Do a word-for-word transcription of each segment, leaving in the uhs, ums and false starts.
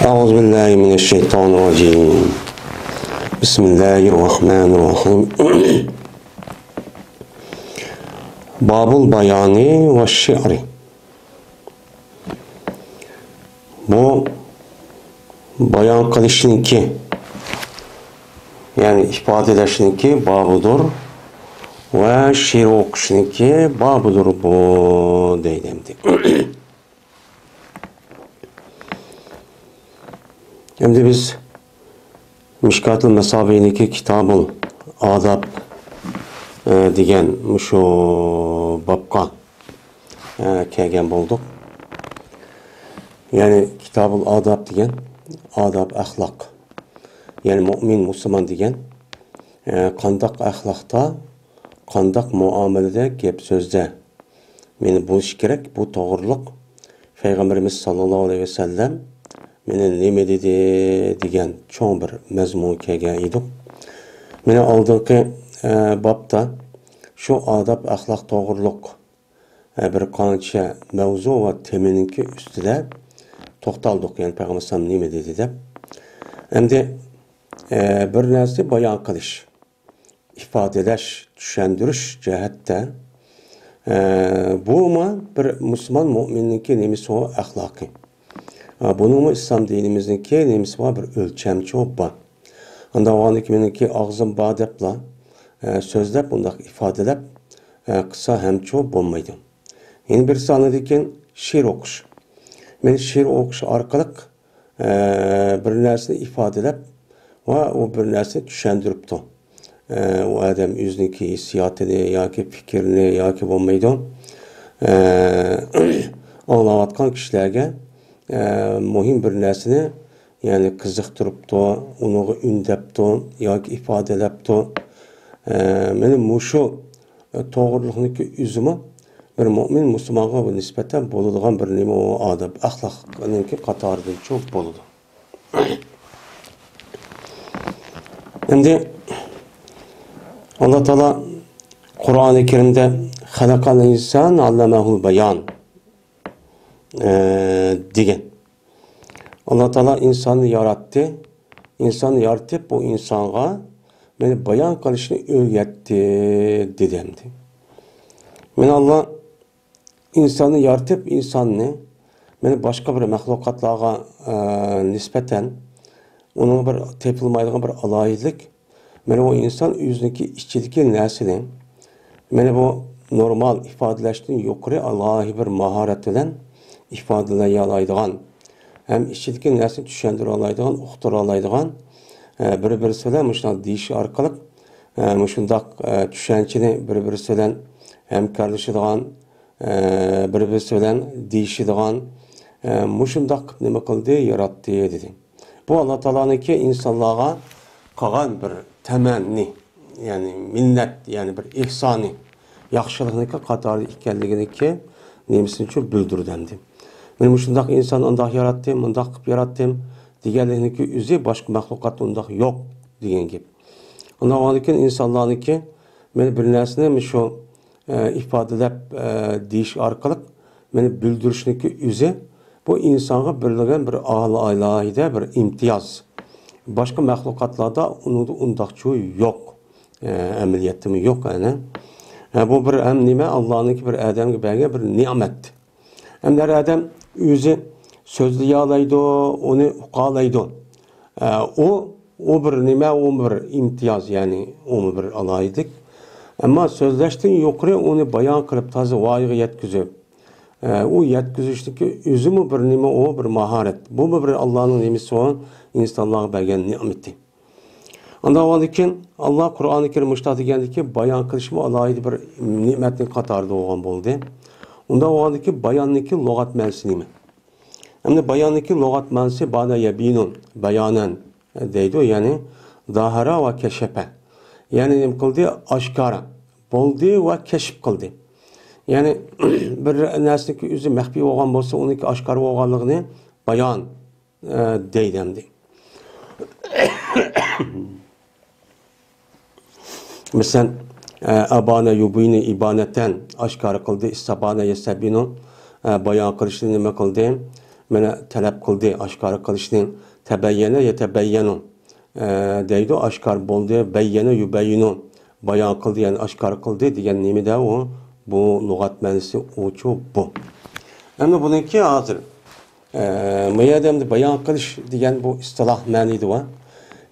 أعوذ بالله من الشيطان الرجيم. بسم الله الرحمن الرحيم. باب البيان والشعر. بۇ بايان قىلىشنىڭكى، يەنى ئىپادىلەشنىڭكى بابىدۇر ۋە شېئىر ئوقۇشنىڭكى بابىدۇر بۇ، دەيدۇ ئەمدى. ئەمدى بىز مىشكاتۇل مەسابىھنىڭكى كىتابۇل ئاداب، ئە، دېگەن مۇشۇ بابقا، ئە، كەلگەن بولدۇق. يەنى كىتابۇل ئاداب دېگەن ئاداب، ئەخلاق. يەنى مۇئمىن، مۇسۇلمان دېگەن، ئە، قانداق ئەخلاقتا، قانداق مۇئامىلىدە، گەپ سۆزدە مېنى بولۇشى كېرەك، بۇ توغرۇلۇق پەيغەمبىرىمىز ساللاللاھۇ ئەلەيھى ۋەسەللەم مېنى نېمە دېدى دېگەن چوڭ بىر مەزمۇنغا كەلگەن ئىدۇق. مېنى ئالدىنقى، ئە، بابتا شۇ ئاداب ئەخلاق توغرۇلۇق، ئە، بىر قانچە مەۋزۇ ۋە تېمىنىڭكى ئۈستىدە توختالدۇق، يەنى پەيغەمبەر ئەلەيھىسسالام نېمە دېدى دەپ. ئەمدى، ئە، بىر نەرسىنى بايان قىلىش، ئىپادىلەش، چۈشەندۈرۈش جەھەتتە، ئە، بۇمۇ بىر مۇسۇلمان مۇئمىننىڭكى نېمىسى ئۇ؟ ئەخلاقى. ئە، بۇنىڭمۇ ئىسلام دىنىمىزنىڭكى نېمىسى بار؟ بىر ئۆلچەمچۇ بار. ئانداق بولغاندىكىن مېنىڭكى ئاغزىم بار دەپلا، ئە، سۆزلەپ، ئۇنداق ئىپادىلەپ، ئە، قىلسا ھەمچۇ بولمايدۇ. يەنە بىرسى ئاندىن كېيىن شېئىر ئوقۇش. مەن شېئىر ئوقۇش ئارقىلىق ئە، بىر نەرسىنى ئىپادىلەپ ۋە ئۇ بىر نەرسىنى چۈشەندۈرۈپتۇ. ئە، ئۇ ئادەم ئۆزىنىڭكى ھېسسىياتىنى ياكى پىكرىنى ياكى بولمايدۇ، ئە، ئاڭلاۋاتقان كىشىلەرگە، ئە، مۇھىم بىر نەرسىنى، يەنى قىزىقتۇرۇپتۇ، ئۇنىڭغا ئۈندەپتۇ ياكى ئىپادىلەپتۇ. ئە، مانا مۇشۇ توغرىلىقنىڭكى ئۆزىمۇ بىر مۇئمىن مۇسۇلمانغا نىسبەتەن بولىدىغان بىر نېمە، ئۇ ئادەب ئەخلاقنىڭكى قاتارىدىنچۇ بولىدۇ. ئەمدى ئاللا تائالا قۇرئانى كەرىمدە «خەلەقەل ئىنسان ئەللەمەھۇل بايان» ئە، دېگەن. ئاللا تائالا ئىنساننى ياراتتى. ئىنساننى يارىتىپ، بۇ ئىنسانغا مانا بايان قىلىشنى ئۆگەتتى، دېدى ئەمدى. مانا ئاللا ئىنساننى يارىتىپ، ئىنساننى مانا باشقا بىر مەخلۇقاتلارغا، ئە، نىسبەتەن ئۇنىڭ بىر تېپىلمايدىغان بىر ئالاھىدىلىك، مانا بۇ ئىنسان ئۆزىنىڭكى ئىچىدىكى نەرسىنى، مانا بۇ نورمال ئىپادىلەشتىن يۇقىرى ئالاھىدە بىر ماھارەت بىلەن ئىپادىلىيالايدىغان، ھەم ئىچىدىكى نەرسىنى چۈشەندۈرەلايدىغان، ئۇقتۇرالايدىغان، ئە، بىر-بىرسى بىلەن مۇشۇنداق دېيىش ئارقىلىق، ئە، مۇشۇنداق، ئە، چۈشەنچىنى بىر-بىرسى بىلەن ھەمكارلىشىدىغان، ئە، بىر-بىرسى بىلەن دېيىشىدىغان، ئە، مۇشۇنداق قىلىپ نېمە قىلدى، ياراتتى، دېدى. بۇ ئاللا تائالانىڭكى ئىنسانلارغا قىلغان بىر تەمەننى، يەنى مىننەت، يەنى بىر ئېھسانى، ياخشىلىقنىڭكى قاتارىدا ئىكەنلىكىنىڭكى نېمىسىنىچۇ بىلدۈرىدۇ ئەمدى. مانا مۇشۇنداق ئىنسان ئۇنداق ياراتتىم، مۇنداق قىلىپ ياراتتىم دېگەنلىكنىڭكى ئۆزى باشقا مەخلۇقاتتا ئۇنداق يوق دېگەن گەپ. ئۇنداق بولغاندىكىن ئىنسانلارنىڭكى مانا بىر نەرسىنى مۇشۇ ئە، ئىپادىلەپ، ئە، دېيىش ئارقىلىق مانا بىلدۈرۈشنىڭكى ئۆزى بۇ ئىنسانغا بېرىلگەن بىر ئالاھىدە بىر ئىمتىياز. باشقا مەخلۇقاتلاردا ئۇنىڭدا ئۇنداقچۇ يوق، ئە، ئەمەلىيەتتىمۇ يوق، ئەنە. ئە، بۇ بىر ھەم نېمە، ئاللانىڭكى بىر ئادەمگە بەرگەن بىر نېمەت. ھەم ھەر ئادەم ئۆزى سۆزلىيەلەيدۇ، ئۇنى ئۇقالايدۇ. ئە، ئۇ، ئۇ بىر نېمە، ئۇ بىر ئىمتىياز، يەنى ئۇمۇ بىر ئالاھىدىلىك. ئەمما سۆزلەشتىن يۇقىرى ئۇنى بايان قىلىپ، تازا ۋايىغا يەتكۈزۈپ، ئە، ئۇ يەتكۈزۈشتىكى ئۆزىمۇ بىر نېمە، ئۇ بىر ماھارەت. بۇمۇ بىر ئاللانىڭ نېمىسى، ئۇ ئىنسانلارغا بەرگەن نېمىتى. ئانداق بولغاندىكىن، ئاللا قۇرئانى كەرىم مۇشۇنداق دېگەندىكى، بايان قىلىشمۇ ئالاھىدە بىر نېمەتنىڭ قاتارىدا بولغان بولدى. ئۇنداق بولغاندىكى، باياننىڭكى لۇغەت مەنىسى نېمە؟ ئەمدى باياننىڭكى لۇغەت مەنىسى بانە يەبىنۇ بايانەن دەيدۇ، يەنى زاھەرە ۋە كەشەپە. يەنى نېمە قىلدى؟ ئاشكارا بولدى ۋە كەشىپ قىلدى. يەنى بىر نەرسىنىڭكى ئۆزى مەخپىي بولغان بولسا، ئۇنىڭكى ئاشكارا بولغانلىقىنى بايان، ئە، دەيدۇ ئەمدى. مەسىلەن، ئە، ئابانە يۇبىنۇ ئىبانەتەن، ئاشكارا قىلدى، ئىستابانە يەستەبىنۇ، ئە، بايان قىلىشنى نېمە قىلدى؟ مانا تەلەپ قىلدى، ئاشكارا قىلىشنى، تەبەييەنە يەتەبەييەنۇ، ئە، دەيدۇ، ئاشكار بولدى، بەييەنە يۇبەييىنۇ، بايان قىلدى، يەنى ئاشكار قىلدى دېگەن نېمىدە ئۇ؟ بۇ لۇغەت مەنىسى ئۇچۇ بۇ. ئەمدى بۇنىڭكى ھازىر، ئە، ما يەردە ئەمدى بايان قىلىش دېگەن بۇ ئىستىلاھ مەنىدە بار.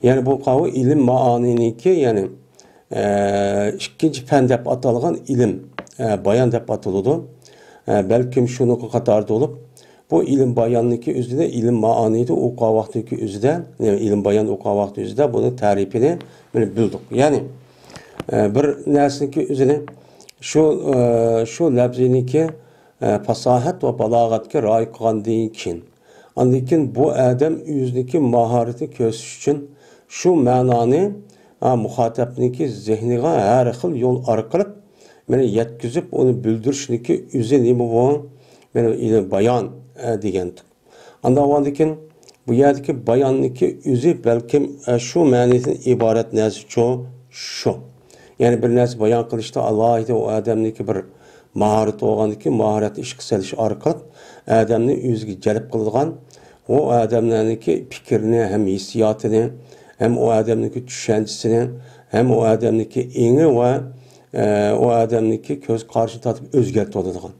يەنى بۇ قاۋۇ ئىلىم مائانىنىڭكى، يەنى ئىككىنچى پەن دەپ ئاتالغان ئىلىم، بايان دەپ ئاتىلىدۇ. بەلكىم شۇنىڭغا قاتاردا بولۇپ، بۇ ئىلىم باياننىڭكى ئۆزىدە، ئىلىم مائانىدا ئوقۇغان ۋاقتىدىكى ئۆزىدە، يەنى ئىلىم بايان ئوقۇغان ۋاقتى ئۆزىدە بۇنىڭ تەرىپىنى مانا بىلدۇق. يەنى، بىر نەرسىنىڭكى ئۆزىنى شۇ، شۇ لەپزىنىڭكى پاساھەت ۋە بالاغەتكە رىئايە قىلغاندىن كېيىن، ئاندىن كېيىن بۇ ئادەم ئۆزىنىڭكى ماھارىتىنى كۆرسىتىش ئۈچۈن شۇ مەنانى، ھە، مۇخاتەپنىڭكى زېھنىغا ھەر خىل يول ئارقىلىق مانا يەتكۈزۈپ، ئۇنى بىلدۈرۈشنىڭكى ئۆزى نېمە بۇ؟ مانا بايان، ھە، دېگەنتۇق. ئاندىن بۇ يەردىكى باياننىڭكى ئۆزى بەلكىم، ئە، شۇ مەنىدىن ئىبارەت نەرسىچۇ؟ شۇ. يەنى بىر نەرسە بايان قىلىشتا ئالاھىدە ئۇ ئادەمنىڭكى بىر ماھارىتى بولغاندىكىن، ماھارەتنى ئىشقا سېلىش ئارقىلىق ئادەمنى ئۆزىگە جەلپ قىلىدىغان، ئۇ ئادەملەرنىڭكى پىكرىنى ھەم ھېسسىياتىنى، ھەم ئۇ ئادەمنىڭكى چۈشەنچىسىنى، ھەم ئۇ ئادەمنىڭكى ئېڭى ۋە، ئە، ئۇ ئادەمنىڭكى كۆز قارىشىنى تارتىپ ئۆزگەرتىۋالىدىغان.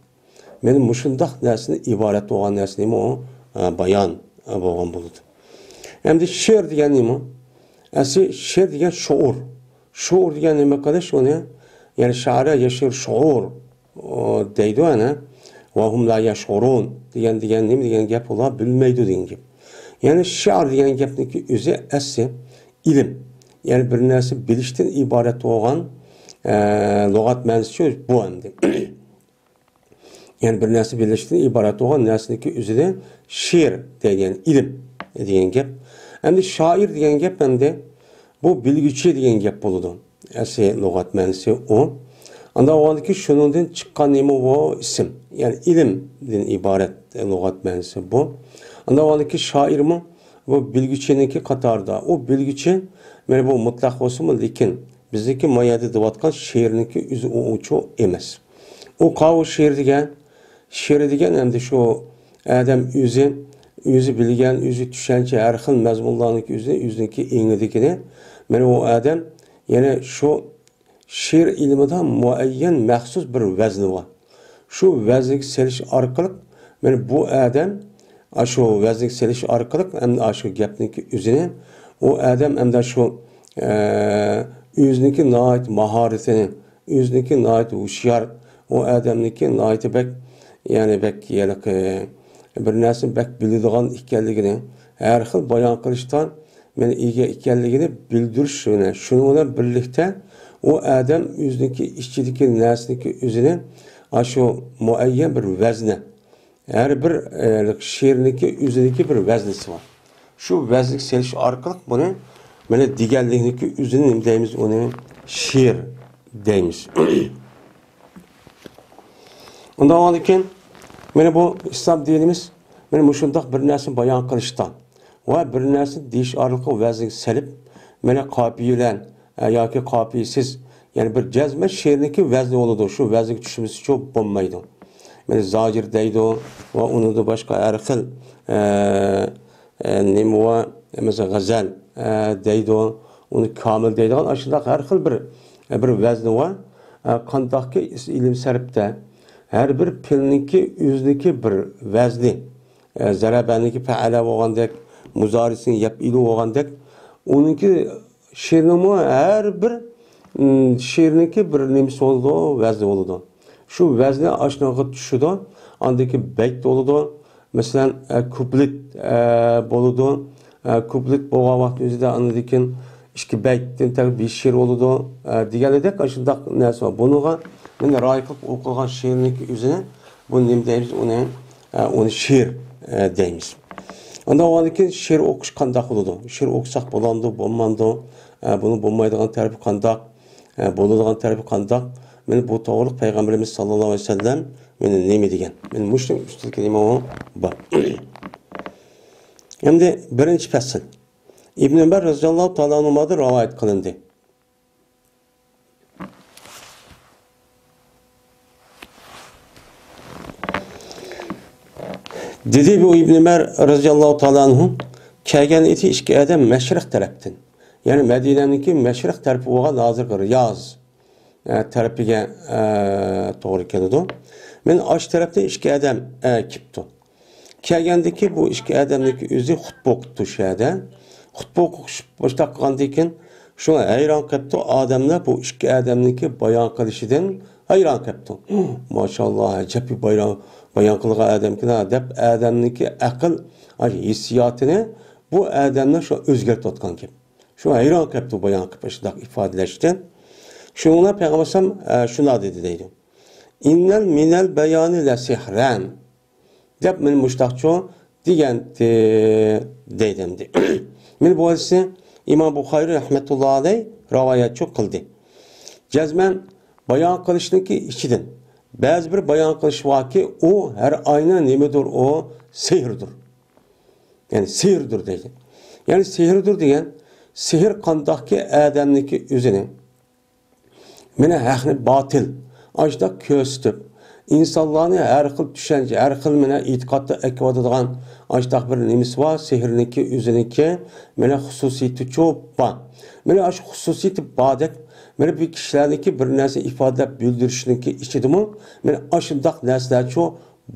مانا مۇشۇنداق نەرسىدىن ئىبارەت بولغان نەرسە نېمە ئۇ؟ ئە، بايان، ئە، بولغان بولىدۇ. ئەمدى شېئىر دېگەن نېمە؟ ئەسلى شېئىر دېگەن شوئۇر. شوئۇر دېگەن نېمە قىلىش ئۇنى؟ يەنى شەئەرە يەشئۇر شوئۇر، ئۇ، دەيدۇ ئەنە. ۋەھۇم لا يەشئۇرۇن دېگەن، دېگەن نېمە دېگەن گەپ؟ ئۇلار بىلمەيدۇ دېگەن گەپ. يەنى شېئىر دېگەن گەپنىڭكى ئۆزى ئەسلى ئىلىم. يەنى بىر نەرسە بىلىشتىن ئىبارەت بولغان، ئە، لۇغەت مەنىسى بۇ ئەمدى. يەنى بىر نەرسە بىلىشتىن ئىبارەت بولغان نەرسىنىڭكى ئۆزىنى شېئىر دەيدىغان، ئىلىم دېگەن گەپ. ئەمدى شائىر دېگەن گەپ ئەمدى بۇ بىلگۈچى دېگەن گەپ بولىدۇ. ئەسلى لۇغەت مەنىسى ئۇ. ئانداق بولغاندىكىن شۇنىڭدىن چىققان نېمە بۇ؟ ئىسىم. يەنى ئىلىمدىن ئىبارەت لۇغەت مەنىسى بۇ. ئانداق بولغاندىكىن شائىرمۇ بۇ بىلگۈچىنىڭكى قاتارىدا. ئۇ بىلگۈچى مانا بۇ مۇتلەق بولسىمۇ، لېكىن بىزنىڭكى ما يەردە دەۋاتقان شېئىرنىڭكى ئۆزى ئۇچۇ ئەمەس. ئۇ قاۋۇ شېئىر دېگەن، شېئىر دېگەن ئەمدى شۇ ئادەم ئۆزى، ئۆزى بىلگەن، ئۆزى چۈشەنچە، ھەر خىل مەزمۇنلارنىڭكى ئۆزىنى، ئۆزىنىڭكى ئېڭىدىكىنى، مانا ئۇ ئادەم يەنە شۇ شېئىر ئىلمىدا مۇئەييەن مەخسۇس بىر ۋەزنى بار. شۇ ۋەزنىگە سېلىش ئارقىلىق، مانا بۇ ئادەم، ئاشۇ ۋەزنىگە سېلىش ئارقىلىق، ئەمدى ئاشۇ گەپنىڭكى ئۆزىنى، ئۇ ئادەم ئەمدى شۇ، ئە، ئۆزىنىڭكى ناھايىتى ماھارىتىنى، ئۆزىنىڭكى ناھايىتى ھوشيار، ئۇ ئادەمنىڭكى ناھايىتى بەك، يەنى بەك ھېلىقى بىر نەرسىنى بەك بىلىدىغان ئىكەنلىكىنى، ھەر خىل بايان قىلىشتا مانا ئىگە ئىكەنلىكىنى بىلدۈرۈش، مانا شۇنىڭ بىلەن بىرلىكتە ئۇ ئادەم ئۆزىنىڭكى ئىچىدىكى نەرسىنىڭكى ئۆزىنى ئاشۇ مۇئەييەن بىر ۋەزنە، ھەر بىر، ئە، شېئىرنىڭكى ئۆزىدىكى بىر ۋەزنىسى بار. شۇ ۋەزنىگە سېلىش ئارقىلىق بۇنى مانا دېگەنلىكنىڭكى ئۆزىنى نېمە دەيمىز؟ ئۇنى شېئىر دەيمىز. ئۇنداق بولغاندىكىن، مانا بۇ ئىسلام دىنىمىز مانا مۇشۇنداق بىر نەرسىنى بايان قىلىشتا ۋە بىر نەرسىنى دېيىش ئارقىلىق ۋەزنىگە سېلىپ، مانا قاپىيە بىلەن، ئە، ياكى قاپىيىسىز، يەنى بىر جەزمەن شېئىرنىڭكى ۋەزنى بولىدۇ، شۇ ۋەزنىگە چۈشمىسىچۇ بولمايدۇ. مانا زاجىر دەيدۇ ۋە ئۇنىڭدىن باشقا ھەر خىل، ئە، ئە، نېمە بار، مەسىلەن، غەزەل، ئە، دەيدۇ، ئۇنى كامىل دەيدىغان، ئاشۇنداق ھەر خىل بىر، ئە، بىر ۋەزنى بار. ئە، قانداقكى ئىلىم سەرپتە ھەر بىر پېئىلنىڭكى ئۆزىنىڭكى بىر ۋەزنى، ئە، زەرەبەنىڭكى پەئەلە بولغاندەك، مۇزارىسىنىڭ يەپئىلۇ بولغاندەك، ئۇنىڭكى شېئىرنىڭمۇ ھەر بىر، ئىم، شېئىرنىڭكى بىر نېمىسى بولىدۇ، ۋەزنى بولىدۇ. شۇ ۋەزنى ئاشۇنىڭغا چۈشىدۇ. ئاندىن كېيىن بەيت بولىدۇ. مەسىلەن، ئە، كۇپلېت، ئە، بولىدۇ. ئە، كۇپلېت بولغان ۋاقىت ئۆزىدە ئاندىن كېيىن ئىككى بەيتتىن تەركىب بىر شېئىر بولىدۇ، ئە، دېگەندەك ئاشۇنداق نەرسە بار. بۇنىڭغا مانا رىئايە قىلىپ ئوقۇلغان شېئىرنىڭكى ئۆزىنى، بۇ نېمە دەيمىز؟ ئۇنى، ئە، ئۇنى شېئىر، ئە، دەيمىز. ئاندىن ئۇنىڭدىن كېيىن شېئىر ئوقۇش قانداق بولىدۇ؟ شېئىر ئوقۇساق بولامدۇ، بولمامدۇ؟ ئە، بۇنىڭ بولمايدىغان تەرىپى قانداق؟ ئە، بولىدىغان تەرىپى قانداق؟ مانا بۇ توغرىلىق پەيغەمبىرىمىز ساللاللاھۇ ئەلەيھى ۋەسەللەم مانا نېمە دېگەن؟ مانا مۇشۇنىڭ ئۈستىدىكى نېمە ئۇ بار. ئەمدى بىرىنچى پەسىل. ئىبن ئۆمەر رازىياللاھۇ تائالا ئەنھۇمادىن رىۋايەت قىلىندى. دېدى بۇ ئىبن ئۆمەر رەزىياللاھۇ تائالا ئەنھۇ، كەلگەن ئىدى ئىككى ئادەم مەشرىق تەرەپتىن. يەنى مەدىنەنىڭكى مەشرىق تەرىپى بولغان ھازىرقى رىياز، ئە، تەرىپىگە، ئە، توغرا كېلىدۇ. مەن ئاش تەرەپتىن ئىككى ئادەم، ئە، كېپتۇ. كەلگەندىكى بۇ ئىككى ئادەمنىڭكى ئۆزى خۇتبە ئوقۇپتۇ شۇ يەردە. خۇتبە ئوقۇش باشلاپ قىلغاندىن كېيىن شۇڭا ھەيران قېپتۇ ئادەملەر بۇ ئىككى ئادەمنىڭكى بايان قىلىشىدىن. ھەيران قېپتۇ. ماشائاللاھ، ئەجەب بىر بايان، بايان قىلغان ئادەمكىن ھە دەپ ئادەمنىڭكى ئەقىل، ئاشۇ ھېسسىياتىنى بۇ ئادەملەر شۇ ئۆزگەرتىۋاتقان گەپ. شۇ ھەيران قېپتۇ بايان قىلىپ شۇنداق ئىپادىلەشتىن. شۇنىڭ بىلەن پەيغەمبەر ئەلەيھىسسالام، ئە، شۇنداق دېدى دەيدۇ. ئىننەل مىنەل بەيانى لەسىھرەن. دەپ مېنى مۇشتاقچۇ دېگەنتى دەيدۇ ئەمدى. مېنى بۇ ھەدىسنى ئىمام بۇخارىي رەھمەتۇللا ئەلەيھ راۋايەتچۇ قىلدى. جەزمەن بايان قىلىشنىڭكى ئىچىدىن بەزى بىر بايان قىلىش باركى، ئۇ ھەر ئاينى نېمىدۇر ئۇ سېھىردۇر. يەنى سېھىردۇر دەيدۇ. يەنى سېھىردۇر دېگەن سېھىر قانداقكى ئادەمنىڭكى ئۆزىنى مانا ھەقنى باتىل، ئاشۇنداق كۆرسىتىپ، ئىنسانلارنى ھەر خىل چۈشەنچە، ھەر خىل مانا ئېتىقادتا ئەكىۋاتىدىغان ئاشۇنداق بىر نېمىسى بار، سېھىرنىڭكى ئۆزىنىڭكى مانا خۇسۇسىيىتىچۇ بار. مانا ئاشۇ خۇسۇسىيىتى بار دەپ، مانا بۇ كىشىلەرنىڭكى بىر نەرسە ئىپادىلەپ بىلدۈرۈشنىڭكى ئىچىدىمۇ مانا ئاشۇنداق نەرسىلەرچۇ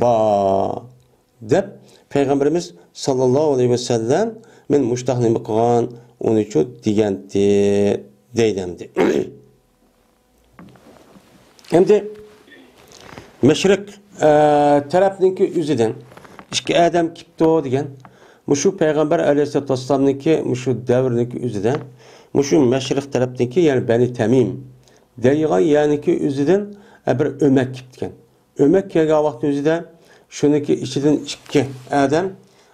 بار. دەپ پەيغەمبىرىمىز ساللاللاھۇ ئەلەيھى ۋەسەللەم مەن مۇشتاق نېمە قىلغان، ئۇنىچۇ دېگەنتى دەيدۇ ئەمدى. ئەمدى مەشرىق، ئە، تەرەپنىڭكى ئۆزىدىن ئىككى ئادەم كېپتۇ دېگەن. مۇشۇ پەيغەمبەر ئەلەيھىسسالاتۇ ۋەسسالامنىڭكى مۇشۇ دەۋرنىڭكى ئۆزىدە مۇشۇ مەشرىق تەرەپنىڭكى، يەنى بەنى تەمىم دەيدىغان يەرنىڭكى ئۆزىدىن، ئە، بىر ئۆمەك كېپتىكەن. ئۆمەك كەلگەن ۋاقىتنىڭ ئۆزىدە شۇنىڭكى ئىچىدىن ئىككى ئادەم،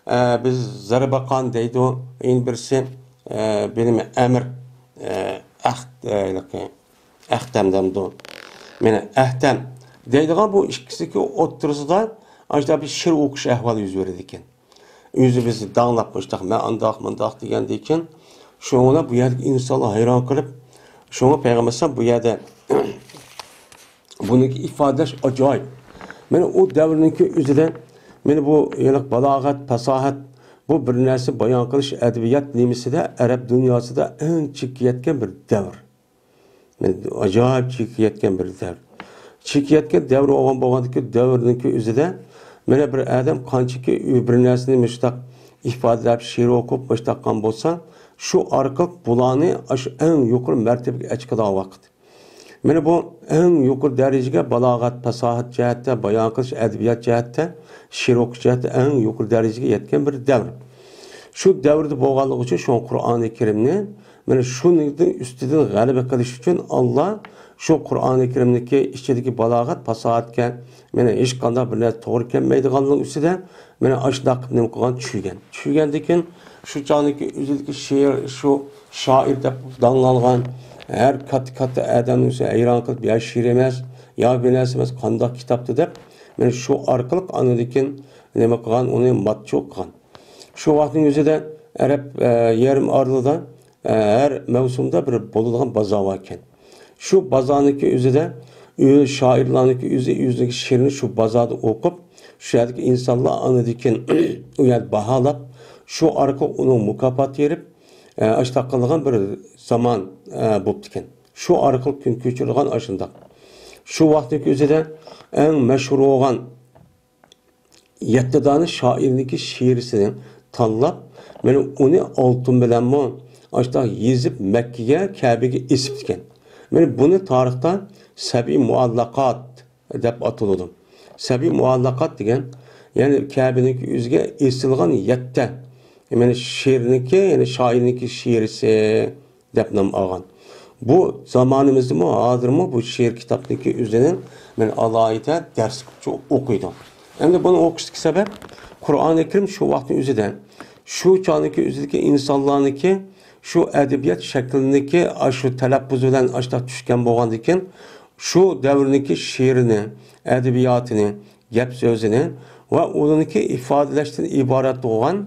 ئە، بىز زەربەقان دەيدۇ، يەنە بىرسى، ئە، بىلىم ئەمىر، ئە، ئەخت-، ئە، ھېلىقى ئەختەم دەمدۇ. مانا ئەختەم دەيدىغان بۇ ئىككىسىنىڭكى ئوتتۇرىسىدا ئاشۇنداق بىر شېئىر ئوقۇش ئەھۋالى يۈز بېرىدىكەن. ئۆزى بىزنى داڭلاپ مۇشتاق، مەن ئانداق، مۇنداق دېگەندىكىن، شۇڭا بۇ يەردىكى ئىنسانلار ھەيران قېلىپ، شۇڭا پەيغەمبەر ئەلەيھىسسالام بۇ يەردە بۇنىڭكى ئىپادىلەش ئاجايىپ. مانا ئۇ دەۋرنىڭكى ئۆزىدە، مانا بۇ ھېلىقى بالاغەت، پاساھەت، بۇ بىر نەرسە بايان قىلىش ئەدەبىيات نېمىسىدە، ئەرەب دۇنياسىدا ئەڭ چېككە يەتكەن بىر دەۋر. مانا ئاجايىپ چېككە يەتكەن بىر دەۋر. چېككە يەتكەن دەۋر بولغان، بولغاندىكى دەۋرنىڭكى ئۆزىدە، مانا بىر ئادەم قانچىكى بىر نەرسىنى مۇشتاق ئىپادىلەپ، شېئىر ئوقۇپ، مۇشتاق قىلغان بولسا، شۇ ئارقىلىق بۇلارنى ئاشۇ ئەڭ يۇقىرى مەرتىبىگە ئەچىقىدىغان ۋاقىت. مانا بۇ ئەڭ يۇقىرى دەرىجىگە بالاغەت، پاساھەت جەھەتتە، بايان قىلىش، ئەدەبىيات جەھەتتە، شېئىر ئوقۇش جەھەتتە ئەڭ يۇقىرى دەرىجىگە يەتكەن بىر دەۋر. شۇ دەۋردە بولغانلىقى ئۈچۈن شۇ قۇرئانى كەرىمنى، مانا شۇنىڭدىن ئۈستىدىن غەلىبە قىلىش ئۈچۈن ئاللا شۇ قۇرئانى كەرىمنىڭكى ئىچىدىكى بالاغەت، پاساھەتكە، مانا ھېچقانداق بىر نەرسە توغرا كەلمەيدىغانلىقى ئۈستىدە، مانا ئاشۇنداق قىلىپ نېمە قىلغان، چۈشۈرگەن. چۈشۈرگەندىن كېيىن شۇ چاغدىكى ئۆزىدىكى شېئىر، شۇ شائىر دەپ داڭلانغان ھەر كاتتا-كاتتا ئادەمنىڭ ئۆزى ھەيران قېلىپ، يا شېئىر ئەمەس، يا بىر نەرسە ئەمەس، قانداق كىتابتۇ دەپ، مانا شۇ ئارقىلىق ئاندىن كېيىن نېمە قىلغان، ئۇنى ماتچۇ قىلغان. شۇ ۋاقىتنىڭ ئۆزىدە ئەرەب، ئە، يېرىم ئارىلىدا، ئە، ھەر مەۋسۇمدا بىر بولىدىغان بازار بار ئىكەن. شۇ بازارنىڭكى ئۆزىدە، ئۆ-، شائىرلارنىڭكى ئۆزى ئۆزىنىڭكى شېئىرىنى شۇ بازاردا ئوقۇپ، شۇ يەردىكى ئىنسانلار ئاندىن كېيىن ئۇ يەردە باھالاپ، شۇ ئارقىلىق ئۇنىڭ مۇكاپاتى بېرىپ، ئە، ئاشۇنداق قىلىدىغان بىر زامان، ئە، بوپتىكەن. شۇ ئارقىلىق كۈن كۆچۈرىدىغان ئاشۇنداق. شۇ ۋاقىتنىڭكى ئۆزىدە ئەڭ مەشھۇر بولغان يەتتە دانە شائىرنىڭكى شېئىرىسىنى تاللاپ، مانا ئۇنى ئالتۇن بىلەنمۇ ئاشۇنداق يېزىپ، مەككىگە، كەبىگە ئېسىپتىكەن. مانا بۇنى تارىختا سەبئى مۇئەللەقات دەپ ئاتىلىدۇ. سەبئى مۇئەللەقات دېگەن، يەنى كەبىنىڭكى ئۆزىگە ئېسىلغان يەتتە، مانا شېئىرنىڭكى، يەنى شائىرنىڭكى شېئىرىسى دەپ نام ئالغان. بۇ زامانىمىزدىمۇ، ھازىرمۇ بۇ شېئىر كىتابنىڭكى ئۆزىنى مەن ئالاھىدە دەرس قىلىپ ئوقۇيدۇ. ئەمدى بۇنى ئوقۇشتىكى سەۋەب، قۇرئانى كەرىم شۇ ۋاقىتنىڭ ئۆزىدە، شۇ چاغنىڭكى ئۆزىدىكى ئىنسانلارنىڭكى شۇ ئەدەبىيات شەكلىنىڭكى ئاشۇ تەلەپپۇزى بىلەن ئاشۇنداق چۈشكەن بولغاندىكىن، شۇ دەۋرنىڭكى شېئىرىنى، ئەدەبىياتىنى، گەپ سۆزىنى ۋە ئۇنىڭكى ئىپادىلەشتىن ئىبارەت بولغان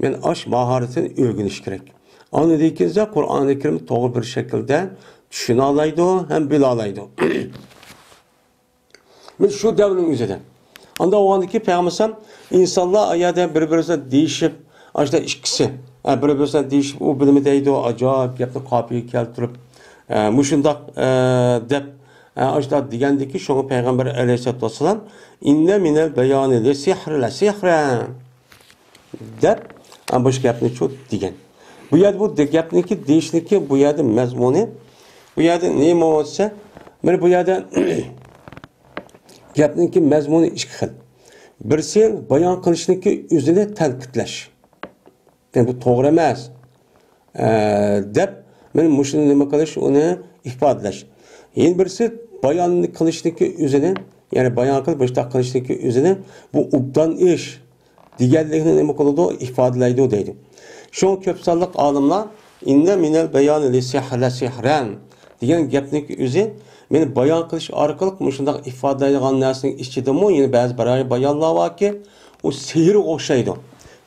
مەن ئاش ماھارىتىنى ئۆگىنىش كېرەك. ئاندىن كېيىن قۇرئانى كەرىم توغرا بىر شەكىلدە چۈشىنەلەيدۇ ھەم بىلەلەيدۇ. مەن شۇ دەۋرنىڭ ئۆزىدە ئاندا بولغاندىكى پەيغەمبەر ئەلەيھىسسالام ئىنسانلار ئايەردە بىر-بىرسىنى دېيىشىپ، ئاشۇنداق ئىككىسى، ھە، بىر-بىرسىنى دېيىشىپ، ئۇ بىلىمى دەيدۇ، ئاجايىپ گەپنى قاپىيە كەلتۈرۈپ، ھە، مۇشۇنداق، ھە، دەپ، ھە، ئاشۇنداق دېگەندىكى شۇڭا پەيغەمبەر ئەلەيھىسسالاتۇ ۋەسسالام، «ئىننە مىنەل بايانى لە سىھر لە سىھرەن» دەپ، ھە، مۇشۇ گەپنى شۇ دېگەن. بۇ يەردە بۇ دە-، گەپنىكى دېيىشنىكى بۇ يەردە مەزمۇنى، بۇ يەردە نېمە دېسە، مانا بۇ يەردە گەپنىڭكى مەزمۇنى ئىككى خىل. بىرسى بايان قىلىشنىڭكى ئۆزىنى تەنقىدلەش. يەنى بۇ توغرا ئەمەس، ئە، دەپ، مانا مۇشۇنى نېمە قىلىش، ئۇنى ئىپادىلەش. يەنە بىرسى بايان قىلىشنىڭكى ئۆزىنى، يەنى بايان قىلىپ مۇشۇنداق قىلىشنىڭكى ئۆزىنى، بۇ ئوبدان ئىش دېگەنلىكنى نېمە قىلىدۇ؟ ئىپادىلەيدۇ دەيدۇ. شۇڭا كۆپ سانلىق ئالىملار «ئىننە مىنەل بايانى لە سىھر لە سىھرەن» دېگەن گەپنىڭكى ئۆزى، مانا بايان قىلىش ئارقىلىق مۇشۇنداق ئىپادىلەيدىغان نەرسىنىڭ ئىچىدىمۇ يەنە بەزى بىر بايانلار باركى، ئۇ سېھىرگە ئوخشايدۇ.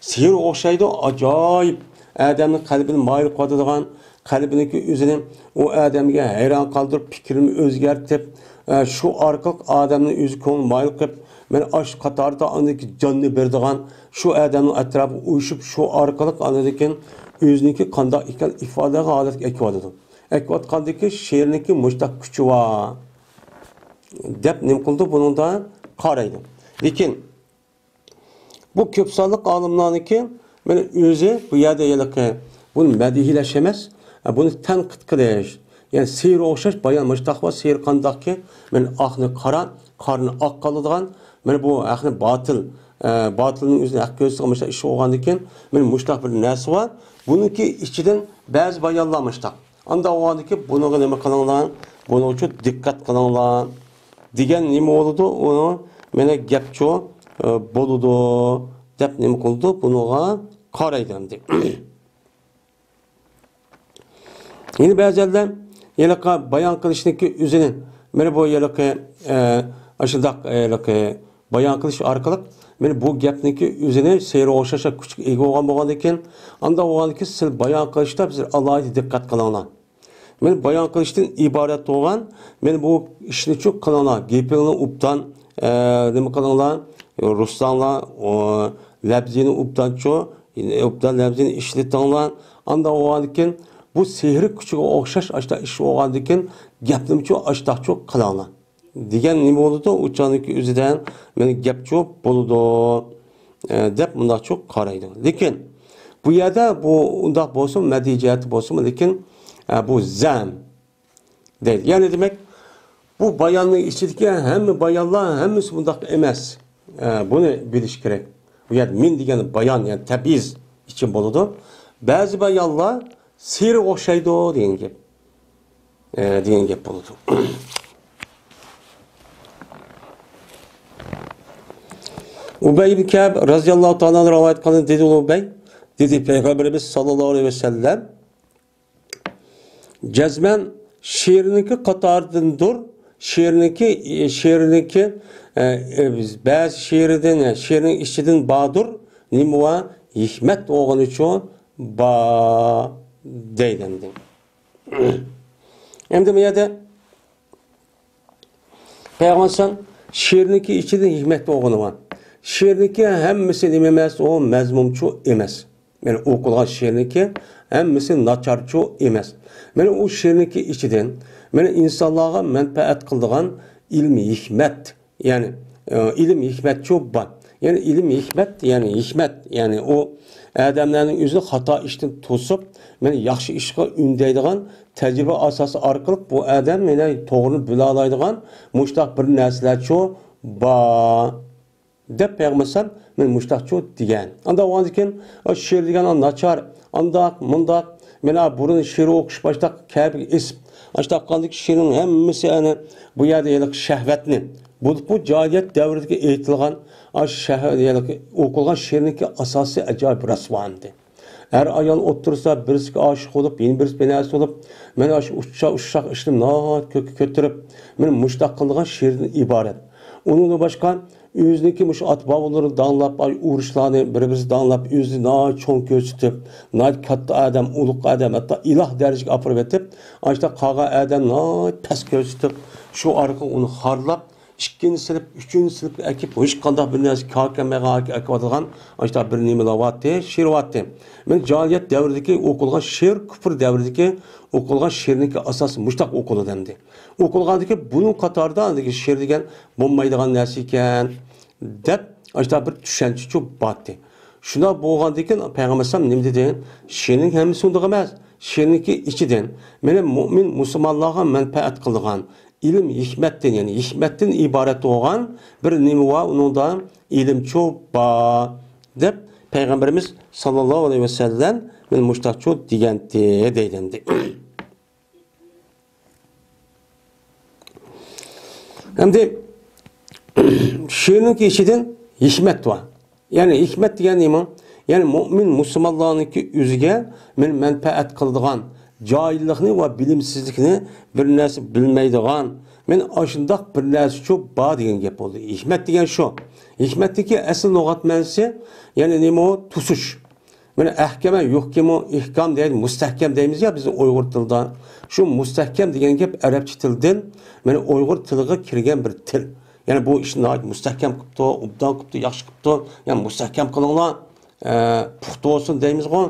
سېھىرگە ئوخشايدۇ، ئاجايىپ ئادەمنىڭ قەلبىنى مايىل قىلىۋاتىدىغان، قەلبىنىڭكى ئۆزىنى ئۇ ئادەمگە ھەيران قالدۇرۇپ، پىكرىنى ئۆزگەرتىپ، ئە، شۇ ئارقىلىق ئادەمنى ئۆزى كۆڭلى مايىل قىلىپ، مانا ئاشۇ قاتاردا ئاندىن كېيىن جاننى بېرىدىغان، شۇ ئادەمنىڭ ئەتراپىغا ئۇيۇشۇپ، شۇ ئارقىلىق ئاندىن كېيىن ئۆزىنىڭكى قانداق ئىكەن ئىپادىلەيدىغان ھالەتكە ئەكىۋاتىدۇ. ئەكىۋاتقاندىكى شېئىرنىڭكى مۇشتاق كۈچى بار دەپ نېمە قىلىدۇ؟ بۇنىڭدا قارايدۇ. لېكىن بۇ كۆپ سانلىق ئالىملارنىڭكى مانا ئۆزى بۇ يەردە ھېلىقى بۇنى مەدھىيلەش ئەمەس، بۇنى تەنقىد قىلىش. يەنى سېھىرگە ئوخشاش بايان مۇشتاق بار، سېھىر قانداقكى؟ مانا ئاقنى قارا، قارىنى ئاق قىلىدىغان، مانا بۇ ھەقنى باتىل، ئە، باتىلنىڭ ئۆزىنى ھەق كۆرسىتىدىغان مۇشۇنداق ئىش بولغاندىكىن، مانا مۇشۇنداق بىر نەرسە بار. بۇنىڭكى ئىچىدىن بەزى بايانلار مۇشۇنداق. ئانداق بولغاندىكىن بۇنىڭغا نېمە قىلىڭلار؟ بۇنىڭغا دىققەت قىلىڭلار دېگەن نېمە بولىدۇ؟ ئۇنى مانا گەپچۇ، ئە، بولىدۇ دەپ نېمە قىلىدۇ؟ بۇنىڭغا قارايدۇ ئەمدى. يەنە بەزىلەر ھېلىقى بايان قىلىشنىڭكى ئۆزىنى، مانا بۇ ھېلىقى، ئە، ئاشۇنداق ھېلىقى بايان قىلىش ئارقىلىق، مانا بۇ گەپنىڭكى ئۆزىنى سېھىرگە ئوخشاش كۈچكە ئىگە بولغان بولغاندىكىن، ئانداق بولغاندىكىن سىز بايان قىلىشتا بىز ئالاھىدە دىققەت قىلىڭلار. مانا بايان قىلىشتىن ئىبارەت بولغان، مانا بۇ ئىشنىچۇ قىلىڭلار، گېپىڭلارنى ئوبدان، ئە، نېمە قىلىڭلار، رۇسلاڭلار، ئۇ، لەپزىنى ئوبدانچۇ، ئوبدان لەپزىنى ئىشلىتىڭلار. ئانداق بولغاندىكىن، بۇ سېھىر كۈچىگە ئوخشاش ئاشۇنداق ئىش بولغاندىكىن، گەپنىمۇچۇ ئاشۇنداقچۇ قىلىڭلار دېگەن نېمە بولىدۇ؟ ئۇ چاغدىكى ئۆزىدە مانا گەپچۇ بولىدۇ، ئە، دەپ مۇنداقچۇ قارايدۇ. لېكىن بۇ يەردە بۇ ئۇنداق بولسىمۇ، مەدھىي جەھەتتە بولسىمۇ، لېكىن، ئە، بۇ زەم دەيدۇ. يەنى دېمەك، بۇ باياننىڭ ئىچىدىكى ھەممە بايانلار ھەممىسى بۇنداق ئەمەس. ئە، بۇنى بىلىش كېرەك. بۇ يەردە مىن دېگەن بايان، يەنى تەبئىز ئىچىم بولىدۇ. بەزى بايانلار سېھىرگە ئوخشايدۇ دېگەن گەپ. ئە، دېگەن گەپ بولىدۇ. ئۇبەي ئىبن كەئب رەزىياللاھۇ تائالا ئەنھۇ رىۋايەت قىلغان دېدى، ئۇبەي دېدى، پەيغەمبىرىمىز ساللاللاھۇ ئەلەيھى ۋەسەللەم جەزمەن شېئىرنىڭكى قاتارىدىندۇر، شېئىرنىڭكى، شېئىرنىڭكى، ئە، ئە، بەزى شېئىرىدىن، شېئىرنىڭ ئىچىدىن باردۇر، نېمە بار؟ ھېكمەت بولغىنىچۇ بار دەيدۇ ئەمدى. ئەمدى بۇ يەردە پەيغەمبەر شېئىرنىڭكى ئىچىدە ھېكمەت بولغىنى بار. شېئىرنىڭكى ھەممىسى نېمە ئەمەس، ئۇ مەزمۇمچۇ ئەمەس. يەنى ئوقۇلغان شېئىرنىڭكى ھەممىسى ناچارچۇ ئەمەس. مانا ئۇ شېئىرنىڭكى ئىچىدىن، مانا ئىنسانلارغا مەنپەئەت قىلىدىغان ئىلمىي ھېكمەت، يەنى، ئە، ئىلىم ھېكمەتچۇ بار. يەنى ئىلىم ھېكمەت، يەنى ھېكمەت، يەنى ئۇ ئادەملەرنىڭ ئۆزىنى خاتا ئىشتىن توسۇپ، مانا ياخشى ئىشقا ئۈندەيدىغان تەجرىبە ئاساسى ئارقىلىق بۇ ئادەم مانا توغرىنى بىلالايدىغان مۇشتاق بىر نەرسىلەرچۇ بار. دەپ پەيغەمبەر ئەلەيھىسسالام مانا مۇشتاقچۇ دېگەن. ئانداق بولغاندىن كېيىن، ئا، شېئىر دېگەن ئا ناچار، ئانداق، مۇنداق. مانا بۇرۇن شېئىر ئوقۇش باشلاپ، كەپىگە ئېسىپ، ئاشتاققاندىكى شېئىرنىڭ ھەممىسى ئەنە بۇ يەردە ھېلىقى شەھۋەتنى. بولۇپمۇ جاھىلىيەت دەۋرىدىكى ئېيتىلغان ئاشۇ شەھۋەت، ھېلىقى ئوقۇلغان شېئىرنىڭكى ئاساسى ئاجايىپ رەسۋا ئەمدى. ئەر ئايال ئولتۇرسا، بىرسىگە ئاشىق بولۇپ، يەنە بىرسى بىنەسى بولۇپ، مانا ئاشۇ ئۇششاق، ئۇششاق ئىشلار ناھايىتى كۆككە كۆتۈرۈپ، مانا مۇشتاق قىلىدىغان شېئىردىن ئىبارەت. ئۇنىڭدىن باشقا، ئۆزىنىڭكى مۇشۇ ئاتا-بابىلىرىنى داڭلاپ، ئاي، ئۇرۇشلارنى بىر-بىرسى داڭلاپ، ئۆزىنى ناھايىتى چوڭ كۆرسىتىپ، ناھايىتى كاتتا ئادەم، ئۇلۇغ ئادەم، ھەتتا ئىلاھ دەرىجىگە ئاپىرىۋېتىپ، ئاشۇنداق قالغان ئادەم ناھايىتى پەس كۆرسىتىپ، شۇ ئارقىلىق ئۇنى خارلاپ، ئىككىنچى سىنىپ، ئۈچىنچى سىنىپقا ئەكىپ، ھېچقانداق بىر نەرسە كار كەلمەيدىغان ئەكىۋاتىدىغان ئاشۇنداق بىر نېمىلەر بارتى، شېئىر بارتى. مەن جاھىلىيەت دەۋرىدىكى ئوقۇلغان شېئىر، كۇفر دەۋرىدىكى ئوقۇلغان شېئىرنىڭكى ئاساسى مۇشتاق ئوقۇلىدۇ ئەمدى. ئوقۇلغاندىكى بۇنىڭ قاتارىدا ئاندىكى شېئىر دېگەن بولمايدىغان نەرسە ئىكەن، دەپ ئاشۇنداق بىر چۈشەنچىچۇ بارتى. شۇنداق بولغاندىكىن پەيغەمبەر ئەلەيھىسسالام نېمە دېدى؟ شېئىرنىڭ ھەممىسى ئۇنداق ئەمەس. شېئىرنىڭكى ئىچىدىن، مېنى مۆمىن مۇسۇلمانلارغا مەنپەئەت قىلىدىغان، ئىلىم ھېكمەتتىن، يەنى ھېكمەتتىن ئىبارەت بولغان بىر نېمە بار، ئۇنىڭدا ئىلىمچۇ بار، دەپ پەيغەمبىرىمىز ساللاللاھۇ ئەلەيھى ۋەسەللەم مېنى مۇشتاقچۇ دېگەنتى، دەيدۇ ئەمدى. ئەمدى شېئىرنىڭكى ئىچىدىن ھېكمەت بار. يەنى ھېكمەت دېگەن نېمە؟ يەنى مۆمىن مۇسۇلمانلارنىڭكى ئۆزىگە مەن مەنپەئەت قىلىدىغان، جاھىللىقنى ۋە بىلىمسىزلىكنى بىر نەرسە بىلمەيدىغان، مەن ئاشۇنداق بىر نەرسىچۇ بار دېگەن گەپ بولدى. ھېكمەت دېگەن شۇ. ھېكمەتتىكى ئەسلى لۇغەت مەنىسى، يەنى نېمە ئۇ؟ توسۇش. مانا ئەھكەمە يۇھكىمۇ، ئىھكام دەيدۇ، مۇستەھكەم دەيمىز يا بىز ئۇيغۇر تىلىدا. شۇ مۇستەھكەم دېگەن گەپ ئەرەبچە تىلدىن، مانا ئۇيغۇر تىلىغا كىرگەن بىر تىل. يەنى بۇ ئىشنى ناھايىتى مۇستەھكەم قىپتۇ، ئوبدان قىپتۇ، ياخشى قىپتۇ، يەنى مۇستەھكەم قىلىڭلار، ئە، پۇختا بولسۇن دەيمىزغۇ.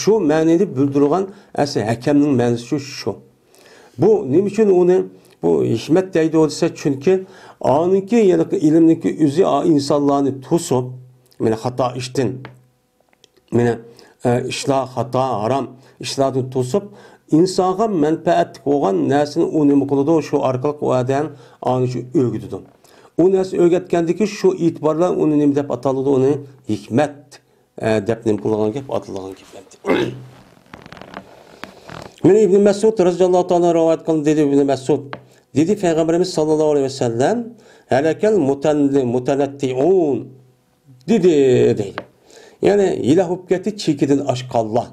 شۇ مەنىنى بىلدۈرىدىغان ئەسلى ھەكەمنىڭ مەنىسى شۇ، شۇ. بۇ نېمە ئۈچۈن ئۇنى بۇ ھېكمەت دەيدۇ دېسە، چۈنكى ئانىڭكى يەنى ئىلىمنىڭكى ئۆزى ئا-، ئىنسانلارنى توسۇپ، مانا خاتا ئىشتىن، مانا، ئە، ئىشلار خاتا، ھارام ئىشلاردىن توسۇپ، ئىنسانغا مەنپەئەتلىك بولغان نەرسىنى ئۇ نېمە قىلىدۇ؟ شۇ ئارقىلىق ئۇ ئادەم ئانى شۇ ئۆگىتىدۇ. ئۇ نەرسە ئۆگەتكەندىكى شۇ ئېتىبار بىلەن ئۇنى نېمە دەپ ئاتىلىدۇ؟ ئۇنى ھېكمەت، ئە، دەپ نېمە قىلىدىغان گەپ، ئاتىلىدىغان گەپ ئەمدى. مانا ئىبن مەسئۇد رەزىياللاھۇ تائالا رىۋايەت قىلدى، دېدى ئىبن مەسئۇد. دېدى پەيغەمبىرىمىز ساللاللاھۇ ئەلەيھى ۋەسەللەم، «ھەلەكەل مۇتەن-، مۇتەنەتتىئۇن» دېدى، دەيدۇ. يەنى ھېلاك بولۇپ كەتتى چېكىدىن ئاشقانلار،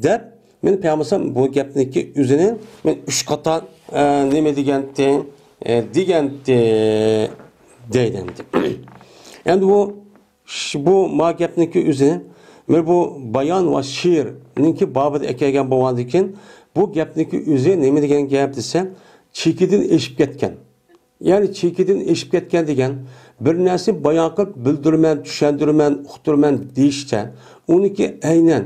دەپ، مەن پەيغەمبەر بۇ گەپنىكى ئۆزىنى مەن ئۈچ قاتار، ئە، نېمە دېگەنتى، ئە، دېگەنتى، دەيدۇ ئەمدى. ئەمدى بۇ، ش-، بۇ ما گەپنىكى ئۆزى، مەن بۇ بايان ۋە شېئىرنىڭكى بابىدا ئەكەلگەن بولغاندىكىن، بۇ گەپنىكى ئۆزى نېمە دېگەن گەپ دېسە، چېكىدىن ئېشىپ كەتكەن. يەنى چېكىدىن ئېشىپ كەتكەن دېگەن، بىر نەرسىنى بايان قىلىپ، بىلدۈرىمەن، چۈشەندۈرىمەن، ئۇقتۇرىمەن دېيىشتە، ئۇنىڭكى ئەينەن،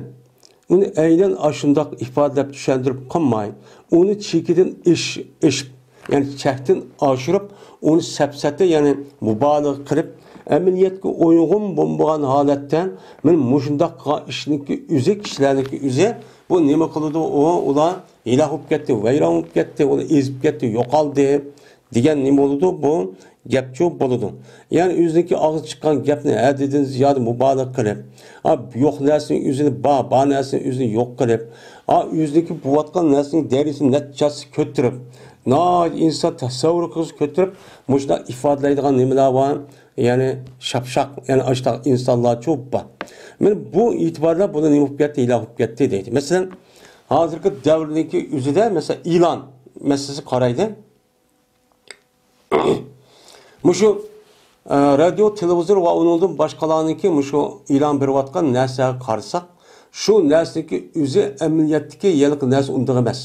ئۇنى ئەينەن ئاشۇنداق ئىپادىلەپ، چۈشەندۈرۈپ قالماي، ئۇنى چېكىدىن ئېش-، ئېشىپ، يەنى چەكتىن ئاشۇرۇپ، ئۇنى سەپسەتە، يەنى مۇبالىغە قىلىپ، ئەمەلىيەتكە ئۇيغۇن بولمىغان ھالەتتە، مانا مۇشۇنداق قىلغان ئىشنىڭكى ئۆزى، كىشىلەرنىڭكى ئۆزى، بۇ نېمە قىلىدۇ؟ ئۇ، ئۇلار ھېلاك بولۇپ كەتتى، ۋەيران بولۇپ كەتتى، ئۇلار ئېزىپ كەتتى، يوقالدى. دېگەن نېمە بولىدۇ؟ بۇ گەپچۇ بولىدۇ. يەنى ئۆزىنىڭكى ئاغزىدىن چىققان گەپنى ھەددىدىن زىيادە مۇبالىغە قىلىپ، ئا، يوق نەرسىنىڭ ئۆزىنى بار، بار نەرسىنىڭ ئۆزىنى يوق قىلىپ، ئا، ئۆزىنىڭكى بولۇۋاتقان نەرسىنىڭ دەرىجىسىنى نەچچە ھەسسە كۆتۈرۈپ، ناھايىتى ئىنسان تەسەۋۋۇر قىلغۇسى كۆتۈرۈپ، مۇشۇنداق ئىپادىلەيدىغان نېمىلەر بار؟ يەنى شاپشاق، يەنى ئاشۇنداق ئىنسانلارچۇ بار. مانا بۇ ئېتىباردا بۇنى نېمە بولۇپ كەتتى؟ ھېلاك بولۇپ كەتتى دەيدۇ. مەسىلەن، ھازىرقى دەۋرنىڭكى ئۆزىدە، مەسىلەن، ئېلان مەسىلىسىگە قارايلى. مۇشۇ، ئە، رادىيو، تېلېۋىزور ۋە ئۇنىڭدىن باشقىلارنىڭكى مۇشۇ ئېلان بېرىۋاتقان نەرسىگە قارىساق، شۇ نەرسىنىڭكى ئۆزى ئەمەلىيەتتىكى ھېلىقى نەرسە ئۇنداق ئەمەس.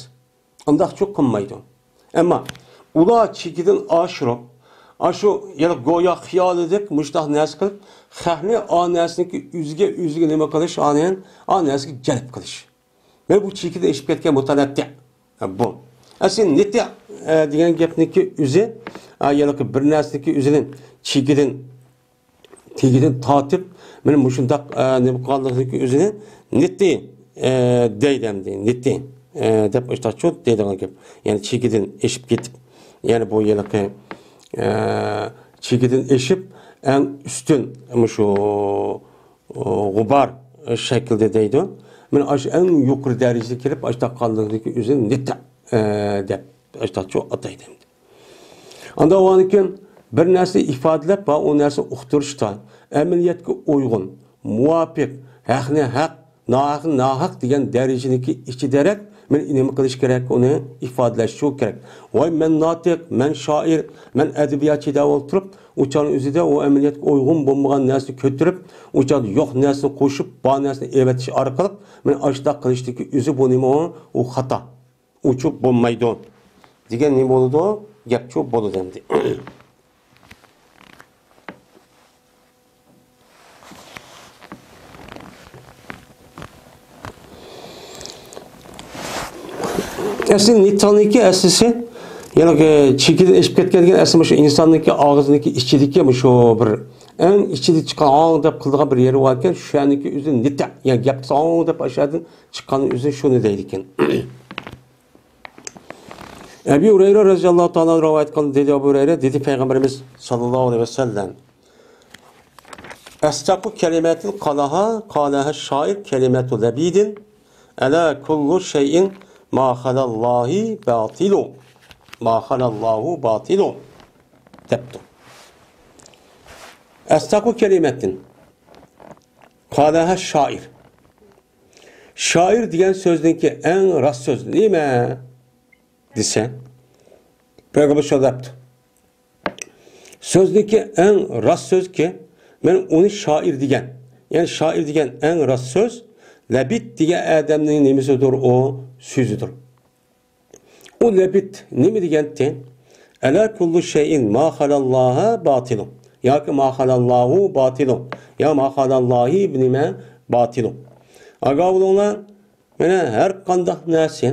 ئۇنداقچۇ قىلمايدۇ. ئەمما ئۇلار چېكىدىن ئاشۇرۇپ، ئاشۇ ھېلىقى گويا خىيالىدەك مۇشۇنداق نەرسە قىلىپ، خەقنى ئا نەرسىنىڭكى ئۆزىگە، ئۆزىگە نېمە قىلىش، ئانى ئا نەرسىگە جەلپ قىلىش. مانا بۇ چېكىدىن ئېشىپ كەتكەن مۇتەنەتتىئ. بۇ. ئەسلى نىتىئ، ئە، دېگەن گەپنىڭكى ئۆزى، ئە، يەنى بىر نەرسىنىڭكى ئۆزىنى چېكىدىن، تېگىدىن تارتىپ، مانا مۇشۇنداق، ئە، نېمە قىلغانلىقىنىڭكى ئۆزىنى نىتى، ئە، دەيدۇ ئەمدى. نىتى، ئە، دەپ ئاشتاقچۇ دەيدىغان گەپ. يەنى چېكىدىن ئېشىپ كېتىپ، يەنى بۇ ھېلىقى، ئە، چېكىدىن ئېشىپ، ئەڭ ئۈستۈن مۇشۇ غۇبار شەكلىدە دەيدۇ. مانا ئاشۇ ئەڭ يۇقىرى دەرىجىگە كېلىپ، ئاشۇنداق قالدۇقتىكى ئۆزىنى نىتىق، ئە، دەپ ئاشۇنداقچۇ ئاتايدۇ ئەمدى. ئانداق بولغاندىكىن بىر نەرسىنى ئىپادىلەپ ۋە ئۇ نەرسىنى ئۇقتۇرۇشتا ئەمەلىيەتكە ئۇيغۇن، مۇۋاپىق، ھەقنى ھەق، ناھەقنى ناھەق دېگەن دەرىجىنىڭكى ئىچىدىرەك مەن نېمە قىلىش كېرەك؟ ئۇنى ئىپادىلەش شۇ كېرەك. ۋاي مەن ناتىق، مەن شائىر، مەن ئەدەبىياتچى دەپ ئولتۇرۇپ، ئۇ چاغنىڭ ئۆزىدە ئۇ ئەمەلىيەتكە ئۇيغۇن بولمىغان نەرسىنى كۆتۈرۈپ، ئۇ چاغدا يوق نەرسىنى قوشۇپ، بار نەرسىنى ئېۋەتىش ئارقىلىق مەن ئاشۇنداق قىلىشتىكى ئۆزى بۇ نېمە ئۇ؟ ئۇ خاتا. ئۇچۇپ بولمايدۇ. دېگەن نېمە بولىدۇ؟ گەپچۇ بولىدۇ ئەمدى. ئەسلى نىتاننىڭكى ئەسلىسى، يەنى چېكىدىن ئېشىپ كەتكەن دېگەن ئەسلى مۇشۇ ئىنساننىڭكى ئاغزىنىڭكى ئىچىدىكى مۇشۇ بىر ئەڭ ئىچىدە چىققان ھاڭ دەپ قىلىدىغان بىر يېرى باركەن، شۇ يەرنىڭكى ئۆزى نىتە، يەنى گەپ قىلسا ھاڭ دەپ ئاشۇ يەردىن چىققاننىڭ ئۆزى شۇنى دەيدىكەن. ئەبى ھۇرەيرە رەزىياللاھۇ تائالا رىۋايەت قىلدى، دېدى ئەبۇ ھۇرەيرە، دېدى پەيغەمبىرىمىز ساللاللاھۇ ئەلەيھى ۋەسەللەم، «ئەسدەقۇ كەلىمەتىن قالاھا، قالاھا شائىر كەلىمەتۇ لەبىدىن، ئەلا كۇللۇ شەيئىن ما خالاللاھى باتىلۇ، ما خالاللاھۇ باتىلۇ» دەپتۇ. «ئەسدەقۇ كەلىمەتىن قالاھا شائىر.» شائىر دېگەن سۆزنىڭكى ئەڭ راست سۆز نېمە دېسە، پەيغەمبەر شۇنداق دەپتۇ. سۆزنىڭكى ئەڭ راست سۆزكى، مەن ئۇنى شائىر دېگەن. يەنى شائىر دېگەن ئەڭ راست سۆز، لەبىد دېگەن ئادەمنىڭ نېمىسىدۇر، ئۇ سۆزىدۇر. ئۇ لەبىد نېمە دېگەنتى؟ ئەلا كۇللۇ شەيئىن ما خالاللاھا باتىلۇ. ياكى ما خالاللاھۇ باتىلۇ. يا ما خالاللاھى نېمە؟ باتىلۇ. ئاگاھ بولۇڭلار، مانا ھەر قانداق نەرسە،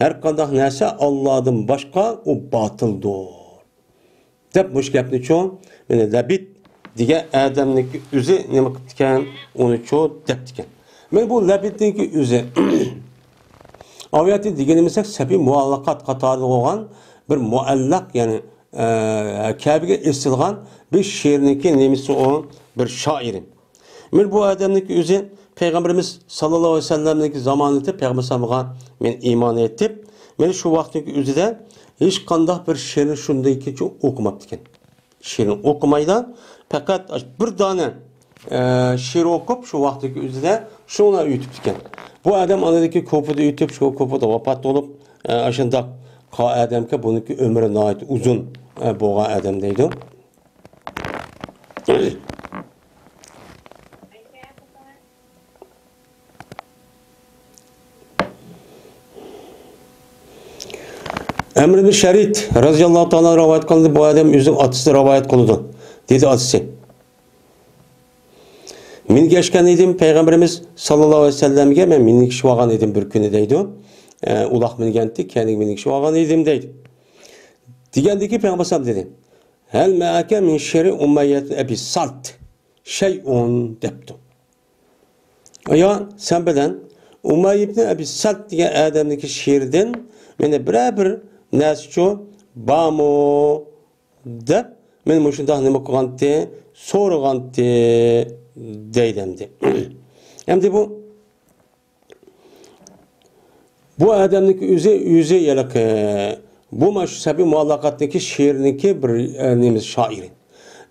ھەر قانداق نەرسە ئاللادىن باشقا ئۇ باتىلدۇر. دەپ مۇشۇ گەپنىچۇ، مانا لەبىد دېگەن ئادەمنىڭكى ئۆزى نېمە قىپتىكەن، ئۇنىچۇ دەپتىكەن. مانا بۇ لەبىدنىڭكى ئۆزى ئاۋياتى دېگىنىمىزدەك سەبىي مۇئەللەقات قاتارىدا بولغان بىر مۇئەللەق، يەنى، ئە، كەبىگە ئېسىلغان بىر شېئىرنىڭكى نېمىسى ئۇ، بىر شائىرى. مانا بۇ ئادەمنىڭكى ئۆزى پەيغەمبىرىمىز ساللاللاھۇ ئەلەيھى ۋەسەللەمنىڭكى زامانىدا پەيغەمبەر ئەلەيھىسسالامغا مەن ئىمان ئېيتىپ، مانا شۇ ۋاقىتنىڭكى ئۆزىدە ھېچقانداق بىر شېئىرنى شۇندىن كېيىنچە ئوقۇماپتىكەن. شېئىرنى ئوقۇمايلا، پەقەت بىر دانە، ئە، شېئىر ئوقۇپ، شۇ ۋاقىتتىكى ئۆزىدە شۇنى ئۆتۈپتىكەن. بۇ ئادەم ئاندىكى كوپىدا ئۆتۈپ، شۇ كوپىدا ۋاپات بولۇپ، ئە، ئاشۇنداق قا-، ئادەمكە بۇنىڭكى ئۆمرى ناھايىتى ئۇزۇن، ئە، بولغان ئادەم دەيدۇ. ئەمر ئىبن شەرىد رەزىياللاھۇ تائالا رىۋايەت قىلدى، بۇ ئادەم ئۆزىنىڭ ئاتىسى رىۋايەت قىلىدۇ. دېدى ئاتىسى، مىنگەشكەن ئىدىم پەيغەمبىرىمىز ساللاللاھۇ ئەلەيھى ۋەسەللەمگە، مەن مىنگىشىۋالغان ئىدىم بىر كۈنى دەيدۇ. ئە، ئۇلاق مىنگەنتى، كەينىگە مىنگىشىۋالغان ئىدىم دەيدۇ. دېگەندىكى پەيغەمبەر ئەلەيھىسسالام دېدى، ھەل مەئەكە مىن شېئىرى ئۇمەييەت ئەبى سالت شەيئۇن دەپتۇ. يا سەن بىلەن ئۇمەييە ئىبنى ئەبى سەلت دېگەن ئادەمنىڭكى شېئىرىدىن مېنى بىرەر بىر نەرسىچۇ بارمۇ دەپ مېنى مۇشۇنداق نېمە قىلغانتى، سورىغانتى دەيدۇ ئەمدى. ئەمدى بۇ بۇ ئادەمنىڭكى ئۆزى، ئۆزى ھېلىقى، بۇ مانا شۇ سەبىي مۇئەللەقاتنىڭكى شېئىرنىڭكى بىر، ئە، نېمىسى، شائىرى.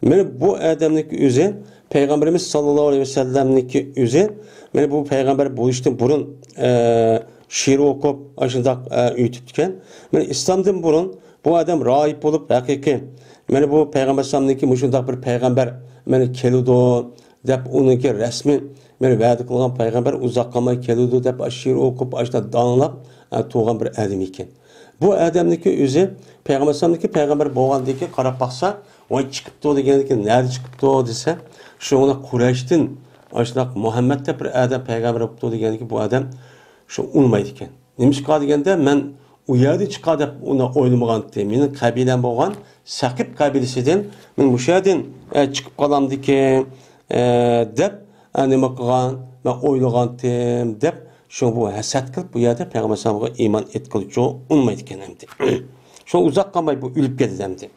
مانا بۇ ئادەمنىڭكى ئۆزى، پەيغەمبىرىمىز ساللاللاھۇ ئەلەيھى ۋەسەللەمنىڭكى ئۆزى، مانا بۇ پەيغەمبەر بولۇشتىن بۇرۇن، ئە، شېئىر ئوقۇپ، ئاشۇنداق، ئە، ئۆتۈپتىكەن. مانا ئىسلامدىن بۇرۇن بۇ ئادەم راھىب بولۇپ، ھەقىقىي، مانا بۇ پەيغەمبەر ئەلەيھىسسالامنىڭكى مۇشۇنداق بىر پەيغەمبەر مانا كېلىدۇ، دەپ ئۇنىڭكى رەسمىي، مانا ۋەدە قىلغان پەيغەمبەر ئۇزاق قالماي كېلىدۇ دەپ، ئاشۇ شېئىر ئوقۇپ، ئاشۇنداق داڭلاپ، ئە، تۇرغان بىر ئادەم ئىكەن. بۇ ئادەمنىڭكى ئۆزى پەيغەمبەر ئەلەيھىسسالامنىڭكى پەيغەمبەر بولغاندىن كېيىن قاراپ باقسا، ۋاي چىقىپتۇ دېگەندىن كېيىن نەدە چىقىپتۇ دېسە، شۇ مانا قۇرەيشتىن ئاشۇنداق مۇھەممەد دەپ بىر ئادەم پەيغەمبەر بوپتۇ دېگەندىن كېيىن بۇ ئادەم شۇ ئۇنىمايدىكەن. نېمىشقا دېگەندە، مەن ئۇ يەردىن چىقار دەپ ئۇنى ئويلىمىغانتىم. مېنىڭ قەبىلەم بولغان سەقىپ قەبىلىسىدىن مەن مۇشۇ يەردىن، ئە، چىقىپ قالامدىكىن، ئە، دەپ، ئە، نېمە قىلغان، مەن ئويلىغانتىم دەپ، شۇڭا بۇ ھەسەت قىلىپ بۇ يەردە پەيغەمبەر ئەلەيھىسسالامغا ئىمان ئېيتقىلىچۇ ئۇنىمايدىكەن ئەمدى. شۇڭا ئۇزاق قالماي بۇ ئۆلۈپ كېتىدۇ ئەمدى.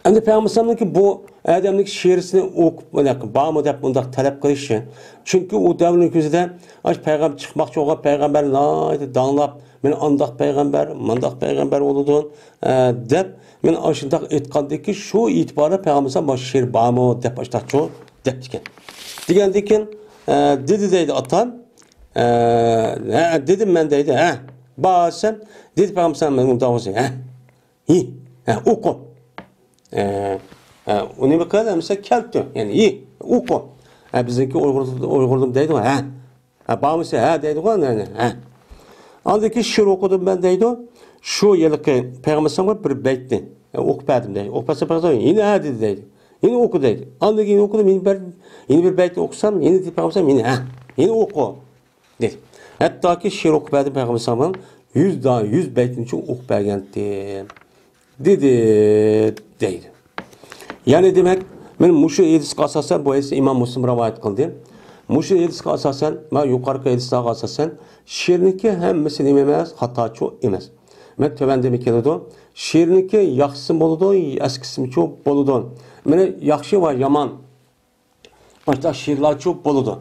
ئەمدى پەيغەمبەر ئەلەيھىسسالامنىڭكى بۇ ئادەمنىڭكى شېئىرىسىنى ئوقۇپ، مانا بارمۇ دەپ مۇنداق تەلەپ قىلىشى. چۈنكى ئۇ دەۋرنىڭ كۆزىدە ئاشۇ پەيغەمبەر، چىقماقچى بولغان پەيغەمبەر ناھايىتى داڭلاپ، مانا ئانداق پەيغەمبەر، مانداق پەيغەمبەر بولىدۇ، ئە، دەپ، مانا ئاشۇنداق ئېيتقاندىكى شۇ ئېتىباردا پەيغەمبەر ئەلەيھىسسالام مانا شېئىر بارمۇ دەپ ئاشۇنداقچۇ دەپتىكەن. دېگەندىكىن، ئە، دېدى دەيدۇ ئاتام، ئە، ھە، دېدىم مەن دەيدۇ، ھە، بار دېسەم، دېدى پەيغەمبەر ئەلەيھىسسالام مانا مۇنداق بولسا، ھە. ھى، ھە، ئوقۇ. ئە، ئە، ئۇنى بىر قىل، مىسال كەلتۈر. يەنى ھى، ئوقۇ. ھە، بىزنىڭكى ئۇيغۇر، ئۇيغۇردىمۇ دەيدىغۇ، ھە. ھە، بارمىسا، ھە دەيدىغۇ، ھە، ھە. ئاندىن كېيىن شېئىر ئوقۇدۇم مەن دەيدۇ. شۇ ھېلىقى پەيغەمبەر ئەلەيھىسسالامغا بىر بەيتنى، ئە، ئوقۇپ بەردىم دەيدۇ. ئوقۇپ بەرسە پەيغەمبەر ئەلەيھىسسالام يەنە ھە دېدى دەيدۇ. يەنە ئوقۇ دەيدۇ. ئاندىن كېيىن ئوقۇدۇم، يەنە بىر، يەنە بىر بەيتنى ئوقۇسام، يەنە دېدى پەيغەمبەر ئەلەيھىسسالام يەنە ھە. يەنە ئوقۇ. دېدى. ھەتتاكى شېئىر ئوقۇپ بەردىم پەيغەمبەر ئەلەيھىسسالام، يۈز دا-، يۈز بەيتنىچە ئوقۇپ بەرگەنتىم، دېدى، دەيدۇ. يەنى دېمەك، مەن مۇشۇ ھەدىسكە ئاساسەن، بۇ ھەدىسنى ئىمام مۇسلىم رىۋايەت قىلدى. مۇشۇ ھەدىسكە ئاساسەن، مەن يۇقىرىقى ھەدىسلەرگە ئاساسەن، شېئىرنىڭكى ھەممىسى نېمە ئەمەس؟ خاتاچۇ ئەمەس. مەن تۆۋەندە نېمە كېلىدۇ؟ شېئىرنىڭكى ياخشىسىمۇ بولىدۇ، ئەسكىسىمۇچۇ بولىدۇ. مانا ياخشى ۋە يامان ئاشۇنداق شېئىرلارچۇ بولىدۇ.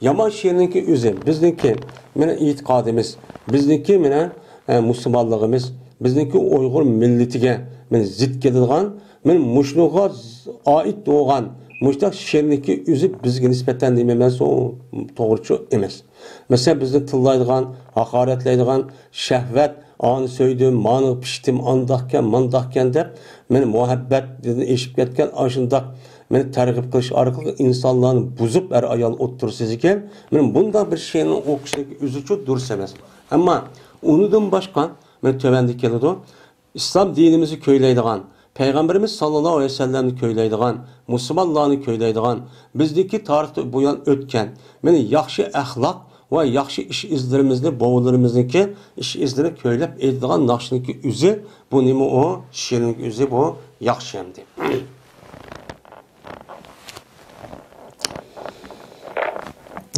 يامان شېئىرنىڭكى ئۆزى، بىزنىڭكى، مانا ئېتىقادىمىز، بىزنىڭكى، مانا، ئە، مۇسۇلمانلىقىمىز، بىزنىڭكى ئۇيغۇر مىللىتىگە، مانا زىت كېلىدىغان، مانا مۇشۇنىڭغا ئائىت بولغان مۇشۇنداق شېئىرنىڭكى ئۆزى بىزگە نىسبەتەن نېمە ئەمەس، ئۇ توغرىچۇ ئەمەس. مەسىلەن، بىزنى تىللايدىغان، ھاقارەتلەيدىغان، شەھۋەت، ئانى سۆيدۈم، مانىغا پىشتىم، ئانداقكەن، مانداقكەن دەپ، مانا مۇھەببەتتىن ئېشىپ كەتكەن ئاشۇنداق، مانا تەرغىب قىلىش ئارقىلىق ئىنسانلارنى بۇزۇپ، ئەر-ئايال ئوتتۇرىسىدىكى، مانا بۇنداق بىر شېئىرنىڭ ئوقۇشنىڭ ئۆزىچۇ دۇرۇس ئەمەس. ئەمما ئۇنىڭدىن باشقا، مانا تۆۋەندە كېلىدۇ. ئىسلام دىنىمىزنى كۆيلەيدىغان، پەيغەمبىرىمىز ساللاللاھۇ ئەلەيھى ۋەسەللەمنى كۆيلەيدىغان، مۇسۇلمانلارنى كۆيلەيدىغان، بىزنىڭكى تارىختىن بۇيان ئۆتكەن، مانا ياخشى ئەخلاق ۋە ياخشى ئىش ئىزلىرىمىزنى، بوۋىلىرىمىزنىڭكى ئىش ئىزلىرىنى كۆيلەپ ئېيتىدىغان ناخشىنىڭكى ئۆزى، بۇ نېمە ئۇ؟ شېئىرنىڭكى ئۆزى بۇ ياخشى ئەمدى.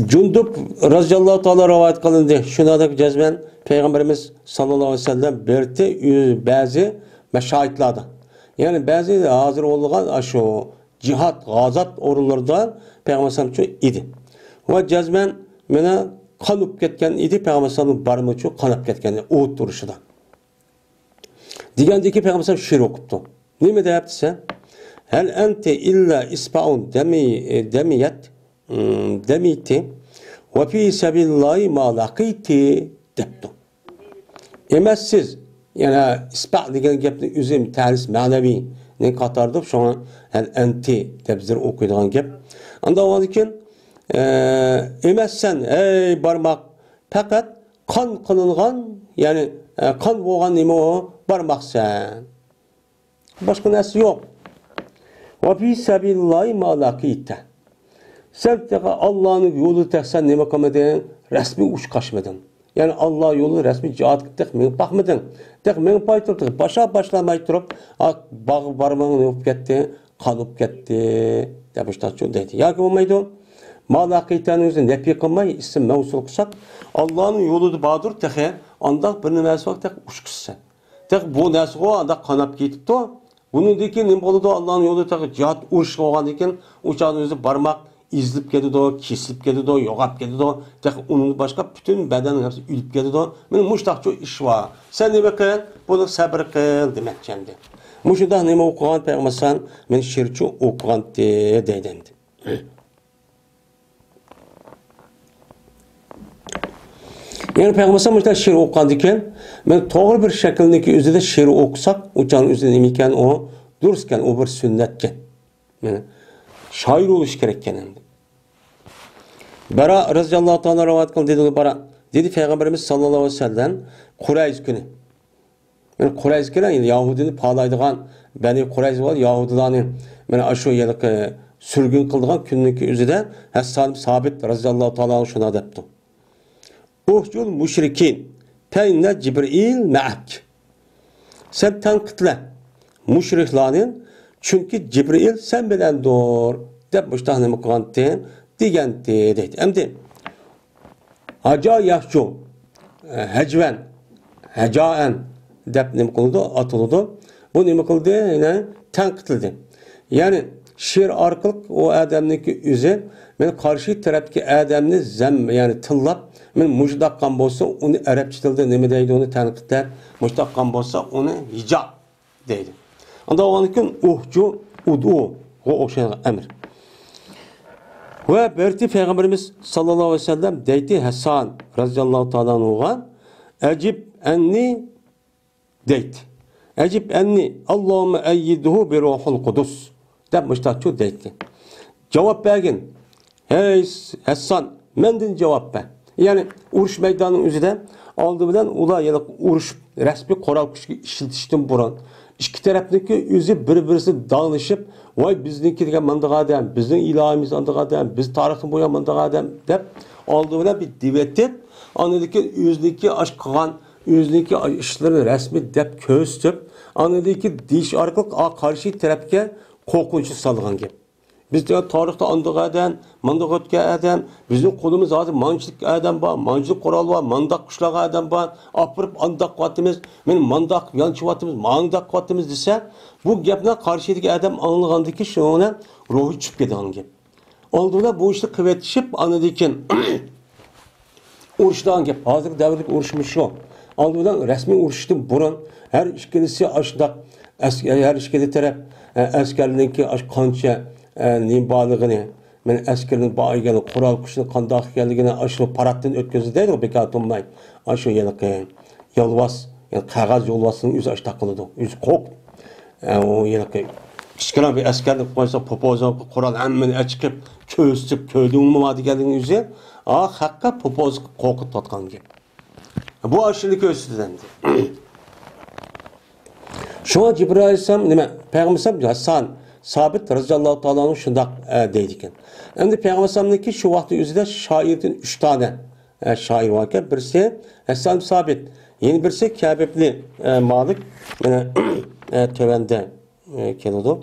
جۇندۇب رەزىياللاھۇ تائالا رىۋايەت قىلىندى. شۇنىڭدەك جەزمەن پەيغەمبىرىمىز ساللاللاھۇ ئەلەيھى ۋەسەللەم بىر تى-، بەزى مەشاھىدلاردا، يەنى بەزى ھازىر بولغان ئاشۇ جىھاد، غازات ئورۇنلىرىدا پەيغەمبەر ئەلەيھىسسالامچۇ ئىدى. ۋە جەزمەن مانا قان ئۇرۇپ كەتكەن ئىدى، پەيغەمبەر ئەلەيھىسسالامنىڭ بارمىچۇ قان ئۇرۇپ كەتكەن ئوت ئۇرۇشىدا. دېگەندىكى پەيغەمبەر ئەلەيھىسسالام شېئىر ئوقۇپتۇ. نېمە دەپ دېسە، «ھەل ئەنتى ئىللا ئىسباؤن دەمى-، دەمىيەت، دەمىيتى ۋە فى سەبىلىللاھى ما لاقىتى» دەپتۇ. ئەمەس سىز، يەنە ئىسبا دېگەن گەپنى ئۆزى تەرىس مەنىۋىنى قاتاردۇر، شۇڭا ھەل ئەنتى دەپ زىر ئوقۇيدىغان گەپ. ئاندىن ئۇنىڭدىن كېيىن، ئە، ئەمەس سەن، ئەي بارماق، پەقەت قان قىلىنغان، يەنى، ئە، قان بولغان نېمە ئۇ؟ بارماقسەن. باشقا نەرسە يوق. ۋە فى سەبىلىللاھى ما لاقىتە. سەن تېخى ئاللانىڭ يولىدا تېخى سەن نېمە قىلمىدىڭ؟ رەسمىي ئۇچقاچمىدىڭ. يەنى ئاللا يولىدا رەسمىي جىھادقا تېخى مېڭىپ باقمىدىڭ. تېخى مېڭىپ باي تۇرۇپ، تېخى باشا باشلاماي تۇرۇپ، ئا، باغ بارماڭ نېمە بولۇپ كەتتى؟ قان بولۇپ كەتتى. دەپ مۇشتاقچۇ دەيدۇ. ياكى بولمايدۇ. ما لاقىتەنى ئۆزى نەپى قىلماي، ئىسىم مەۋسۇل قىلساق، ئاللانىڭ يولىدا باردۇر تېخى، ئانداق بىر نېمە بار، تېخى ئۇچقۇچىسەن. تېخى بۇ نەرسىغۇ ئانداق قاناپ كېتىپتۇ. بۇنىڭدىن كېيىن نېمە بولىدۇ؟ ئاللانىڭ يولىدا تېخى جىھاد ئۇرۇش بولغاندىن كېيىن، ئۇ چاغدا ئۆزى بارماق ئېزىلىپ كېتىدۇ، كېسىلىپ كېتىدۇ، يوغاپ كېتىدۇ. تېخى ئۇنىڭدىن باشقا پۈتۈن بەدەن ھەممىسى ئۆلۈپ كېتىدۇ. مانا مۇشۇنداقچۇ ئىش بار. سەن نېمە قىل؟ بۇنى سەبرى قىل دېمەكچى ئەمدى. مۇشۇنداق نېمە ئوقۇغان پەيغەمبەر ئەلەيھىسسالام؟ مانا شېئىرچۇ ئوقۇغانتى دەيدۇ ئەمدى. يەنى پەيغەمبەر ئەلەيھىسسالام مۇشۇنداق شېئىر ئوقۇغاندىكىن، مانا توغرا بىر شەكىلنىڭكى ئۆزىدە شېئىر ئوقۇساق، ئۇ چاغنىڭ ئۆزىدە نېمە ئىكەن ئۇ؟ دۇرۇس ئىكەن، ئۇ بىر سۈننەتكەن. مانا شائىر بولۇش كېرەككەن ئەمدى. بەرا رەزىياللاھۇ تائالا رىۋايەت قىلدى، دېدى بەرا. دېدى پەيغەمبىرىمىز ساللاللاھۇ ئەلەيھى ۋەسەللەم، قۇرەيش كۈنى. مانا قۇرەيش كېلەن، يەھۇدىينى پالايدىغان، بەنى قۇرەيزە بولغان يەھۇدىيلارنى، مانا ئاشۇ ھېلىقى سۈرگۈن قىلىدىغان كۈننىڭكى ئۆزىدە ھەسسان سابىت رەزىياللاھۇ تائالا ئەنھۇ شۇنداق دەپتۇ. «ئۇھجۇل مۇشرىكىن، فەئىننە جىبرىئىل مەئەك.» سەن تەنقىدلە مۇشرىكلارنى، چۈنكى جىبرىئىل سەن بىلەندۇر، دەپ مۇشتاق نېمە قىلغانتى، دېگەنتى، دەيدۇ. ئەمدى ھاجا يەھجۇ، ھەجۋەن، ھەجائەن دەپ نېمە قىلىدۇ؟ ئاتىلىدۇ. بۇ نېمە قىلدى؟ يەنە تەنقىدلىدى. يەنى شېئىر ئارقىلىق ئۇ ئادەمنىڭكى ئۆزى، مەن قارشى تەرەپتىكى ئادەمنى زەم-، يەنى تىللاپ، مەن مۇشۇنداق قىلغان بولسا، ئۇنى ئەرەبچە تىلدا نېمە دەيدۇ، ئۇنى تەنقىدلەپ، مۇشۇنداق قىلغان بولسا، ئۇنى ھىجا دەيدۇ. ئاندىن ئۇنىڭدىن كېيىن ئۇھجۇ، ئۇدۇغا ئوخشايدىغان ئەمىر. ۋە بىرتى پەيغەمبىرىمىز ساللاللاھۇ ئەلەيھى ۋەسەللەم دەيتتى، ھەسسان رەزىياللاھۇ تائالا ئەنھۇغا، ئەجىب ئەننى دەيتتى. ئەجىب ئەننى، ئاللاھۇممە ئەييىدھۇ بىروھۇل قۇدۇس، دەپ مۇشتاقچۇ دەيتتى. جاۋاب بەرگىن، ھەي ھەسسان، مەندىن جاۋاب بەر. يەنى ئۇرۇش مەيدانىنىڭ ئۆزىدە ئالدى بىلەن ئۇلار يەنە ئۇرۇش رەسمىي قورال كۈچكە ئىشلىتىشتىن بۇرۇن ئىككى تەرەپنىڭكى ئۆزى بىر-بىرسىدىن داڭلىشىپ، ۋاي بىزنىڭكى دېگەن مانداق ئادەم، بىزنىڭ ئىلاھىمىز ئانداق ئادەم، بىز تارىختىن بۇيان مانداق ئادەم دەپ ئالدى بىلەن بىر دېۋەتىپ، ئاندىن كېيىن ئۆزىنىڭكى ئاش قىلغان، ئۆزىنىڭكى ئىشلىرىنى رەسمىي دەپ كۆرسىتىپ، ئاندىن كېيىن دېيىش ئارقىلىق ئا قارشى تەرەپكە قورقۇنچنى سالغان گەپ. بىز دېگەن تارىختا ئانداق ئادەم، مانداق ئۆتكەن ئادەم، بىزنىڭ قولىمىزدا ھازىر مانچىلىك ئادەم بار، مانچىلىك قورال بار، مانداق كۈچلۈك ئادەم بار، ئاپىرىپ ئانداق قىلىۋاتىمىز، مانا مانداق يانچىۋاتىمىز، مانداق قىلىۋاتىمىز دېسە، بۇ گەپنى قارشىدىكى ئادەم ئاڭلىغاندىن كېيىن شۇنىڭ بىلەن روھى چۈشۈپ كېتىدىغان گەپ. ئالدى بىلەن بۇ ئىشنى قىلىۋېتىشىپ، ئاندىن كېيىن ئۇرۇشىدىغان گەپ. ھازىرقى دەۋردىكى ئۇرۇشمۇ شۇ. ئالدى بىلەن رەسمىي ئۇرۇشۇشتىن بۇرۇن ھەر ئىككىلىسى ئاشۇنداق ئەس-، ھەر ئىككىلى تەرەپ، ئە، ئەسكەرلىرىنىڭكى ئاشۇ قانچە، ئە، نېمە بارلىقىنى، مانا ئەسكەرنىڭ بار ئىكەنلىكى، قورال كۈچىنىڭ قانداق ئىكەنلىكىنى ئاشۇ پاراتتىن ئۆتكۈزدى دەيدىغۇ، بىكار تۇرماي. ئاشۇ ھېلىقى يولۋاس، يەنى قەغەز يولۋاسنىڭ ئۆزى ئاشۇنداق قىلىدۇ. ئۆزى قورقۇپ. ئە، ئۇ ھېلىقى كىچىككىنە بىر ئەسكەرنى قويسا، پوپوزىغا قورال ھەممىنى ئەچىقىپ، كۆرسىتىپ، كۆردۈڭمۇ دېگەننىڭ ئۆزى، ئا، خەققە پوپوزىغا قورقۇتۇۋاتقان گەپ. بۇ ئاشۇنى كۆرسىتىدۇ ئەمدى. شۇڭا جىبرىل ئەلەيھىسسالام نېمە؟ پەيغەمبەر ئەلەيھىسسالام ھەسسان سابىت رەزىياللاھۇ تائالا ئەنھۇ شۇنداق، ئە، دەيدىكەن. ئەمدى پەيغەمبەر ئەلەيھىسسالامنىڭكى شۇ ۋاقىتنىڭ ئۆزىدە شائىردىن ئۈچ دانە، ئە، شائىر باركەن. بىرسى ھەسسان سابىت، يەنە بىرسى كەبىبنى، ئە، مالىك، مانا، ئە، تۆۋەندە، ئە، كېلىدۇ.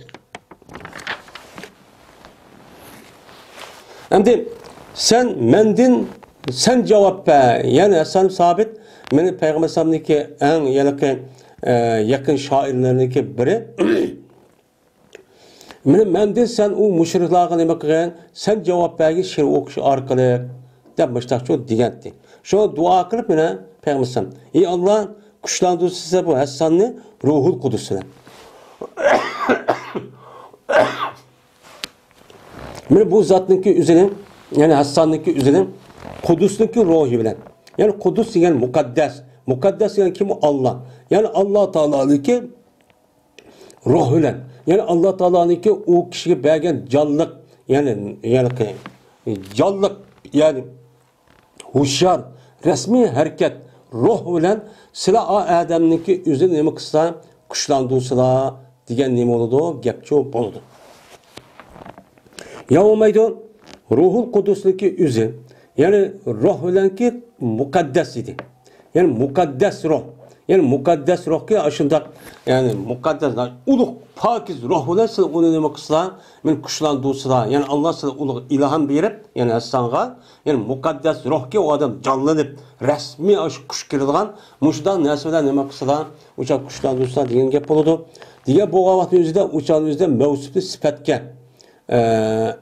ئەمدى سەن مەندىن سەن جاۋاب بەر. يەنى ھەسسان سابىت مېنى پەيغەمبەر ئەلەيھىسسالامنىڭكى ئەڭ ھېلىقى، ئە، يېقىن شائىرلىرىنىڭكى بىرى. مېنى مەندىن سەن ئۇ مۇشرىكلارغا نېمە قىلغىن؟ سەن جاۋاب بەرگىن شېئىر ئوقۇش ئارقىلىق، دەپ مۇشتاقچۇ دېگەنتى. شۇ دۇئا قىلىپ مېنى پەيغەمبەر ئەلەيھىسسالام، ئى ئاللا، كۈچلەندۈرسىلە بۇ ھەسساننى روھۇل قۇدۇس بىلەن. مانا بۇ زاتنىڭكى ئۆزىنىڭ، يەنى ھەسساننىڭكى ئۆزىنىڭ قۇدۇسنىڭكى روھى بىلەن. يەنى قۇدۇس دېگەن مۇقەددەس. مۇقەددەس دېگەن كىم؟ ئاللا. يەنى ئاللا تائالانىڭكى روھ بىلەن. يەنى ئاللا تائالانىڭكى ئۇ كىشىگە بەرگەن جانلىق، يەنى، يەنى جانلىق، يەنى ھوشيار، رەسمىي ھەرىكەت، روھ بىلەن سىلە ئا ئادەمنىڭكى ئۆزىنى نېمە قىلسا، كۈچلەندۈرسىلا دېگەن نېمە بولىدۇ؟ گەپچۇ بولىدۇ. يا بولمايدۇ، روھۇل قۇدۇسنىڭكى ئۆزى، يەنى روھ بىلەنكى مۇقەددەس ئىدى. يەنى مۇقەددەس روھ. يەنى مۇقەددەس روھكى ئاشۇنداق، يەنى مۇقەددەس، ئۇلۇغ، پاكىز روھ بىلەن سىلە ئۇنى نېمە قىلسىلا، مېنى كۈچلەندۈرسىلا. يەنى ئاللا سىلە ئۇلۇغ ئىلھام بېرىپ، يەنى ھەسسانغا، يەنى مۇقەددەس روھكى ئۇ ئادەم جانلىنىپ، رەسمىي ئاشۇ كۈچ كېلىدىغان، مۇشۇنداق نەرسە بىلەن نېمە قىلسىلا، ئۇ چاغ كۈچلەندۈرسىلا دېگەن گەپ بولىدۇ. دېگەن بولغان ۋاقىتنىڭ ئۆزىدە ئۇ چاغنىڭ ئۆزىدە مەۋسۇپنى سۈپەتكە ئە،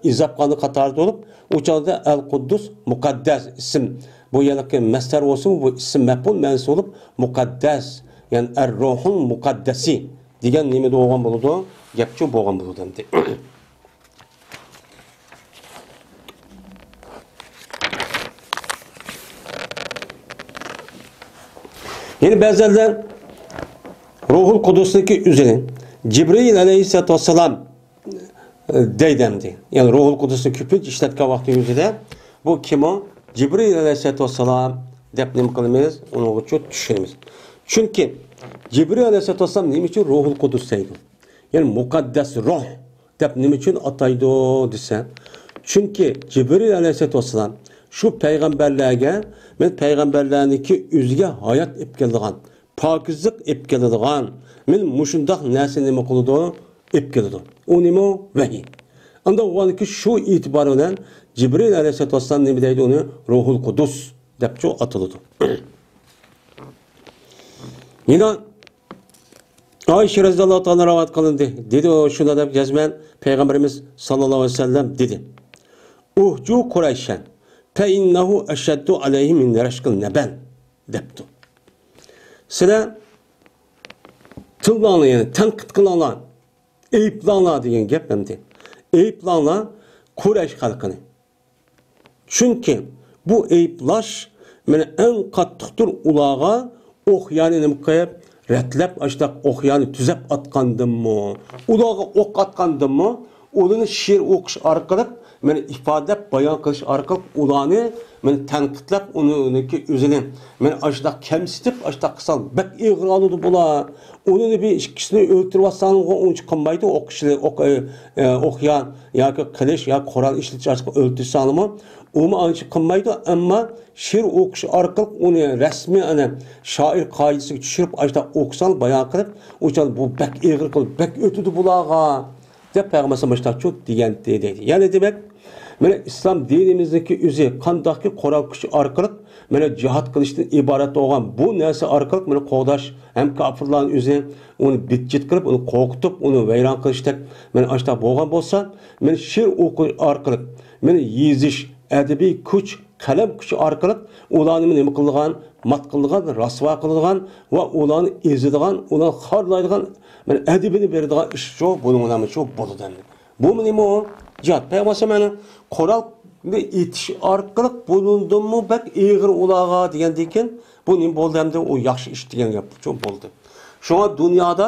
ئىزاپ قىلغان قاتارىدا بولۇپ، ئۇ چاغدا ئەل قۇددۇس، مۇقەددەس ئىسىم. بۇ يەردىكى مەسدەر بولسىمۇ، بۇ ئىسىم مەپئۇل مەنىسى بولۇپ، مۇقەددەس، يەنى ئەر روھۇل مۇقەددەسى دېگەن نېمىدە بولغان بولىدۇ؟ گەپچۇ بولغان بولىدۇ ئەمدى. يەنە بەزىلەر روھۇل قۇدۇسنىڭكى ئۆزىنى جىبرىل ئەلەيھىسسالاتۇ ۋەسسالام دەيدۇ ئەمدى. يەنى روھۇل قۇدۇسنى كۆپىنچە ئىشلەتكەن ۋاقتى ئۆزىدە بۇ كىم ئۇ؟ جىبرىل ئەلەيھىسسالاتۇ ۋەسسالام دەپ نېمە قىلىمىز؟ ئۇنىڭغىچۇ چۈشىنىمىز. چۈنكى جىبرىل ئەلەيھىسسالاتۇ ۋەسسالام نېمە ئۈچۈن روھۇل قۇدۇس دەيدۇ؟ يەنى مۇقەددەس روھ دەپ نېمە ئۈچۈن ئاتايدۇ دېسە، چۈنكى جىبرىل ئەلەيھىسسالاتۇ ۋەسسالام شۇ پەيغەمبەرلەرگە، مەن پەيغەمبەرلەرنىڭكى ئۆزىگە ھايات ئېلىپ كېلىدىغان، پاكىزلىق ئېلىپ كېلىدىغان، مەن مۇشۇنداق نەرسە نېمە قىلىدۇ؟ ئېلىپ كېلىدۇ. ئۇ نېمە؟ ۋەھىي. ئانداق بولغاندىكىن شۇ ئېتىبار بىلەن جىبرىل ئەلەيھىسسالاتۇ ۋەسسالام نېمە دەيدۇ ئۇنى؟ روھۇل قۇدۇس دەپچۇ ئاتىلىدۇ. يەنە ئائىشە رەزىياللاھۇ تائالا رىۋايەت قىلىندى. دېدى ئۇ شۇنداق دەپ جەزمەن پەيغەمبىرىمىز ساللاللاھۇ ئەلەيھى ۋەسەللەم دېدى. ئۇھجۇ قۇرەيشەن فەئىننەھۇ ئەشەددۇ ئەلەيھىم مىن رەشقىل نەبەل دەپتۇ. سىلەر تىللاڭلار، يەنى تەنقىد قىلىڭلار، ئەيىبلەڭلار دېگەن گەپ ئەمدى. ئەيىبلەڭلار قۇرەيش خەلقىنى. چۈنكى بۇ ئەيىبلەش مانا ئەڭ قاتتىقتۇر ئۇلارغا ئوق يانى نېمە قىلىپ، رەتلەپ، ئاشۇنداق ئوق يانى تۈزەپ ئاتقاندىنمۇ، ئۇلارغا ئوق ئاتقاندىنمۇ، ئۇلارنى شېئىر ئوقۇش ئارقىلىق مانا ئىپادىلەپ بايان قىلىش ئارقىلىق ئۇلارنى مانا تەنقىدلەپ، ئۇنى، ئۇنىڭكى ئۆزىنى مانا ئاشۇنداق كەمسىتىپ، ئاشۇنداق قىلساڭ بەك ئېغىر ئالىدۇ بۇلار. ئۇنى بىر ئىككىسىنى ئۆلتۈرۈۋاتساڭغۇ ئۇنچە قىلمايدۇ، ئوق ئىشلە-، ئوق، ئە، ئە، ئوق يا ياكى قىلىچ يا قورال ئىشلىتىش ئارقىلىق ئۆلتۈرسەڭمۇ ئۇمۇ ئانچە قىلمايدۇ. ئەمما شېئىر ئوقۇش ئارقىلىق ئۇنى رەسمىي ئەنە شائىر قائىدىسىگە چۈشۈرۈپ، ئاشۇنداق ئوقۇساڭ، بايان قىلىپ، ئۇ چاغدا بۇ بەك ئېغىر قىلىپ، بەك ئۆتىدۇ بۇلارغا. دەپ پەيغەمبەر ئەلەيھىسسالام مۇشۇنداق دېگەنتى دەيدۇ. يەنى دېمەك، مانا ئىسلام دىنىمىزنىڭكى ئۆزى قانداقكى قورال كۈچ ئارقىلىق مانا جىھاد قىلىشتىن ئىبارەت بولغان بۇ نەرسە ئارقىلىق مانا قوغداش ھەم كاپىرلارنى ئۆزى ئۇنى بىتچىت قىلىپ، ئۇنى قورقۇتۇپ، ئۇنى ۋەيران قىلىشتەك مانا ئاشۇنداق بولغان بولسا، مانا شېئىر ئوقۇش ئارقىلىق، مانا يېزىش، ئەدەبىي كۈچ، قەلەم كۈچى ئارقىلىق ئۇلارنى نېمە قىلىدىغان، مات قىلىدىغان، رەسۋا قىلىدىغان ۋە ئۇلارنى ئېزىدىغان، ئۇلارنى خارلايدىغان، مانا ئەدىپىنى بېرىدىغان ئىش شۇ، بۇنىڭ نامى شۇ بولىدۇ ئەمدى. بۇمۇ نېمە ئۇ؟ جىھاد. پەيغەمبەر ئەلەيھىسسالام يەنە قورالنى ئېتىش ئارقىلىق بۇنىڭدىنمۇ بەك ئېغىر ئۇلارغا دېگەندىن كېيىن، بۇ نېمە بولدى ئەمدى؟ ئۇ ياخشى ئىش دېگەن گەپ شۇ بولدى. شۇڭا دۇنيادا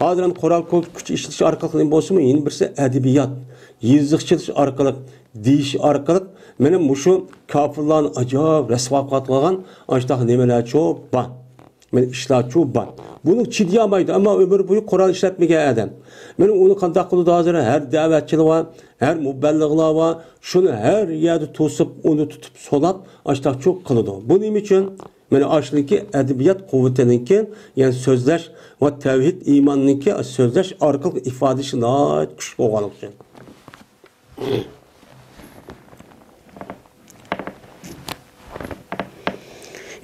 ھازىر ھەم قورال كۈچ ئىشلىتىش ئارقىلىق نېمە بولسىمۇ، يەنە بىرسى ئەدەبىيات، يېزىقچىلىق ئارقىلىق، دېيىش ئارقىلىق، مانا مۇشۇ كاپىرلارنى ئاجايىپ رەسۋا قىلىۋاتقان ئاشۇنداق نېمىلەرچۇ بار. مانا ئىشلارچۇ بار. بۇنى چىدىيالمايدۇ، ئەمما ئۆمۈر بويى قورال ئىشلەتمىگەن ئادەم. مانا ئۇنى قانداق قىلىدۇ ھازىر؟ ھەر دەۋەتچىلەر بار، ھەر مۇبەللىغلار بار. شۇنى ھەر يەردە توسۇپ، ئۇنى تۇتۇپ سولاپ، ئاشۇنداقچۇ قىلىدۇ. بۇ نېمە ئۈچۈن؟ مانا ئاشۇنىڭكى ئەدەبىيات قۇۋۋىتىنىڭكى، يەنى سۆزلەش ۋە تەۋھىد ئىماننىڭكى سۆزلەش ئارقىلىق ئىپادىلىشى ناھايىتى كۈچلۈك بولغانلىقى ئۈچۈن.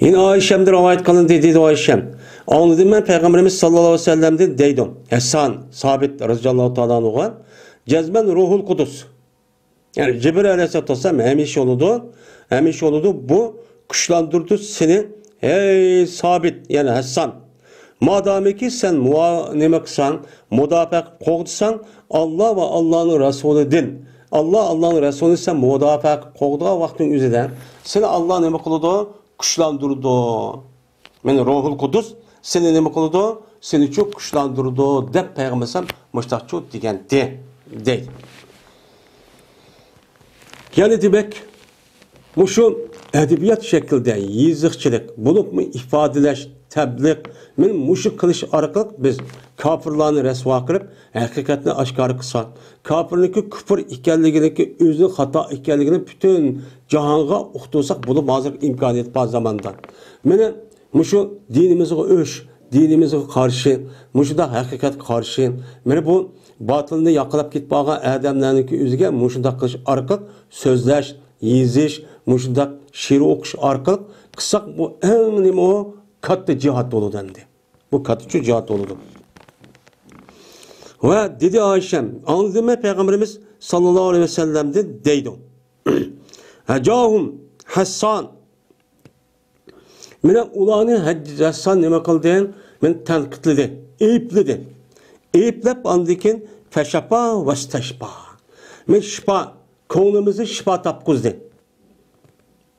يەنە ئائىشەمدىن رىۋايەت قىلىندى، دېدى ئائىشەم. ئاڭلىدىم مەن پەيغەمبىرىمىز ساللاللاھۇ ئەلەيھى ۋەسەللەمدىن دەيدۇ. ھەسسان سابىت رەزىياللاھۇ تائالا ئەنھۇغا جەزمەن روھۇل قۇدۇس. يەنى جىبرىل ئەلەيھىسسالاتۇ ۋەسسالام ھەمىشە بولىدۇ، ھەمىشە بولىدۇ. بۇ كۈچلەندۈرىدۇ سېنى، ھەي سابىت، يەنى ھەسسان. مادامىكى سەن مۇۋا-، نېمە قىلساڭ، مۇداپىئە قىلىپ قوغدىساڭ، ئاللا ۋە ئاللانىڭ رەسۇلىدىن، ئاللا، ئاللانىڭ رەسۇلىنى سەن مۇداپىئە قىلىپ قوغدىغان ۋاقتىڭ ئۆزىدە سېنى ئاللا نېمە قىلىدۇ؟ كۈچلەندۈرىدۇ. مانا روھۇل قۇدۇس سېنى نېمە قىلىدۇ؟ سېنىچۇ كۈچلەندۈرىدۇ، دەپ پەيغەمبەر ئەلەيھىسسالام مۇشۇنداقچۇ دېگەنتى، دەيدۇ. يەنى دېمەك، مۇشۇ ئەدەبىيات شەكلىدە يېزىقچىلىق بولۇپمۇ ئىپادىلەش، تەبلىغ، مانا مۇشۇ قىلىش ئارقىلىق بىز كاپىرلارنى رەسۋا قىلىپ، ھەقىقەتنى ئاشكارا قىلساق، كاپىرنىڭكى كۇپۇر ئىكەنلىكىنىڭكى ئۆزىنىڭ خاتا ئىكەنلىكىنى پۈتۈن جاھانغا ئۇقتۇرساق، بۇنىمۇ ھازىرقى ئىمكانىيەت بار زاماندا. مانا مۇشۇ دىنىمىزغا ئۆچ، دىنىمىزغا قارشى، مۇشۇنداق ھەقىقەتكە قارشى، مانا بۇ باتىلنى ياقىلاپ كېتىپ بارغان ئادەملەرنىڭكى ئۆزىگە مۇشۇنداق قىلىش ئارقىلىق سۆزلەش، يېزىش، مۇشۇنداق شېئىر ئوقۇش ئارقىلىق قىلساق، بۇ ئەڭ نېمە ئۇ؟ كاتتا جىھاد بولىدۇ ئەمدى. بۇ كاتتىچۇ جىھاد بولىدۇ. ۋە دېدى ئائىشەم، ئاڭلىدىممەن پەيغەمبىرىمىز ساللاللاھۇ ئەلەيھى ۋەسەللەمدىن دەيدۇ. ھەجاھۇم ھەسسان. مانا ئۇلارنى ھەج-، ھەسسان نېمە قىلدى؟ مانا تەنقىدلىدى، ئەيىبلىدى. ئەيىبلەپ ئاندىن كېيىن فەشەپا ۋەستەشپا. مانا شىپا، كۆڭلىمىزدە شىپا تاپقۇزدى.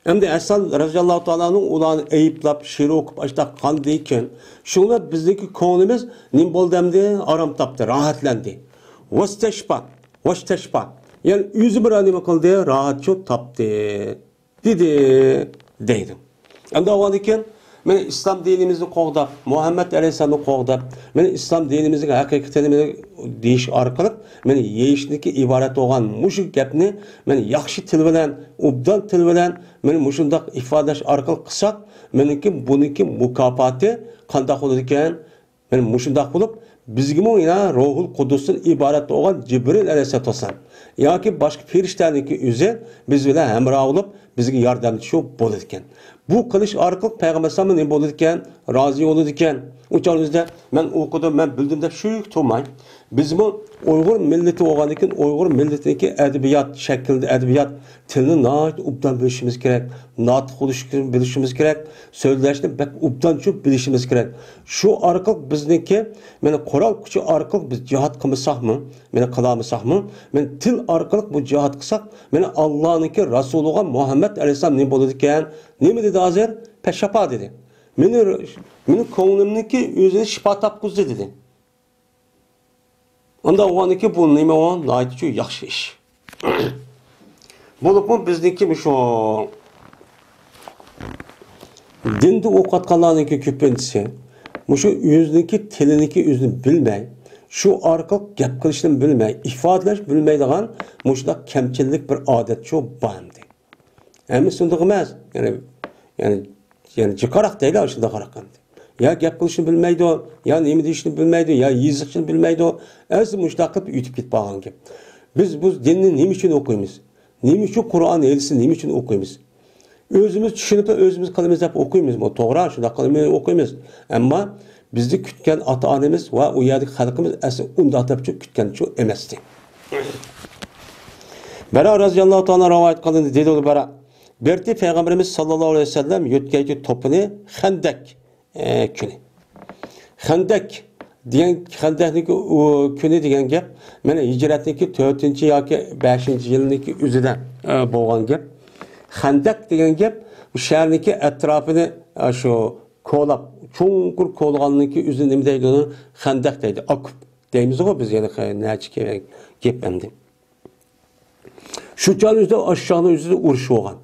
ئەمدى ھەسسان رەزىياللاھۇ تائالا ئەنھۇ ئۇلارنى ئەيىبلەپ، شېئىر ئوقۇپ، ئاشۇنداق قىلغاندىن كېيىن، شۇڭا بىزنىڭكى كۆڭلىمىز نېمە بولدى ئەمدى؟ ئارام تاپتى، راھەتلەندى. ۋەستەشپا، ۋەستەشپا. يەنى ئۆزى بىر نېمە قىلدى؟ راھەتچۇ تاپتى. دېدى، دەيدۇ. ئەمدى ئاۋۋالدىن كېيىن، مانا ئىسلام دىنىمىزنى قوغداپ، مۇھەممەد ئەلەيھىسسالامنى قوغداپ، مانا ئىسلام دىنىمىزنىڭ ھەقىقىتىنى دېيىش ئارقىلىق، مانا يېيىشتىكى ئىبارەت بولغان مۇشۇ گەپنى، مانا ياخشى تىل بىلەن، ئوبدان تىل بىلەن، مانا مۇشۇنداق ئىپادىلەش ئارقىلىق قىلساق، مېنىڭكى، بۇنىڭكى مۇكاپاتى قانداق بولىدىكەن؟ مانا مۇشۇنداق بولۇپ، بىزگىمۇ يەنە روھۇل قۇدۇستىن ئىبارەت بولغان جىبرىل ئەلەيھىسسالاتۇ ۋەسسالام ياكى باشقا پېرىشتەنىڭكى ئۆزى بىز بىلەن ھەمراھ بولۇپ، بىزگە ياردەمچى بولىدىكەن. بۇ قىلىش ئارقىلىق پەيغەمبەر ئەلەيھىسسالام نېمە بولىدىكەن؟ رازى بولىدىكەن. ئۇ چاغدا ئۆزىدە مەن ئوقۇدۇم، مەن بىلدىم دەپ شۇ يەردە تۇرماي، بىزمۇ ئۇيغۇر مىللىتى بولغاندىن كېيىن، ئۇيغۇر مىللىتىنىڭكى ئەدەبىيات شەكلىدە ئەدەبىيات، تىلنى ناھايىتى ئوبدان بىلىشىمىز كېرەك، ناتىق بولۇشنى بىلىشىمىز كېرەك، سۆزلەشنى بەك ئوبدانچۇ بىلىشىمىز كېرەك. شۇ ئارقىلىق بىزنىڭكى، مانا، قورال كۈچى ئارقىلىق بىز جىھاد قىلمىساقمۇ، مانا، قىلالمىساقمۇ، مانا، تىل ئارقىلىق بۇ جىھاد قىلساق، مانا، ئاللانىڭكى رەسۇلىغا مۇھەممەد ئەلەيھىسسالام نېمە بولىدىكەن؟ نېمە دېدى ھازىر؟ پەششاپا دېدى. مېنى، مېنىڭ كۆڭلۈمنىڭكى ئۆزىنى شىپا تاپقۇزدى دېدى. ئۇنداق بولغاندىكىن بۇ نېمە ئۇ؟ ناھايىتى ياخشى ئىش. بولۇپمۇ بىزنىڭكى مۇشۇ دىندا ئوقۇۋاتقانلارنىڭكى كۆپىنچىسى مۇشۇ ئۆزىنىڭكى تىلىنىڭكى ئۆزىنى بىلمەي، شۇ ئارقىلىق گەپ قىلىشنى بىلمەي، ئىپادىلەش بىلمەيدىغان مۇشۇنداق كەمچىللىك بىر ئادەتچۇ بار ئەمدى. ھەممىسى ئۇنداق ئەمەس. يەنى، يەنى، يەنى جىقاراق دەيلى، شۇنداقراق ئەمدى. يا گەپ قىلىشنى بىلمەيدۇ، يا نېمە دېيىشنى بىلمەيدۇ، يا يېزىقچىنى بىلمەيدۇ. ئەمدى مۇشۇنداق قىلىپ ئۆتۈپ كېتىپ قالغان گەپ. بىز بۇ دىننى نېمە ئۈچۈن ئوقۇيمىز؟ نېمە ئۈچۈن قۇرئان، ھەدىسنى نېمە ئۈچۈن ئوقۇيمىز؟ ئۆزىمىز چۈشىنىپ، ئۆزىمىز قىلىمىز دەپ ئوقۇيمىز. بۇ توغرا، شۇنداق قىلىمىز، ئوقۇيمىز. ئەمما بىزنى كۈتكەن ئاتا-ئانىمىز ۋە ئۇ يەردىكى خەلقىمىز ئەسلى ئۇنداق دەپچۇ كۈتكەنچۇ ئەمەستى. بەرا رەزىياللاھۇ تائالا رىۋايەت قىلىندى، دېدى ئۇ بەرا. بىرتى پەيغەمبىرىمىز ساللاللاھۇ ئەلەيھى ۋەسەللەم يۆتكەيتتى توپىنى خەندەك، ئە، كۈنى. خەندەك دېگەن، خەندەكنىڭكى ئۇ كۈنى دېگەن گەپ، مانا ھىجرەتنىڭكى تۆتىنچى ياكى بەشىنچى يىلنىڭكى ئۆزىدە، ئە، بولغان گەپ. خەندەك دېگەن گەپ، بۇ شەھەرنىڭكى ئەتراپىنى، ئە، شۇ كولاپ، چوڭقۇر كولىغاننىڭكى ئۆزى نېمە دەيدۇ ئۇنى؟ خەندەك دەيدۇ. ئاكوپ دەيمىزغۇ بىز، يەنە نەچچە گەپ ئەمدى. شۇ چاغنىڭ ئۆزىدە ئاشۇ چاغنىڭ ئۆزىدە ئۇرۇش بولغان.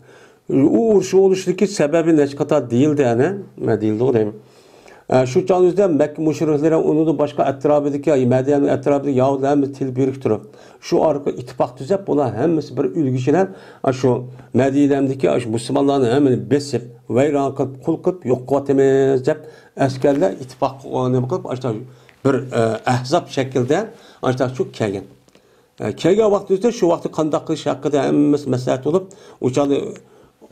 ئۇ ئۇرۇش بولۇشتىكى سەۋەبى نەچچە قاتار دېيىلدى، ئەنە. مەن دېيىلدىغۇ دەيمەن. ئە، شۇ چاغنىڭ ئۆزىدە مەككە مۇشرىكلىرى، ئۇنىڭدىن باشقا ئەتراپىدىكى، مەدىنە ئەتراپىدىكى يەھۇدىيلار ھەممىسى تىل بىرىكتۈرۈپ، شۇ ئارقىلىق ئىتتىپاق تۈزەپ، بۇلار ھەممىسى بىر ئۈلگىچىلەر، ئاشۇ مەدىنەدىكى ئاشۇ مۇسۇلمانلارنى ھەممىنى بېسىپ، ۋەيران قىلىپ، قۇل قىلىپ يوق قىلىۋاتىمىز دەپ، ئەسكەرلەر ئىتتىپاق نېمە قىلىپ، ئاشۇ بىر، ئە، ئەھزاب شەكلىدە ئاشۇنداق چۈشۈپ كەلگەن. ئە، كەلگەن ۋاقتىمىزدا شۇ ۋاقىتتا قانداق قىلىش ھەققىدە ھەممىمىز مەسلىھەت بولۇپ، ئۇ چاغدا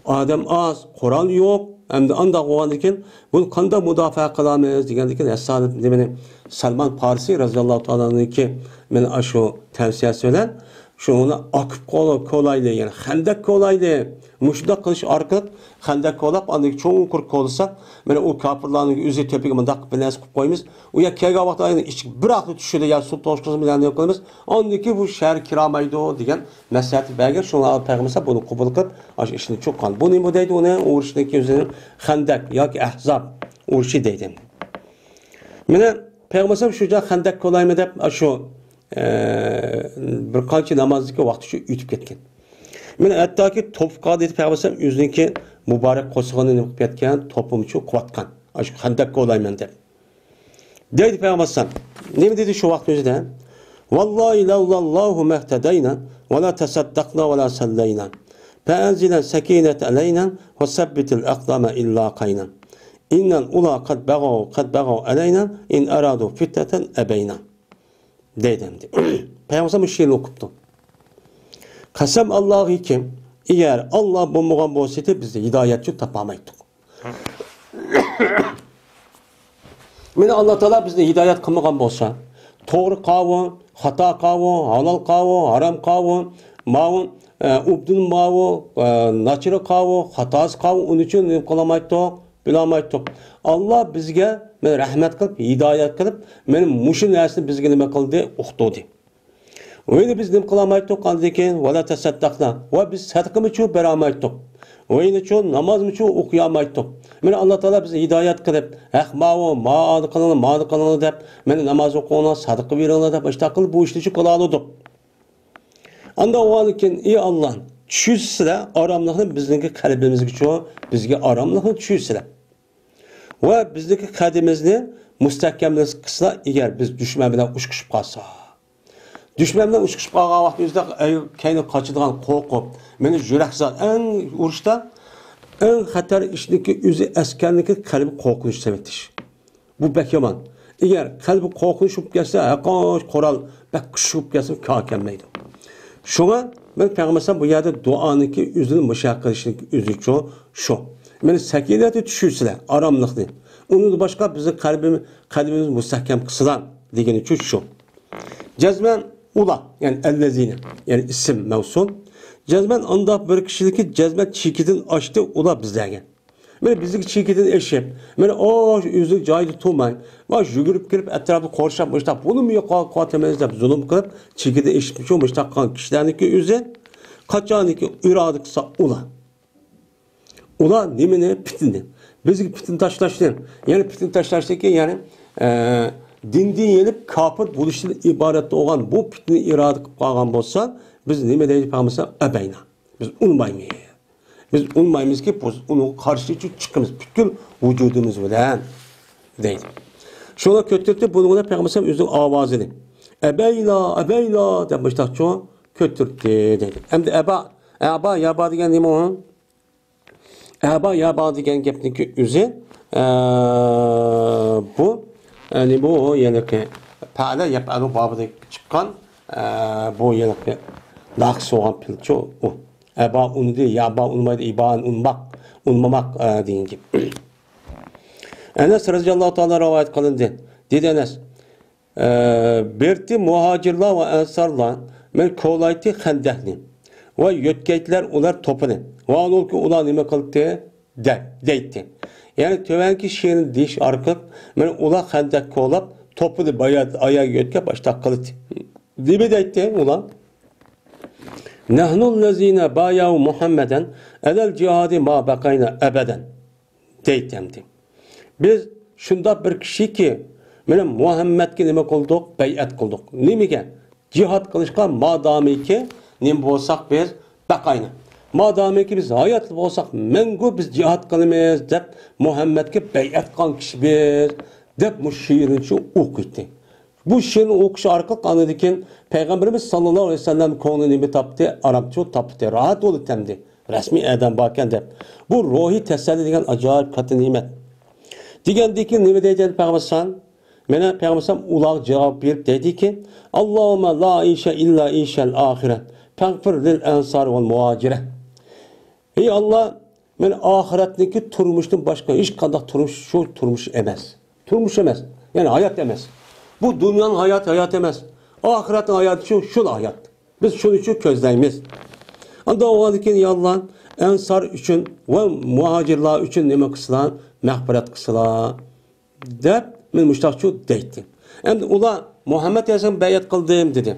ئادەم ئاز، قورال يوق، ئەمدى ئانداق بولغاندىكىن، بۇنى قانداق مۇداپىئە قىلامىز دېگەندىكىن، ھەسسانىپ نېمىنى، سەلمان پارسى رەزىياللاھۇ تائالانىڭكى مانا ئاشۇ تەۋسىيەسى بىلەن شۇنى ئاكوپ كولايلى، يەنى خەندەك كولايلى، مۇشۇنداق قىلىش ئارقىلىق خەندەك كولاپ، ئاندىن كېيىن چوڭقۇر كولىساق، مانا ئۇ كاپىرلارنىڭ ئۆزى تۆپىگە مۇنداق قىلىپ بىر نەرسە قىلىپ قويىمىز. ئۇ يەر كەلگەن ۋاقىتتا ئاينى ئىچىگە بىر ئاقلا چۈشىدۇ، يا سۇ توشقۇزما بىلەن نېمە قىلىمىز؟ ئاندىن كېيىن بۇ شەھەر كىرەلمەيدۇ دېگەن مەسلىھەتنى بەرگەن. شۇڭا پەيغەمبەر بۇنى قوبۇل قىلىپ، ئاشۇ ئىشنى چۈشۈرگەن. بۇ نېمە دەيدۇ ئۇنى؟ ئۇرۇشنىڭكى ئۆزىنى خەندەك ياكى ئەھزاب ئۇرۇشى دەيدۇ. مانا پەيغەمبەر شۇ جاي خەندەك كولايمەن دەپ، ئاشۇ، ئە، بىر قانچە نامازدىكى ۋاقتى شۇ ئۆتۈپ كەتكەن. مانا ھەتتاكى توپقا دېدى پەيغەمبەر ئۆزىنىڭكى مۇبارەك قورسىقىنى نېمە قىلىپ كەتكەن، توپىمۇ شۇ قىلىۋاتقان. ئاشۇ خەندەك كولايمەن دەپ. دەيدۇ پەيغەمبەر ئەلەيھىسسالام. نېمە دېدى شۇ ۋاقىت ئۆزىدە؟ ۋاللاھى لەۋلاللاھۇ مەھتەدەينا، ۋەلا تەسەددەقنا، ۋەلا سەللەينا. فەئەنزىلەن سەكىنەتەن ئەلەينا، ۋەسەببىتىل ئەقدامە ئىللاقەينا. ئىننەل ئۇلا قەد بەغەۋ، قەد بەغەۋ ئەلەينا، ئىن ئەرادۇ فىتنەتەن ئەبەينا. دەيدۇ ئەمدى. پەيغەمبەر ئەلەيھىسسالام مۇشۇ شېئىرنى ئوقۇپتۇ. قەسەم ئاللاھىكىم، ئەگەر ئاللا بولمىغان بولسىدى، بىز ھىدايەتچۇ تاپالمايتتۇق. مانا ئاللا تائالا بىزنى ھىدايەت قىلمىغان بولسا، توغرا قاۋۇ، خاتا قاۋۇ، ھالال قاۋۇ، ھارام قاۋۇ، ماۋۇ، ئە، ئوبدان ماۋۇ، ئە، ناچىرى قاۋۇ، خاتاسى قاۋۇ، ئۇنىڭ ئۈچۈن نېمە قىلالمايتتۇق، بىلەلمايتتۇق. ئاللا بىزگە مانا رەھمەت قىلىپ، ھىدايەت قىلىپ، مانا مۇشۇ نەرسىنى بىزگە نېمە قىلدى، ئۇقتۇردى. ۋەيلى بىز نېمە قىلالمايتتۇق ئاندىن كېيىن؟ ۋەلا تەسەددەقنا. ۋە بىز سەدىقىمۇچۇ بېرەلمەيتتۇق. ۋەيلىچۇ نامازمۇچۇ ئوقۇيالمايتتۇق. مانا ئاللا تائالا بىزنى ھىدايەت قىلىپ، ھەق ماۋۇ، مانى قىلىڭلار، مانى قىلىڭلار دەپ، مانا ناماز ئوقۇڭلار، سەدىقە بېرىڭلار دەپ، ئاشۇنداق قىلىپ بۇ ئىشنىچۇ قىلالىدۇق. ئاندىن ئۇنىڭدىن كېيىن، ئى ئاللا، چۈشۈرسىلە ئاراملىقنى بىزنىڭكى قەلبىمىزگىچۇ، بىزگە ئاراملىقنى چۈشۈرسىلە. ۋە بىزنىڭكى قەدىمىمىزنى مۇستەھكەملىسىلا، ئەگەر بىز دۈشمەن بىلەن ئۇچۇشۇپ قالسا. دۈشمەن بىلەن ئۇچۇشۇپ قالغان ۋاقتىمىزدا، ئەي، كەينى قاچىدىغان قورقۇپ، مېنى يۈرەك زات، ئەڭ ئۇرۇشتا ئەڭ خەتەر ئىشنىڭكى ئۆزى ئەسكەرنىڭكى قەلبى قورقۇنچ سېلىۋېتىش. بۇ بەك يامان. ئەگەر قەلبى قورقۇنچ بولۇپ كەتسە، ھەرقانچە قورال بەك كۈچلۈك بولۇپ كەتسىمۇ كار كەلمەيدۇ. شۇڭا مەن پەيغەمبەر بۇ يەردە دۇئانىڭكى ئۆزىنى مۇشۇ قىلىشنىڭكى ئۆزىچۇ شۇ. مېنى سەكىنەتنى چۈشۈرسىلە، ئاراملىقنى. ئۇنىڭدىن باشقا بىزنىڭ قەلبىمىز، قەدىمىمىزنى مۇستەھكەم قىلسىلا دېگىنىچۇ شۇ. جەزمەن ئۇلا، يەنى ئەللەزىنە، يەنى ئىسىم مەۋسۇل. جەزمەن ئانداق بىر كىشىلىكى جەزمەن چېكىدىن ئاشتى ئۇلا بىزلەرگە. مانا بىزنىڭكى چېكىدىن ئېشىپ، مانا ئاشۇ ئۆزىنىڭ جايىدا تۇرماي، مانا يۈگۈرۈپ كىرىپ ئەتراپتا قورشاپ مۇشۇنداق، بۇنىمۇ يوقاتىمىز دەپ زۇلۇم قىلىپ، چېكىدىن ئېشىپ شۇ مۇشۇنداق قىلغان كىشىلەرنىڭكى ئۆزى قاچانكى ئىرادە قىلسا ئۇلا. ئۇلار نېمىنى؟ پىتنىنى. بىزگە پىتنە تاشلاشنى، يەنى پىتنە تاشلاشتىكى، يەنى، ئە، دىندىن يېنىپ كاپىر بولۇشتىن ئىبارەت بولغان بۇ پىتنىنى ئىرادە قىلىپ قالغان بولسا، بىز نېمە دەيدۇ پەيغەمبەر؟ ئەبەينا. بىز ئۇنىمايمىز. بىز ئۇنىمايمىزكى، بىز ئۇنىڭغا قارشى چىقىمىز پۈتكۈل ۋۇجۇدىمىز بىلەن، دەيدۇ. شۇڭا كۆتۈرتتى، بۇنىڭ بىلەن پەيغەمبەر ئۆزىنىڭ ئاۋازىنى، «ئەبەيلا، ئەبەيلا» دەپ مۇشتاقچۇ كۆتۈرتتى، دەيدۇ. ئەمدى ئەبا، ئەبا، يابا دېگەن نېمە ئۇ؟ ئەبا، يابا دېگەن گەپنىڭكى ئۆزى، ئە، بۇ، ئە، نېمە ئۇ؟ يەنىكى پەئەلە يەپئەلۇ بابىدىن چىققان، ئە، بۇ يەنىكى ناقىس بولغان پېئىلچۇ ئۇ. ئەبا ئۇنىدى، يابا ئۇنىمايدۇ، ئىبان ئۇنماق، ئۇنمىماق، ئە، دېگەن گەپ. ئەنەس رەزىياللاھۇ تائالا رىۋايەت قىلىندى. دېدى ئەنەس، ئە، بېرىتتى مۇھاجىرلار ۋە ئەنسارلار مەن كولايتتى خەندەكنى ۋە يۆتكەيتتىلەر ئۇلار توپىنى ۋە ھالبۇكى ئۇلار نېمە قىلدى دەپ دەيتتى. يەنى تۆۋەنكى شېئىرنى دېيىش ئارقىلىق مەن ئۇلار خەندەك كولاپ توپىنى بايا ئاياغ يۆتكەپ ئاشتاق قىلدى. نېمە دەيتتى ئۇلار؟ نەھنۇللەزىنە بايەئۇ مۇھەممەدەن ئەلەل جىھادى ما بەقەينا ئەبەدەن. دەيتتى ئەمدى. بىز شۇنداق بىر كىشىكى، مانا مۇھەممەدكە نېمە قىلدۇق؟ بەيئەت قىلدۇق. نېمىگە؟ جىھاد قىلىشقا مادامىكى نېمە بولساق بىز بەقەينا. مادامىكى بىز ھايات بولساق مەڭگۈ بىز جىھاد قىلىمىز دەپ مۇھەممەدكە بەيئەت قىلغان كىشى بىز دەپ مۇشۇ شېئىرنى شۇ ئوقۇيتتى. بۇ شېئىرنى ئوقۇش ئارقىلىق ئاندىن كېيىن پەيغەمبىرىمىز ساللاللاھۇ ئەلەيھى ۋەسەللەم كۆڭلى نېمە تاپتى؟ ئارامچۇ تاپتى، راھەت بولدى ئەمدى. رەسمىي ئادەم باركەن دەپ. بۇ روھىي تەسەللى دېگەن ئاجايىپ كاتتا نېمەت. دېگەندىن كېيىن نېمە دەيدۇ پەيغەمبەر ئەلەيھىسسالام؟ مانا پەيغەمبەر ئەلەيھىسسالام ئۇلارغا جاۋاب بېرىپ دەيدىكى، «ئاللاھۇممە لا ئىشە ئىللا ئىشەل ئاخىرە، فەغفىر لىل ئەنسار ۋەل مۇھاجىرە.» ئەي ئاللا، مەن ئاخىرەتنىڭكى تۇرمۇشتىن باشقا ھېچقانداق تۇرمۇش شۇ تۇرمۇش ئەمەس. تۇرمۇش ئەمەس. يەنى ھايات ئەمەس. بۇ دۇنيانىڭ ھاياتى ھايات ئەمەس. ئاخىرەتنىڭ ھاياتى شۇ، شۇلا ھايات. بىز شۇنى شۇ كۆزلەيمىز. ئاندا ئۇنىڭدىن كېيىن، يا ئاللا، ئەنسار ئۈچۈن ۋە مۇھاجىرلار ئۈچۈن نېمە قىلسىلا، مەغپىرەت قىلسىلا، دەپ، مەن مۇشتاقچۇ دەيتتى. ئەمدى ئۇلار مۇھەممەد ئەلەيھىسسالامغا بەيئەت قىلدىم دېدى.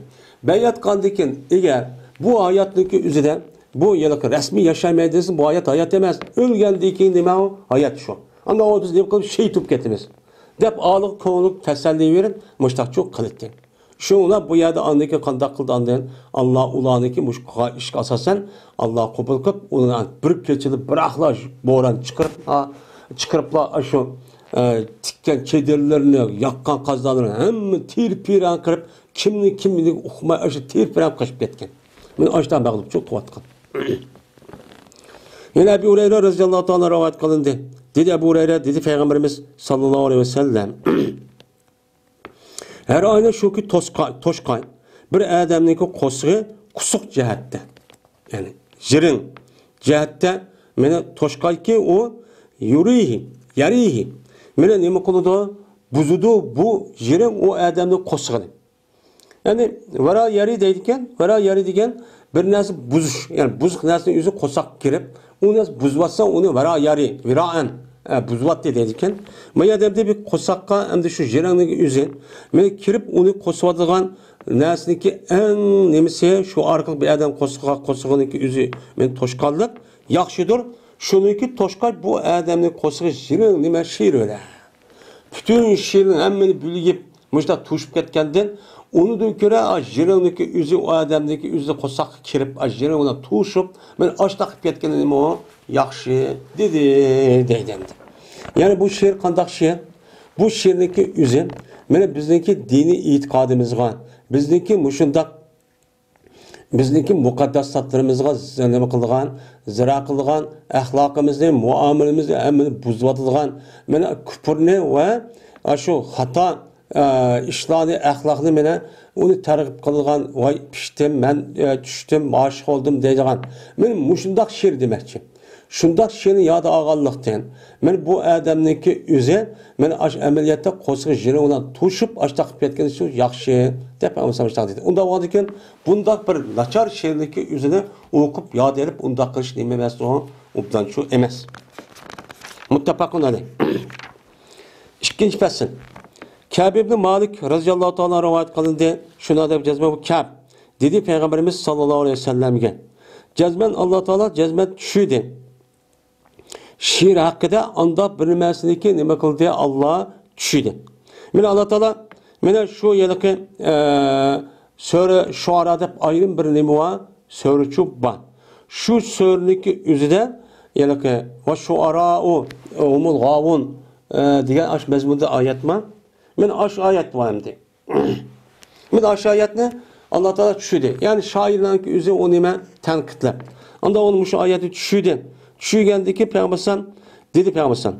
بەيئەت قىلغاندىن كېيىن، ئەگەر بۇ ھاياتنىڭكى ئۆزىدە، بۇ يەنە رەسمىي ياشايمەن دېسە، بۇ ھايات ھايات ئەمەس. ئۆلگەندىن كېيىن نېمە ئۇ؟ ھايات شۇ. ئاندا ئۇ بىز نېمە قىلىپ شېھىت بولۇپ كېتىمىز، دەپ ئالىغا كۆڭلىگە تەسەللى بېرىپ، مۇشتاقچۇ قىلىتتى. شۇڭا بۇ يەردە ئاندىن كېيىن قانداق قىلدى ئاندىن؟ ئاللا ئۇلارنىڭكى مۇشۇ قىلغان ئىشقا ئاساسەن، ئاللا قوبۇل قىلىپ، ئۇنى بىر كېچىدە بىراقلا بوران چىقىرىپ، ھا، چىقىرىپلا شۇ، ئە، تىككەن چېدىرلىرىنى، ياققان قازانلىرىنى ھەممە تىر-پىرەن قىلىپ، كىمنى كىمنى ئۇقماي، شۇ تىر-پىرەن قېچىپ كەتكەن. مانا ئاشۇنداق مەغلۇپ چىقىپ قىلىۋاتقان. يەنە ئەبۇ ھۇرەيرە رەزىياللاھۇ تائالا رىۋايەت قىلىندى. دېدى ئەبۇ ھۇرەيرە، دېدى پەيغەمبىرىمىز ساللاللاھۇ ئەلەيھى ۋەسەللەم، ھەر ئاينى شۇكى توسقا-، توشقاي بىر ئادەمنىڭكى قورسىقى قۇسۇق جەھەتتە، يەنى يىرىڭ جەھەتتە مېنى توشقايكى ئۇ يۇرىھى، يەرىھى. مېنى نېمە قىلىدۇ؟ بۇزىدۇ بۇ يىرىڭ ئۇ ئادەمنىڭ قورسىقىنى. يەنى ۋەرا يەرى دەيدىكەن، ۋەرا يەرى دېگەن بىر نەرسە بۇزۇش، يەنى بۇزۇق نەرسىنى ئۆزى قورساققا كىرىپ، ئۇ نەرسە بۇزۇۋاتسا، ئۇنى ۋەرا يەرى، ۋىرائەن، ئە، بۇزۇۋاتتى دەيدىكەن. ما يەردە بىر قورساققا ئەمدى شۇ يىرىڭنىڭ ئۆزى، مېنى كىرىپ ئۇنى قورسىۋاتىدىغان نەرسىنىڭكى ئەڭ نېمىسى، شۇ ئارقىلىق بىر ئادەم قورسىقىغا، قورسىقىنىڭكى ئۆزى مېنى توشقانلىق ياخشىدۇر. شۇنىڭكى توشقاچ بۇ ئادەمنىڭ قورسىقى يىرىڭ نېمە شېئىر ئۆلە. پۈتۈن شېئىرنىڭ ھەممىنى بۈلگۈپ، مۇشۇنداق توشۇپ كەتكەندىن، ئۇنىڭدىن كۆرە، ئا، يىرىڭنىڭكى ئۆزى، ئۇ ئادەمنىڭكى ئۆزى قورساققا كىرىپ، ئا، يىرىڭ بىلەن توشۇپ، مېنى ئاشتاق قىلىپ كەتكىنى نېمە ياخشى، دېدى، دەيدۇ ئەمدى. يەنى بۇ شېئىر قانداق شېئىر؟ بۇ شېئىرنىڭكى ئۆزى، مانا بىزنىڭكى دىنىي ئېتىقادىمىزغا، بىزنىڭكى مۇشۇنداق بىزنىڭكى مۇقەددەس زاتلىرىمىزغا ز-، نېمە قىلىدىغان، زىرا قىلىدىغان، ئەخلاقىمىزنى، مۇئامىلىمىزنى ھەممىنى بۇزۇۋاتىدىغان، مانا كۇپۇرنى ۋە ئاشۇ خاتا، ئە، ئىشلارنى، ئەخلاقنى مانا ئۇنى تەرغىب قىلىدىغان، ۋاي پىشتىم، مەن، ئە، چۈشتۈم، ئاشىق بولدۇم دەيدىغان. مانا مۇشۇنداق شېئىر دېمەكچى. شۇنداق شېئىرنى يادى ئالغانلىقتىن، مانا بۇ ئادەمنىڭكى ئۆزى، مانا ئاشۇ ئەمەلىيەتتە قورسىقى يىرىڭ بىلەن توشۇپ، ئاشتاق قىلىپ كەتكىنى شۇ ياخشى، دەپ ئەمىسە ئاشتاق دېدى. ئۇنداق بولغاندىكىن، بۇنداق بىر ناچار شېئىرنىڭكى ئۆزىنى ئوقۇپ، ياد ئېلىپ، ئۇنداق قىلىش نېمە ئەمەس ئۇ؟ ئوبدان شۇ ئەمەس. مۇتتەپەقۇن ئەلەيھ. ئىككىنچى پەسىل. كەب ئىبنى مالىك رەزىياللاھۇ تائالا رىۋايەت قىلىندى. شۇنداق دەپ جەزمەن بۇ كەب دېدى پەيغەمبىرىمىز ساللاللاھۇ ئەلەيھى ۋەسەللەمگە. جەزمەن ئاللا تائالا جەزمەن چۈشىدى. شېئىر ھەققىدە ئانداق بىر نېمىسىنىڭكى نېمە قىلدى؟ ئاللا چۈشىدى. مانا ئاللا تائالا، مانا شۇ ھېلىقى، ئە، سۈرە شۇئارا دەپ ئايرىم بىر نېمە بار؟ سۈرىچۇ بار. شۇ سۈرىنىڭكى ئۆزىدە، يەنى ۋە شۇئاراۇ ھۇمۇل غاۋۇن، ئە، دېگەن ئاش مەزمۇندا ئايەت بار. مانا ئاش ئايەت بار ئەمدى. مانا ئاش ئايەتنى ئاللا تائالا چۈشۈردى. يەنى شائىرنىڭكى ئۆزى ئۇ نېمە تەنقىدلەپ. ئاندا ئۇنى مۇشۇ ئايەتنى چۈشۈردى. چۈشۈرگەندىكى پەيغەمبەر ئەلەيھىسسالام دېدى، پەيغەمبەر ئەلەيھىسسالام،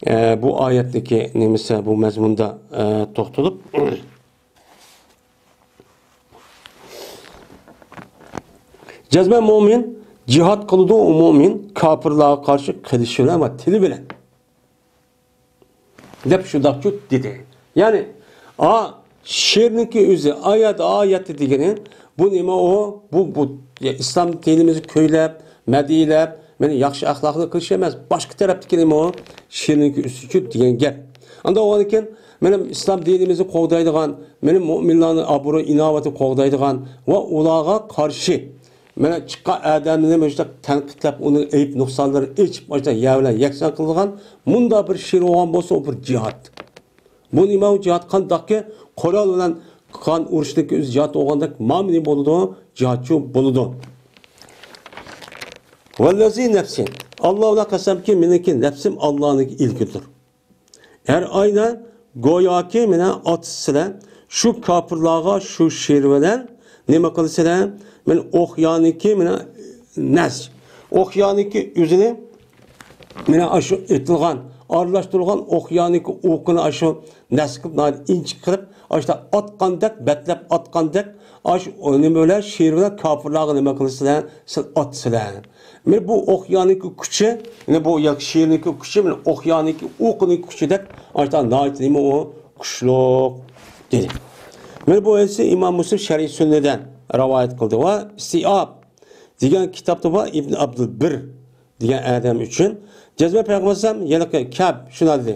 ئە، بۇ ئايەتنىكى نېمىسى، بۇ مەزمۇندا، ئە، توختىلىپ. جەزمەن مۆمىن جىھاد قىلىدۇ، ئۇ مۆمىن كاپىرلارغا قارشى قىلىشى بىلەن ۋە تىلى بىلەن. دەپ شۇنداقچۇ دېدى. يەنى، ئا، شېئىرنىڭكى ئۆزى، ئايەت، ئايەتتە دېگىنى، بۇ نېمە ئۇ؟ بۇ، بۇ، يا، ئىسلام دىنىمىزنى كۈيلەپ، مەدھىيلەپ، مانا ياخشى ئەخلاقنى قىلىش ئەمەس، باشقا تەرەپتىكى نېمە ئۇ؟ شېئىرنىڭكى ئۆزىچۇ دېگەن گەپ. ئاندا ئۇنىڭدىن كېيىن، مانا ئىسلام دىنىمىزنى قوغدايدىغان، مانا مۆمىنلارنىڭ ئابرۇي، ئىناۋىتىنى قوغدايدىغان ۋە ئۇلارغا قارشى مانا چىققان ئادەمنى مۇشۇنداق تەنقىدلەپ، ئۇنىڭ ئەيىب نۇقسانلىرىنى ئېچىپ، مۇشۇنداق يەر بىلەن يەكسان قىلىدىغان مۇنداق بىر شېئىر بولغان بولسا، ئۇ بىر جىھاد. بۇ نېمە ئۇ جىھاد؟ قانداقكى؟ قورال بىلەن قان ئۇرۇشنىڭكى ئۆزى جىھاد بولغاندەك، مانا نېمە بولىدۇ؟ جىھادچۇ بولىدۇ. ۋەللەزى نەپسى. ئاللا بىلەن قەسەمكى، مېنىڭكى نەپسىم ئاللانىڭكى ئىلكىدۇر. ھەر ئايدا گوياكى مانا ئاتىسىلەر شۇ كاپىرلارغا شۇ شېئىر بىلەن نېمە قىلىسىلەر؟ مانا ئوقيانىكى مانا نەس. ئوقيانىكى ئۆزىنى مانا ئاشۇ ئېتىلغان، ئارىلاشتۇرۇلغان ئوقيانىكى ئوقىنى ئاشۇ نەس قىلىپ، ناھايىتى ئىنچىكە قىلىپ، ئاشۇ ئاتقاندەك، بەتلەپ ئاتقاندەك، ئاشۇ نېمە بىلەن، شېئىر بىلەن كاپىرلارغا نېمە قىلىسىلەر؟ سىلەر ئاتىسىلەر. مانا بۇ ئوقيانىكى كۈچى، مانا بۇ ياكى شېئىرنىڭكى كۈچى، مانا ئوقيانىكى ئوقىنىڭكى كۈچىدەك، ئاشۇنداق ناھايىتى نېمە ئۇ كۈچلۈك دېدى. مانا بۇ ھەدىسنى ئىمام مۇسلىم شەرھى سۈننىدە رىۋايەت قىلدى. ۋە ئىستىئاب دېگەن كىتابتا بار، ئىبن ئابدۇلبىر دېگەن ئادەم ئۈچۈن. جەزمەن پەيغەمبەر ئەلەيھىسسالام يەنە كەب شۇنداق دېدى.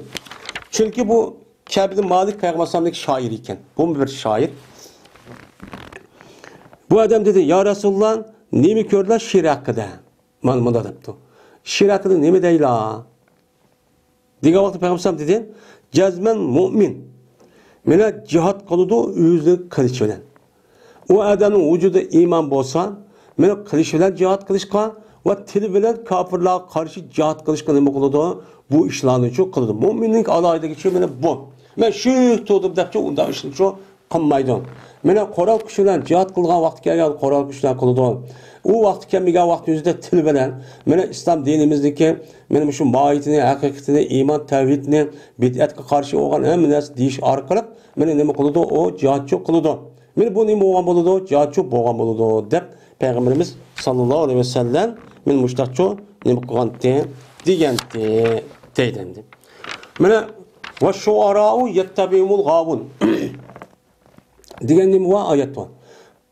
چۈنكى بۇ كەب ئىبن مالىك پەيغەمبەر ئەلەيھىسسالامنىڭ شائىرى ئىكەن. بۇمۇ بىر شائىر. بۇ ئادەم دېدى، يا رەسۇلاللا، نېمە كۆردىلا شېئىر ھەققىدە؟ مانا مۇنداق دەپتۇ. شېئىر ھەققىدە نېمە دەيلا؟ دېگەن ۋاقىتتا پەيغەمبەر ئەلەيھىسسالام دېدى، جەزمەن مۆمىن مانا جىھاد قىلىدۇ ئۆزىنىڭ قىلىچى بىلەن. ئۇ ئادەمنىڭ ۋۇجۇدىدا ئىمان بولسا، مانا قىلىچى بىلەن جىھاد قىلىشقا ۋە تىلى بىلەن كاپىرلارغا قارشى جىھاد قىلىشقا نېمە قىلىدۇ؟ بۇ ئىشلارنىچۇ قىلىدۇ. مۆمىننىڭ ئالاھىدىلىكى شۇ، مانا بۇ. مەن شۇ تۇردۇم دەپچۇ ئۇنداق ئىشنىچۇ قىلمايدۇ. مانا قورال كۈچى بىلەن جىھاد قىلغان ۋاقتى كەلگەن قورال كۈچى بىلەن قىلىدۇ. ئۇ ۋاقتى كەلمىگەن ۋاقتى ئۆزىدە تىل بىلەن، مانا ئىسلام دىنىمىزدىكى، مانا مۇشۇ ماھىيىتىنى، ھەقىقىتىنى، ئىمان، تەۋھىدنى، بىدئەتكە قارشى بولغان ھەممە نەرسە دېيىش ئارقىلىق، مانا نېمە قىلىدۇ؟ ئۇ جىھادچۇ قىلىدۇ. مانا بۇ نېمە بولغان بولىدۇ؟ جىھادچۇ بولغان بولىدۇ، دەپ پەيغەمبىرىمىز ساللاللاھۇ ئەلەيھى ۋەسەللەم مانا مۇشتاقچۇ نېمە قىلغانتى؟ دېگەنتى، دەيدۇ ئەمدى. مانا، ۋە شۇئاراۇ يەتتەبىئۇمۇل غاۋۇن. دېگەن نېمە بار؟ ئايەت بار.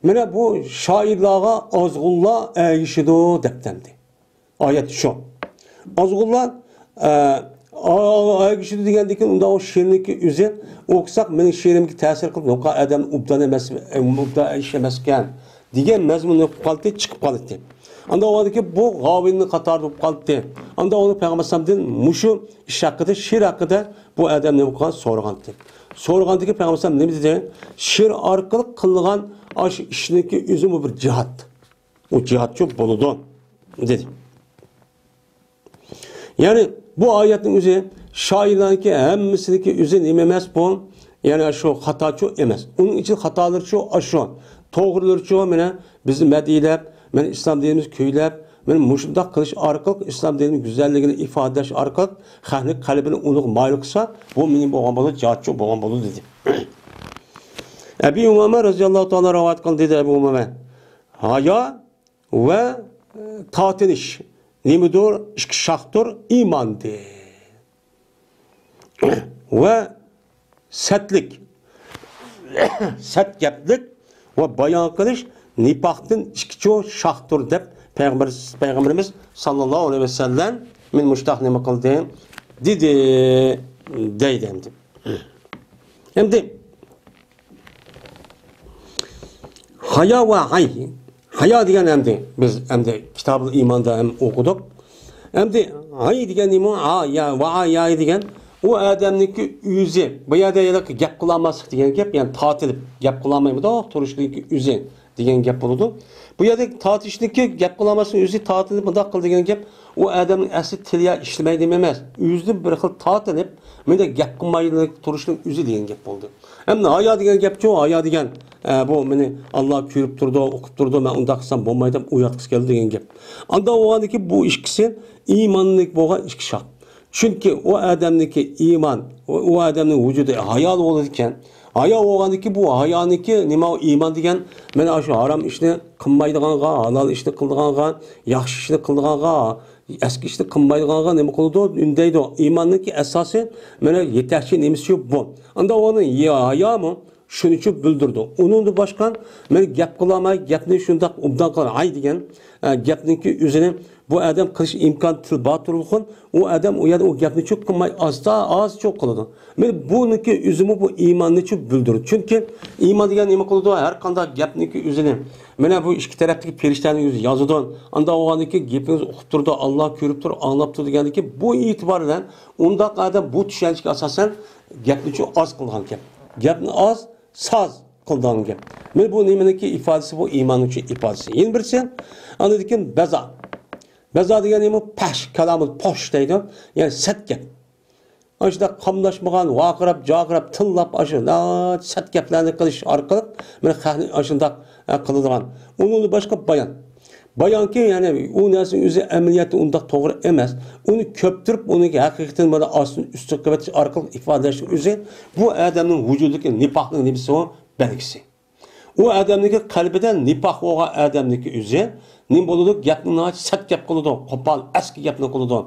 مانا بۇ شائىرلارغا ئازغۇنلار ئەگىشىدۇ دەپتەمدى. ئايەت شۇ. ئازغۇنلار، ئە، ئا-، ئەگىشىدۇ دېگەندىكىن ئۇنداق ئۇ شېئىرنىڭكى ئۆزى ئوقۇساق مېنىڭ شېئىرىمگە تەسىر قىلىپ، يوق، ئادەم ئوبدان ئەمەس، ئوبدان ئىش ئەمەسكەن دېگەن مەزمۇن يوق قالدى، چىقىپ قالدى. ئاندا ئۇنىڭدىكى بۇ غاۋىننىڭ قاتارىدا بولۇپ قالدى. ئاندا ئۇنى پەيغەمبەر ئەلەيھىسسالامدىن مۇشۇ ئىش ھەققىدە، شېئىر ھەققىدە بۇ ئادەم نېمە قىلغان؟ سورىغانتى. سورىغاندىكى پەيغەمبەر ئەلەيھىسسالام نېمە دېدى؟ شېئىر ئارقىلىق قىلىنغان ئاشۇ ئىشنىڭكى ئۆزىمۇ بىر جىھاد. ئۇ جىھادچۇ بولىدۇ، دېدى. يەنى بۇ ئايەتنىڭ ئۆزى شائىرلارنىڭكى ھەممىسىنىڭكى ئۆزى نېمە ئەمەس بۇ؟ يەنى شۇ خاتاچۇ ئەمەس. ئۇنىڭ ئىچىدە خاتالىرىچۇ ئاشۇ، توغرىلىرىچۇ مانا بىزنى مەدھىيلەپ، مانا ئىسلام دىنىمىزنى كۈيلەپ، مانا مۇشۇنداق قىلىش ئارقىلىق ئىسلام دىنىمىز گۈزەللىكىنى ئىپادىلەش ئارقىلىق خەقنىڭ قەلبىنى ئۇنىڭغا مايىل قىلسا، بۇ مېنىڭ بولغان بولىدۇ، جىھادچۇ بولغان بولىدۇ، دېدى. ئەبى ئۇمامە رەزىياللاھۇ تائالا رىۋايەت قىلدى، دېدى ئەبۇ ئۇمامە. ھايا ۋە، ئە، تارتىنىش نېمىدۇر؟ ئىككى شاختۇر ئىماندىن. ۋە سەتلىك، سەت گەپلىك ۋە بايان قىلىش نىپاقتىن ئىككىچۇ شاختۇر دەپ پەيغەمبەر، پەيغەمبىرىمىز ساللاللاھۇ ئەلەيھى ۋەسەللەم مېنى مۇشتاق نېمە قىلدى؟ دېدى، دەيدۇ ئەمدى. ئەمدى ھايا ۋە ھاي. ھايا دېگەن ئەمدى بىز ئەمدى كىتابۇل ئىماندا ھەم ئوقۇدۇق. ئەمدى ھاي دېگەن نېمە؟ ھا، يا، ۋە ھا، يا دېگەن ئۇ ئادەمنىڭكى ئۆزى. بۇ يەردە ھېلىقى گەپ قىلالماسلىق دېگەن گەپ، يەنى تارتىلىپ گەپ قىلالماي مۇنداق تۇرۇشنىڭكى ئۆزى. دېگەن گەپ بولىدۇ. بۇ يەردە تارتىشنىڭكى گەپ قىلالماسلىق ئۆزى تارتىنىپ مۇنداق قىل دېگەن گەپ، ئۇ ئادەمنىڭ ئەسلى تىلى يا ئىشلىمەيدۇ ئەمەس. ئۆزىدىن بىر خىل تارتىنىپ، مەندە گەپ قىلماي تۇرۇشنىڭ ئۆزى دېگەن گەپ بولدى. ئەمدى ھايا دېگەن گەپچۇ، ھايا دېگەن، ئە، بۇ مېنى ئاللا كۆرۈپ تۇرىدۇ، ئۇقۇپ تۇرىدۇ، مەن ئۇنداق قىلسام بولمايدۇ دەپ ئۇياتقۇسى كەلدى دېگەن گەپ. ئاندا بولغاندىكىن بۇ ئىككىسى ئىمانلىق بولغان ئىككى شاخ. چۈنكى ئۇ ئادەمنىڭكى ئىمان، ئۇ، ئۇ ئادەمنىڭ ۋۇجۇدى ھايالىق بولىدىكەن. ھايا بولغاندىكىن بۇ ھايانىڭكى نېمە ئۇ ئىمان دېگەن، مانا شۇ ھارام ئىشنى قىلمايدىغانغا، ھالال ئىشنى قىلىدىغانغا، ياخشى ئىشنى قىلىدىغانغا، ئەسكى ئىشنى قىلمايدىغانغا نېمە قىلىدۇ؟ ئۈندەيدۇ. ئىماننىڭكى ئاساسى، مانا يېتەكچى نېمىسى بۇ. ئاندا ئۇنىڭ ھايامۇ شۇنى ئۈچۈن بىلدۈرىدۇ. ئۇنىڭدىن باشقا، مەن گەپ قىلالماي، گەپنى شۇنداق ئوبدان قىلغان، ھاي دېگەن، ئە، گەپنىڭكى ئۆزىنى بۇ ئادەم قىلىش ئىمكان تىل بار تۇرۇلغان، ئۇ ئادەم ئۇ يەردە ئۇ گەپنى چوق قىلماي، ئاستا، ئاز چوق قىلىدۇ. مانا بۇنىڭكى ئۆزىمۇ بۇ ئىماننى چوق بىلدۈرىدۇ. چۈنكى ئىمان دېگەن نېمە قىلىدۇ؟ ھەر قانداق گەپنىڭكى ئۆزىنى، مانا بۇ ئىككى تەرەپتىكى پەرىشتەنىڭ ئۆزى يازىدۇ. ئاندا بولغاندىكىن گېپىڭىز ئۇقۇپ تۇرىدۇ، ئاللا كۆرۈپ تۇر، ئاڭلاپ تۇر دېگەندىكىن بۇ ئېتىبار بىلەن ئۇنداق ئادەم بۇ چۈشەنچىگە ئاساسەن گەپنى چوق ئاز قىلغان گەپ. گەپنى ئاز، ساز قىلىدىغان گەپ. مانا بۇ نېمىنىڭكى ئىپادىسى؟ بۇ ئىماننىڭكى ئىپادىسى. يەنە بىرسى، ئاندىن كېيىن بەزا. بەزا دېگەن نېمە؟ پەھش، كالامۇل پوش دەيدۇ. يەنى سەت گەپ. ئاشۇنداق قاملاشمىغان، ۋارقىراپ، جارقىراپ، تىللاپ، ئاشۇنداق سەت گەپلەرنى قىلىش ئارقىلىق مانا خەقنى ئاشۇنداق، ئە، قىلىدىغان. ئۇنىڭدىن باشقا بايان. بايانكى، يەنى ئۇ نەرسىنىڭ ئۆزى ئەمەلىيەتتە ئۇنداق توغرا ئەمەس. ئۇنى كۆپتۈرۈپ، ئۇنى ھەقىقەتەن مانا ئاستىن ئۈستۈن قىلىۋېتىش ئارقىلىق ئىپادىلەشنىڭ ئۆزى بۇ ئادەمنىڭ ۋۇجۇدىدىكى نىپاقنىڭ نېمىسى ئۇ؟ بەلگىسى. ئۇ ئادەمنىڭكى قەلبىدە نىپاق بولغان ئادەمنىڭكى ئۆزى نېمە بولىدۇ؟ گەپنى ناھايىتى سەت گەپ قىلىدۇ، قوپال، ئەسكى گەپنى قىلىدۇ.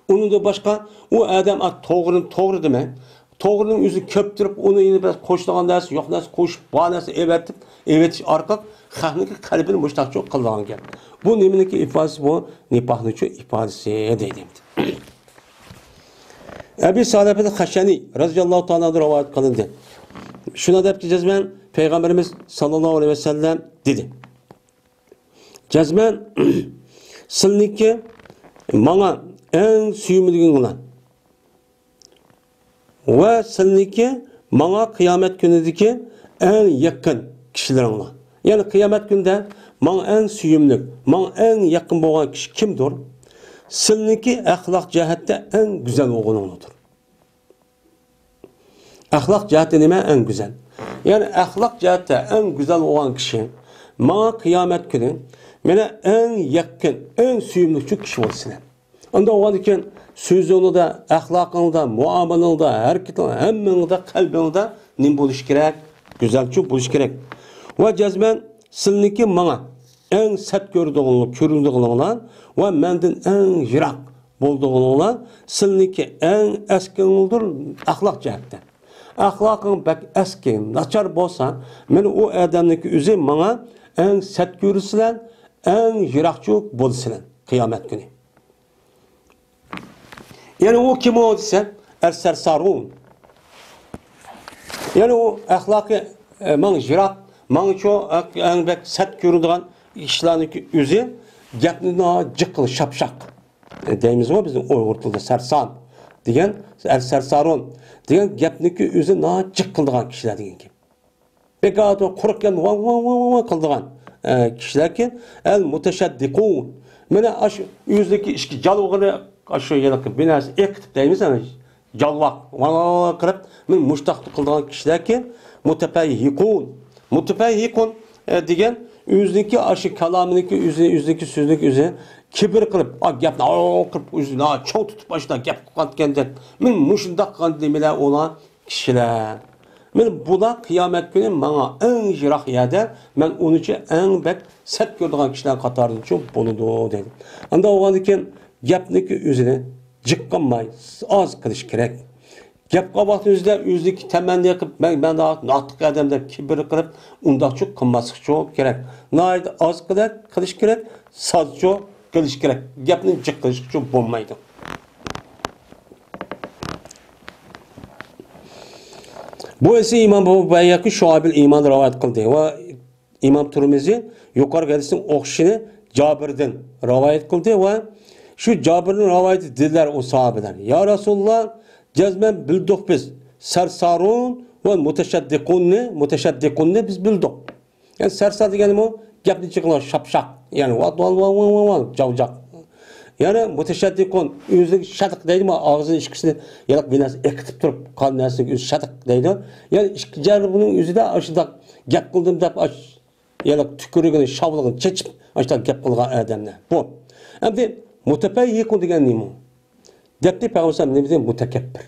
ئۇنىڭدىن باشقا ئۇ ئادەم، ئا، توغرىنى توغرا دېمەي، توغرىنىڭ ئۆزىنى كۆپتۈرۈپ، ئۇنى يەنە بىر قوشىدىغان نەرسە، يوق نەرسە قوشۇپ، بار نەرسە ئېۋەتىپ، ئېۋېتىش ئارقىلىق خەقنىڭكى قەلبىنى مۇشتاقچۇ قىلىدىغان گەپ. بۇ نېمىنىڭكى ئىپادىسى؟ بۇ نىپاقنىڭچۇ ئىپادىسى دەيدۇ. ئەبى سالىبىل خەشەنى رەزىياللاھۇ تائالا ئەنھۇ رىۋايەت قىلىندى. شۇنداق دەپتۇ جەزمەن پەيغەمبىرىمىز ساللاللاھۇ ئەلەيھى ۋەسەللەم دېدى. جەزمەن سىلنىڭكى ماڭا ئەڭ سۆيۈملۈكۈڭلار ۋە سىلنىڭكى ماڭا قىيامەت كۈنىدىكى ئەڭ يېقىن كىشىلىرىڭلار. يەنى قىيامەت كۈنىدە ماڭا ئەڭ سۆيۈملۈك، ماڭا ئەڭ يېقىن بولغان كىشى كىمدۇر؟ سىلنىڭكى ئەخلاق جەھەتتە ئەڭ گۈزەل بولغىنىڭلاردۇر. ئەخلاق جەھەتتە نېمە ئەڭ گۈزەل؟ يەنى ئەخلاق جەھەتتە ئەڭ گۈزەل بولغان كىشى ماڭا قىيامەت كۈنى مانا ئەڭ يېقىن، ئەڭ سۆيۈملۈك كىشى بولسىلە. ئۇنداق بولغاندىكىن سۆزۈڭدە، ئەخلاقىڭدا، مۇئامىلىڭدە، ھەرىكىتىڭدە، ھەممىڭدە، قەلبىڭدە نېمە بولۇشى كېرەك؟ گۈزەلچۇ بولۇشى كېرەك. ۋە جەزمەن سىلنىڭكى ماڭا ئەڭ سەت كۆرىدىغىنىڭ، كۆرۈنىدىغىنىڭلار ۋە مەندىن ئەڭ يىراق بولىدىغىنىڭلار سىلنىڭكى ئەڭ ئەسكىڭدۇر ئەخلاق جەھەتتە. ئەخلاقىڭ بەك ئەسكى، ناچار بولسا، مانا ئۇ ئادەمنىڭكى ئۆزى ماڭا ئەڭ سەت كۆرىسىلەر، ئەڭ يىراقچۇ بولىسىلەر قىيامەت كۈنى. يەنى ئۇ كىم ئۇ دېسە، ئەسسەرسارۇن. يەنى ئۇ ئەخلاقى، ئە، ماڭا يىراق، ماڭا شۇ ئەڭ بەك سەت كۆرىدىغان كىشىلەرنىڭكى ئۆزى گەپنى ناھايىتى جىق قىلىش، شاپشاق. ئە، دەيمىزغۇ بىز ئۇيغۇر تىلىدا سەرسان دېگەن، ئەسسەرسارۇن دېگەن گەپنىڭكى ئۆزى ناھايىتى جىق قىلىدىغان كىشىلەر دېگەن گەپ. بەك ئادەم قۇرۇق گەپنى ۋاڭ، ۋاڭ، ۋاڭ، ۋاڭ قىلىدىغان، ئە، كىشىلەركەن. ئەل مۇتەشەددىقۇن. مانا ئاشۇ ئۆزىنىڭكى ئىچكى جالۋىقىنى ئاشۇ ھېلىقى بىر نەرسە ئېقىتىپ دەيمىز، ئەنە جالۋاق، ۋاڭ، ۋاڭ، ۋاڭ قىلىپ، مانا مۇشتاق قىلىدىغان كىشىلەركەن. مۇتەپەيھىقۇن. مۇتەپەيھىقۇن، ئە، دېگەن ئۆزىنىڭكى ئاشۇ كالامىنىڭكى ئۆزى، ئۆزىنىڭكى سۆزىنىڭكى ئۆزى كىبىر قىلىپ، ئا، گەپنى ئاۋ قىلىپ، ئۆزىنى چوڭ تۇتۇپ، ئاشۇنداق گەپ قىلىپ قالىدىكەن دەپ. مانا مۇشۇنداق قىلغان نېمىلەر ئۇلار كىشىلەر. مانا بۇلار قىيامەت كۈنى ماڭا ئەڭ يىراق يەردە، مەن ئۇنىڭچە ئەڭ بەك سەت كۆرىدىغان كىشىلەر قاتارىدىچۇ بولىدۇ، دەيدۇ. ئاندا بولغاندىكىن گەپنىكى ئۆزىنى جىق قىلماي، ئاز قىلىش كېرەك. گەپ قىلغان ۋاقتىمىزدا ئۆزىنىڭكى تەمەننا قىلىپ، مەن، مەن ناتىق ئادەم دەپ كىبىر قىلىپ، ئۇنداقچۇ قىلماسلىقچۇ كېرەك. ناھايىتى ئاز قىلىش كېرەك، سازچۇ قىلىش كېرەك. گەپنى جىق قىلىشقىچۇ بولمايدۇ. بۇ ئېسى ئىمام بۇ بەيھەقى شۇئەبىل ئىمان رىۋايەت قىلدى ۋە ئىمام تۇرمىزى يۇقىرىقى ھەدىسنىڭ ئوخشىشىنى جابىردىن رىۋايەت قىلدى ۋە شۇ جابىرنىڭ رىۋايىتى دېدىلەر ئۇ ساھابىلەر: يا رەسۇلاللا، جەزمەن بىلدۇق بىز سەرسارۇن ۋە مۇتەشەددىقۇننى، مۇتەشەددىقۇننى بىز بىلدۇق. يەنى سەرسان دېگەنمۇ گەپنى چىقىرغان شاپشاق. يەنى ۋا، ۋا، ۋا، ۋا، ۋا، جاۋجاق. يەنى مۇتەشەددىقۇن، ئۆزىنى شەدىق دەيدىما، ئاغزىنى ئىككىسىنى يالاپ بىر نەرسە ئېقىتىپ تۇرۇپ، قان نەرسىگە ئۆزى شەدىق دەيدۇ. يەنى ئىككى جەربىنىڭ ئۆزىدە ئاشۇنداق گەپ قىلدىم دەپ، ئاش-، يالاپ تۈكۈرۈكىنى، شاۋلىقىنى چېچىپ، ئاشۇنداق گەپ قىلغان ئادەملەر. بۇ. ئەمدى مۇتەپەييىقۇن دېگەن نېمە؟ دەپتى پەيغەمبەر نېمە دېدى؟ مۇتەكەببىر.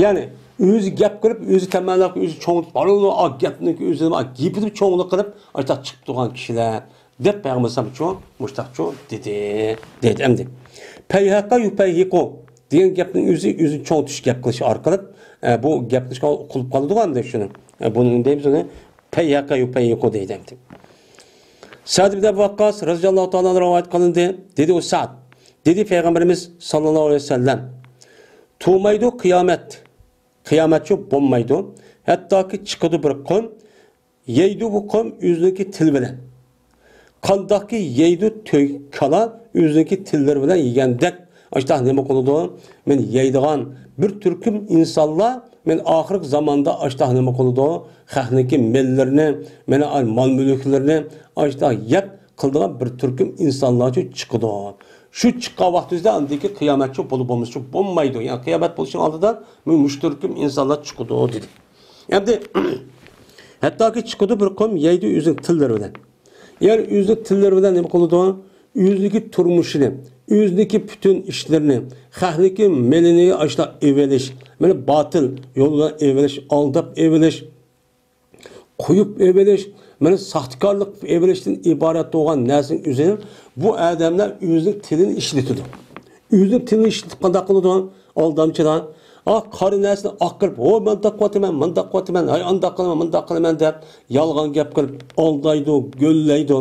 يەنى ئۆزى گەپ قىلىپ، ئۆزى تەمەنناپ، ئۆزى چوڭ، ئا، گەپنىڭكى ئۆزى، گېپىنى چوڭلۇق قىلىپ، ئاشۇنداق چىقىپ تۇرغان كىشىلەر دەپ پەيغەمبەر شۇ مۇشتاقچۇ دېدى، دەيدۇ ئەمدى. پەيھەقە يۇپەيھىقۇ دېگەن گەپنىڭ ئۆزى، ئۆزىنى چوڭ تۇتۇش گەپ قىلىش ئارقىلىق، ئە، بۇ گەپ قىلىشقا قۇلۇپ قالىدىغۇ ئەمدى شۇنى. ئە، بۇنى دەيمىز ئۇنى. پەيھەقە يۇپەيھىقۇ دەيدۇ ئەمدى. سەئد ئىبن ئەبۇ ۋەققاس رەزىياللاھۇ تائالا ئەنھۇ رىۋايەت قىلىندى. دېدى ئۇ سەئد. دېدى پەيغەمبىرىمىز ساللاللاھۇ ئەلەيھى ۋەسەللەم. تۇغمايدۇ قىيامەت. قىيامەتچۇ بولمايدۇ. ھەتتاكى چىقىدۇ بىر قوم. يەيدۇ بۇ قوم ئۆزىنىڭكى تىلى بىلەن. قانداقكى يەيدۇ تۆگە كالا ئۆزىنىڭكى تىللىرى بىلەن يېگەندەك. ئاشۇنداق نېمە قىلىدۇ؟ مەن يەيدىغان بىر تۈركۈم ئىنسانلار، مەن ئاخىرقى زاماندا ئاشۇنداق نېمە قىلىدۇ؟ خەقنىڭكى ماللىرىنى، مانا مال مۈلۈكلىرىنى ئاشۇنداق يەپ قىلىدىغان بىر تۈركۈم ئىنسانلارچۇ چىقىدۇ. شۇ چىققان ۋاقتىمىزدا ئاندىكى قىيامەتچۇ بولۇپ بولمىسىچۇ بولمايدۇ. يەنى قىيامەت بولۇشنىڭ ئالدىدا مۇشۇ تۈركۈم ئىنسانلار چىقىدۇ دېدى. ئەمدى ھەتتاكى چىقىدۇ بىر قوم يەيدۇ ئۆزىنىڭ تىللىرى بىلەن. يەنى ئۆزىنىڭ تىللىرى بىلەن نېمە قىلىدۇ؟ ئۆزىنىڭكى تۇرمۇشىنى، ئۆزىنىڭكى پۈتۈن ئىشلىرىنى، خەقنىڭكى مېلىنى ئاشۇنداق ئېلىۋېلىش، مانا باتىل يول بىلەن ئېلىۋېلىش، ئالداپ ئېلىۋېلىش، قويۇپ ئېلىۋېلىش، مانا ساختىكارلىق قىلىپ ئېلىۋېلىشتىن ئىبارەت بولغان نەرسىنىڭ ئۆزى بۇ ئادەملەر ئۆزىنىڭ تىلىنى ئىشلىتىدۇ. ئۆزىنىڭ تىلىنى ئىشلىتىپ قانداق قىلىدۇ؟ ئالدامچىلار. ئا، قارا نەرسىنى ئاقىرىپ، ھو، مانداق قىلىۋاتىمەن، مانداق قىلىۋاتىمەن، ھاي، ئانداق قىلىمەن، مۇنداق قىلىمەن دەپ يالغان گەپ قىلىپ ئالدايدۇ، گۆللەيدۇ.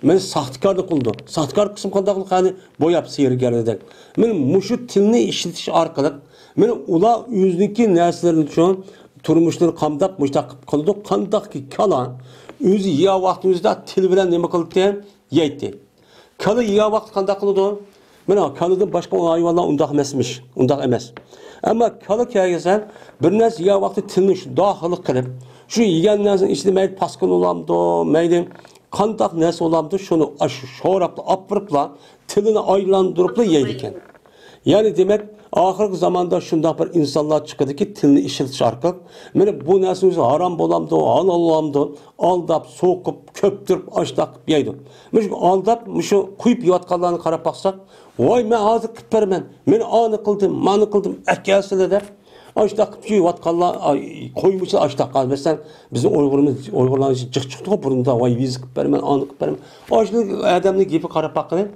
مانا ساختىكارلىق قىلىدۇ. ساختىكار قىلسىمۇ قانداق قىلىدۇ؟ قېنى بوياپ سېھىرگەردەك. مانا مۇشۇ تىلنى ئىشلىتىش ئارقىلىق، مانا ئۇلار ئۆزىنىڭكى نەرسىلىرىنى شۇ تۇرمۇشلىرىنى قامداپ مۇشۇنداق قىلىپ قىلىدۇ. قانداقكى كالا ئۆزى يېگەن ۋاقتىمىزدا تىل بىلەن نېمە قىلاتتى؟ يەيتتى. كالا يېگەن ۋاقىت قانداق قىلىدۇ؟ مانا كالىدىن باشقا ھايۋانلار ئۇنداق ئەمەسمىش، ئۇنداق ئەمەس. ئەمما كالا كەلگەنسەن بىر نەرسە يېگەن ۋاقتى تىلىنى شۇنداق خىلى قىلىپ، شۇ يېگەن نەرسىنىڭ ئىچىدە مەيلى پاسكىنا بولامدۇ، مەيلى قانداق نەرسە بولامدۇ، شۇنى ئاشۇ شوراپلا ئاپىرىپلا تىلىنى ئايلاندۇرۇپلا يەيدىكەن. يەنى دېمەك، ئاخىرقى زاماندا شۇنداق بىر ئىنسانلار چىقىدۇكى، تىلنى ئىشلىتىش ئارقىلىق، مانا بۇ نەرسىنىڭ ئۆزى ھارام بولامدۇ، ھالال بولامدۇ، ئالداپ، سوقۇپ، كۆپتۈرۈپ، ئاشتاق قىلىپ يەيدۇ. مۇشۇ ئالداپ، مۇشۇ قۇيۇپ يەۋاتقانلارنى قاراپ باقساق، ۋاي، مەن ھازىر قىلىپ بېرىمەن، مەن ئانى قىلدىم، مانى قىلدىم، ئەكەلسىلە دەپ، ئاشتاق قىلىپ يەۋاتقانلار، ئاي، قويمىسا ئاشتاق. مەسىلەن، بىزنىڭ ئۇيغۇرىمىز، ئۇيغۇرلارنىڭ جىق چىقتىغۇ بۇرۇندا، ۋاي، ۋىزا قىلىپ بېرىمەن، ئانى قىلىپ بېرىمەن. ئاشۇ ئادەمنىڭ گېپىگە قاراپ باققىلى.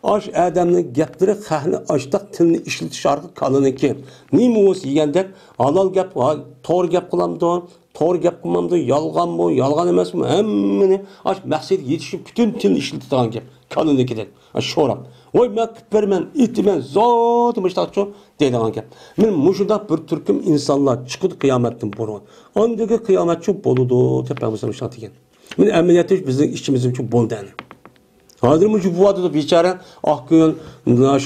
ئاش ئادەمنىڭ گەپلىرى خەقنى ئاشتاق تىلنى ئىشلىتىش ئارقىلىق كالىنىڭكى نېمە بولسا يېگەندەك، ھالال گەپ، ھا-، توغرا گەپ قىلامدۇ، توغرا گەپ قىلمامدۇ، يالغانمۇ، يالغان ئەمەسمۇ، ھەممىنى ئاش مەقسەتكە يېتىش ئۈچۈن پۈتۈن تىلنى ئىشلىتىدىغان گەپ. كالىنىڭكىدەك. ئاش شوراپ. ۋاي، مەن قىلىپ بېرىمەن، ئېتىمەن، زادى مۇشتاقچۇ دەيدىغان گەپ. مانا مۇشۇنداق بىر تۈركۈم ئىنسانلار چىقىدۇ قىيامەتتىن بۇرۇن. ئاندىكى قىيامەتچۇ بولىدۇ دەپ پەيغەمبەر شۇنداق دېگەن. مانا ئەمەلىيەتتە بىزنىڭ ئىچىمىزدىچۇ بولدى ئەنە. ھازىر مۇشۇ بۇ ۋاقىتتا بىچارە ئاقكۆڭۈل،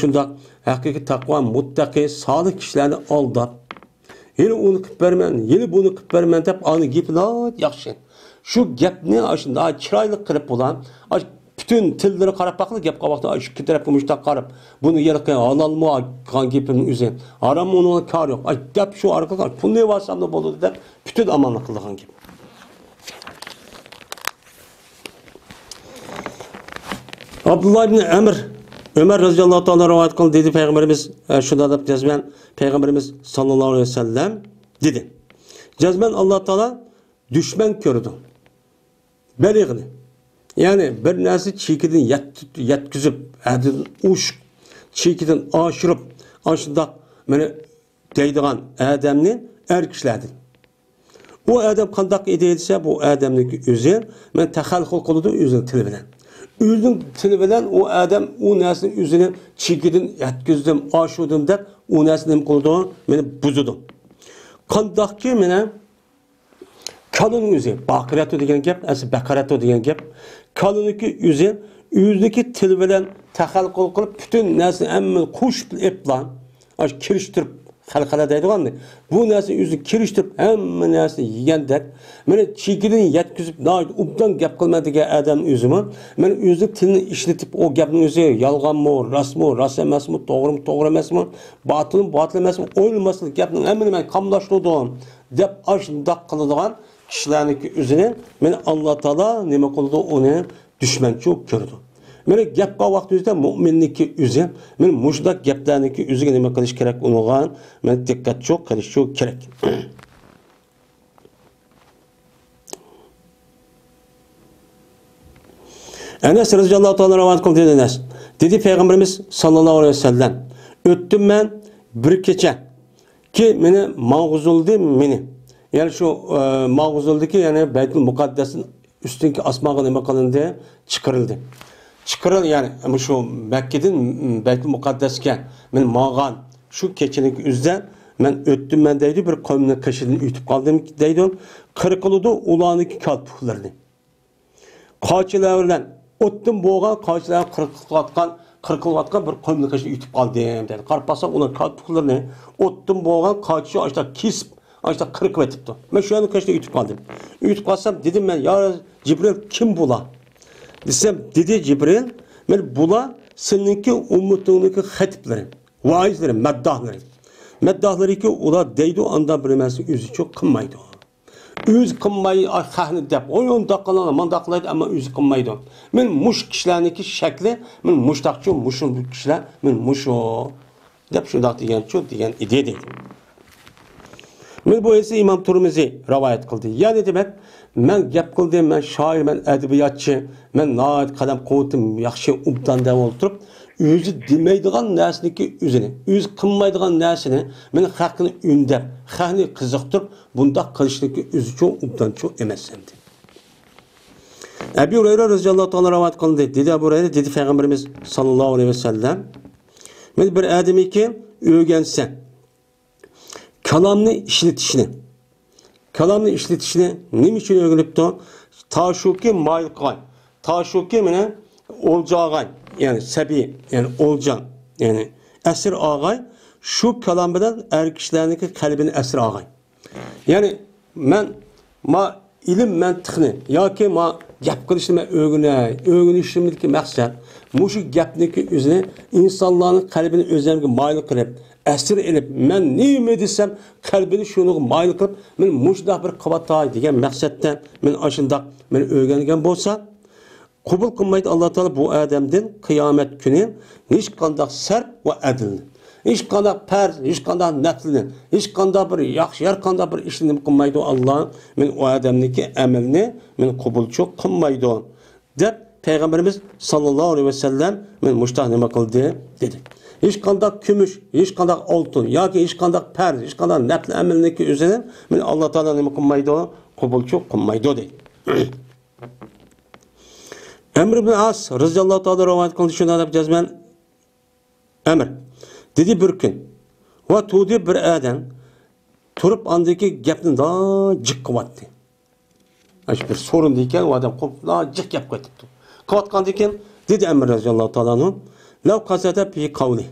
شۇنداق ھەقىقىي تەقۋا، مۇتتەقى، سالىھ كىشىلەرنى ئالداپ، ھېلى ئۇنى قىلىپ بېرىمەن، ھېلى بۇنى قىلىپ بېرىمەن دەپ ئانا گېپى ناھايىتى ياخشى. شۇ گەپنى ئاشۇنداق چىرايلىق قىلىپ بولار. ئاش پۈتۈن تىللىرى قاراپ باققىلى، گەپ قىلغان ۋاقتىدا ئىككى تەرەپكە مۇشۇنداق قاراپ، بۇنى يەنە قىلغان ھالالمۇ قىلغان گېپىمنىڭ ئۆزى، ھاراممۇ ئۇنىڭغا كارى يوق. ئاش دەپ شۇ ئارقىلىق پۇلنى يىغىۋالساملا بولىدۇ دەپ پۈتۈن ئامانلىق قىلىدىغان گەپ. ئابدۇللا ئىبنى ئەمر، ئۆمەر رەزىياللاھۇ تائالا رىۋايەت قىلدى، دېدى پەيغەمبىرىمىز، ئە، شۇنداق دەپ جەزمەن پەيغەمبىرىمىز ساللاللاھۇ ئەلەيھى ۋەسەللەم دېدى. جەزمەن ئاللا تائالا دۈشمەن كۆرىدۇ. بەلىغنى. يەنى بىر نەرسە چېكىدىن يەت-، يەتكۈزۈپ، ھەددىدىن ئوشۇق، چېكىدىن ئاشۇرۇپ، ئاشۇنداق مانا دەيدىغان ئادەمنى ئەر كىشىلەردىن. ئۇ ئادەم قانداق ئىدى دېسە، بۇ ئادەمنىڭكى ئۆزى، مانا، تەخەلخۇل قىلىدۇ ئۆزىنىڭ تىلى بىلەن. ئۆزىنىڭ تىلى بىلەن ئۇ ئادەم ئۇ نەرسىنى ئۆزىنى چېكىدىن يەتكۈزدۈم، ئاشۇردۇم دەپ، ئۇ نەرسىنى نېمە قىلىدۇ؟ مانا بۇزىدۇ. قانداقكى، مانا، كالىنىڭ ئۆزى، باقىرەتۇ دېگەن گەپ، ئەسلى بەقەرەتۇ دېگەن گەپ. كالىنىڭكى ئۆزى، ئۆزىنىڭكى تىلى بىلەن تەخەلخۇل قىلىپ، پۈتۈن نەرسىنى ھەممىنى قوشۇپ ئېپلا، ئاشۇ كىرىشتۈرۈپ، قەلقەلە دەيدىغاننى، بۇ نەرسىنى ئۆزىنى كىرىشتۈرۈپ، ھەممە نەرسىنى يېگەندەك، مېنى چېكىدىن يەتكۈزۈپ، ناھايىتى ئوبدان گەپ قىلىمەن دېگەن ئادەم ئۆزىمۇ، مېنى ئۆزىنىڭ تىلىنى ئىشلىتىپ، ئۇ گەپنىڭ ئۆزى يالغانمۇ، راستمۇ، راست ئەمەسمۇ، توغرىمۇ، توغرا ئەمەسمۇ، باتىلمۇ، باتىل ئەمەسمۇ، ئويلىماستىن گەپنىڭ ھەممىنى مەن قاملاشتۇردۇم، دەپ ئاشۇنداق قىلىدىغان كىشىلەرنىڭكى ئۆزىنى مېنى ئاللا تائالا نېمە قىلىدۇ، ئۇنى دۈشمەنچۇ كۆرىدۇ. مانا گەپ بار ۋاقتىمىزدا مۆمىننىڭكى ئۆزى، مانا مۇشۇنداق گەپلەرنىڭكى ئۆزىگە نېمە قىلىش كېرەك، ئۇنىڭغا مانا دىققەتچۇ قىلىشچۇ كېرەك. ئەنەس رەزىياللاھۇ تائالا رىۋايەت قىلدى، دېدى ئەنەس. دېدى پەيغەمبىرىمىز ساللاللاھۇ ئەلەيھى ۋەسەللەم، ئۆتتۈم مەن بىر كېچە، كى مېنى ماڭغۇزۇلدى مېنى. يەنى شۇ، ئە، ماڭغۇزۇلدىكى، يەنى بەيتۇل مۇقەددەستىن ئۈستۈنكى ئاسمانغا نېمە قىلىندى؟ چىقىرىلدى. چىقىرىل، يەنى مۇشۇ مەككىدىن بەيتۇل مۇقەددەسكە مېنى ماڭغان شۇ كېچىنىڭ ئۆزىدە مەن ئۆتتۈم مەن دەيدۇ، بىر قومنىڭ قېشىدىن ئۆتۈپ قالدىم دەيدۇ. قىرقىلىدۇ ئۇلارنىڭكى كالپۇكلىرىنى. قاچىلار بىلەن ئوتتىن بوغان قاچىلار قىرقىلىۋاتقان، قىرقىلىۋاتقان بىر قومنىڭ قېشىدا ئۆتۈپ قالدىم دەيدۇ. قاراپ باقساق، ئۇلار كالپۇكلىرىنى ئوتتىن بوغان قاچىچۇ ئاشتا كېسىپ، ئاشتا قىرقىۋېتىپتۇ. مەن شۇ يەرنىڭ قېشىدا ئۆتۈپ قالدىم. ئۆتۈپ قالسام، دېدىم مەن، يا جىبرىل، كىم بۇلار؟ دېسەم، دېدى جىبرىل، مانا بۇلار سېنىڭكى ئۈممىتىڭنىڭكى خەتىپلىرى، ۋائىزلىرى، مەدداھلىرى. مەدداھلىرىكى ئۇلار دەيدۇ، ئاندا بىر نەرسە ئۆزىچۇ قىلمايدۇ. ئۆزى قىلماي، ئاي، خەقنى دەپ، ئوي، ئۇنداق قىلىدۇ، مۇنداق قىلايدۇ، ئەمما ئۆزى قىلمايدۇ. مانا مۇشۇ كىشىلەرنىڭكى شەكلى، مانا مۇشۇنداقچۇ، مۇشۇ كىشىلەر، مانا مۇشۇ، دەپ شۇنداق دېگەنچۇ، دېگەن ئىدى، دەيدۇ. مانا بۇ ھەدىسنى ئىمام تۇرمىزى رىۋايەت قىلدى. يەنى دېمەك، مەن گەپ قىلدىم، مەن شائىر، مەن ئەدەبىياتچى، مەن ناھايىتى قەلەم قۇۋۋىتىم ياخشى، ئوبدان دەپ ئولتۇرۇپ، ئۆزى دېمەيدىغان نەرسىنىڭكى ئۆزىنى، ئۆزى قىلمايدىغان نەرسىنى، مانا خەقنى ئۈندەپ، خەقنى قىزىقتۇرۇپ، بۇنداق قىلىشنىڭكى ئۆزىچۇ ئوبدانچۇ ئەمەس ئەمدى. ئەبۇ ھۇرەيرە رەزىياللاھۇ تائالا رىۋايەت قىلدى. دېدى ئەبۇ ھۇرەيرە، دېدى پەيغەمبىرىمىز ساللاللاھۇ ئەلەيھى ۋەسەللەم، مانا بىر ئادەمكى ئۆگەنسە، كالامنى ئىشلىتىشنى، كالامنى ئىشلىتىشنى نېمە ئۈچۈن ئۆگىنىپتۇ؟ تا شۇكى مايىل قىلغاي، تا شۇكى مانا ئولجا ئالغاي، يەنى سەبىي، يەنى ئولجا، يەنى ئەسىر ئالغاي، شۇ كالام بىلەن ئەر كىشىلەرنىڭكى قەلبىنى ئەسىر ئالغاي. يەنى مەن ما ئىلىم مەنتىقنى ياكى ما گەپ قىلىشنى مەن ئۆگىنەي، ئۆگىنىشىمدىكى مەقسەت مۇشۇ گەپنىكى ئۆزىنى ئىنسانلارنىڭ قەلبىنى ئۆزۈمگە مايىل قىلىپ، ئەسىر ئېلىپ، مەن نېمە دېسەم قەلبىنى شۇنىڭغا مايىل قىلىپ، مەن مۇشۇنداق بىر قىلىۋاتاي دېگەن مەقسەتتە مەن ئاشۇنداق مەن ئۆگەنگەن بولسا، قوبۇل قىلمايدۇ ئاللا تائالا بۇ ئادەمدىن قىيامەت كۈنى ھېچقانداق سەرپ ۋە ئەدىلنى، ھېچقانداق پەرز، ھېچقانداق نەپلىنى، ھېچقانداق بىر ياخشى، ھەر قانداق بىر ئىشنى نېمە قىلمايدۇ ئاللا، مەن ئۇ ئادەمنىڭكى ئەمىلىنى مەن قوبۇلچۇ قىلمايدۇ، دەپ پەيغەمبىرىمىز ساللاللاھۇ ئەلەيھى ۋەسەللەم مەن مۇشتاق نېمە قىلدى دېدى. ھېچقانداق كۈمۈش، ھېچقانداق ئالتۇن ياكى ھېچقانداق پەرز، ھېچقانداق نەپلى ئەمەلنىڭكى ئۆزىنى مەن ئاللا تائالا نېمە قىلمايدۇ، قوبۇلچۇ قىلمايدۇ دەيدۇ. ئەمر ئىبن ئاس رەزىياللاھۇ تائالا رىۋايەت قىلدى، شۇنداق دەپ جەزمەن ئەمر دېدى بىر كۈن. ۋە تۇردى بىر ئادەم تۇرۇپ ئاندىكى گەپنى دا جىق قىلىۋاتتى. ئاشۇ بىر سورۇندى ئىكەن، ئۇ ئادەم قوپۇپ دا جىق گەپ قىلىۋاتىپتۇ. قىلىۋاتقاندىكىن دېدى ئەمر رەزىياللاھۇ تائالا ئەنھۇ، لەۋ قەسەدە پى قەۋلى.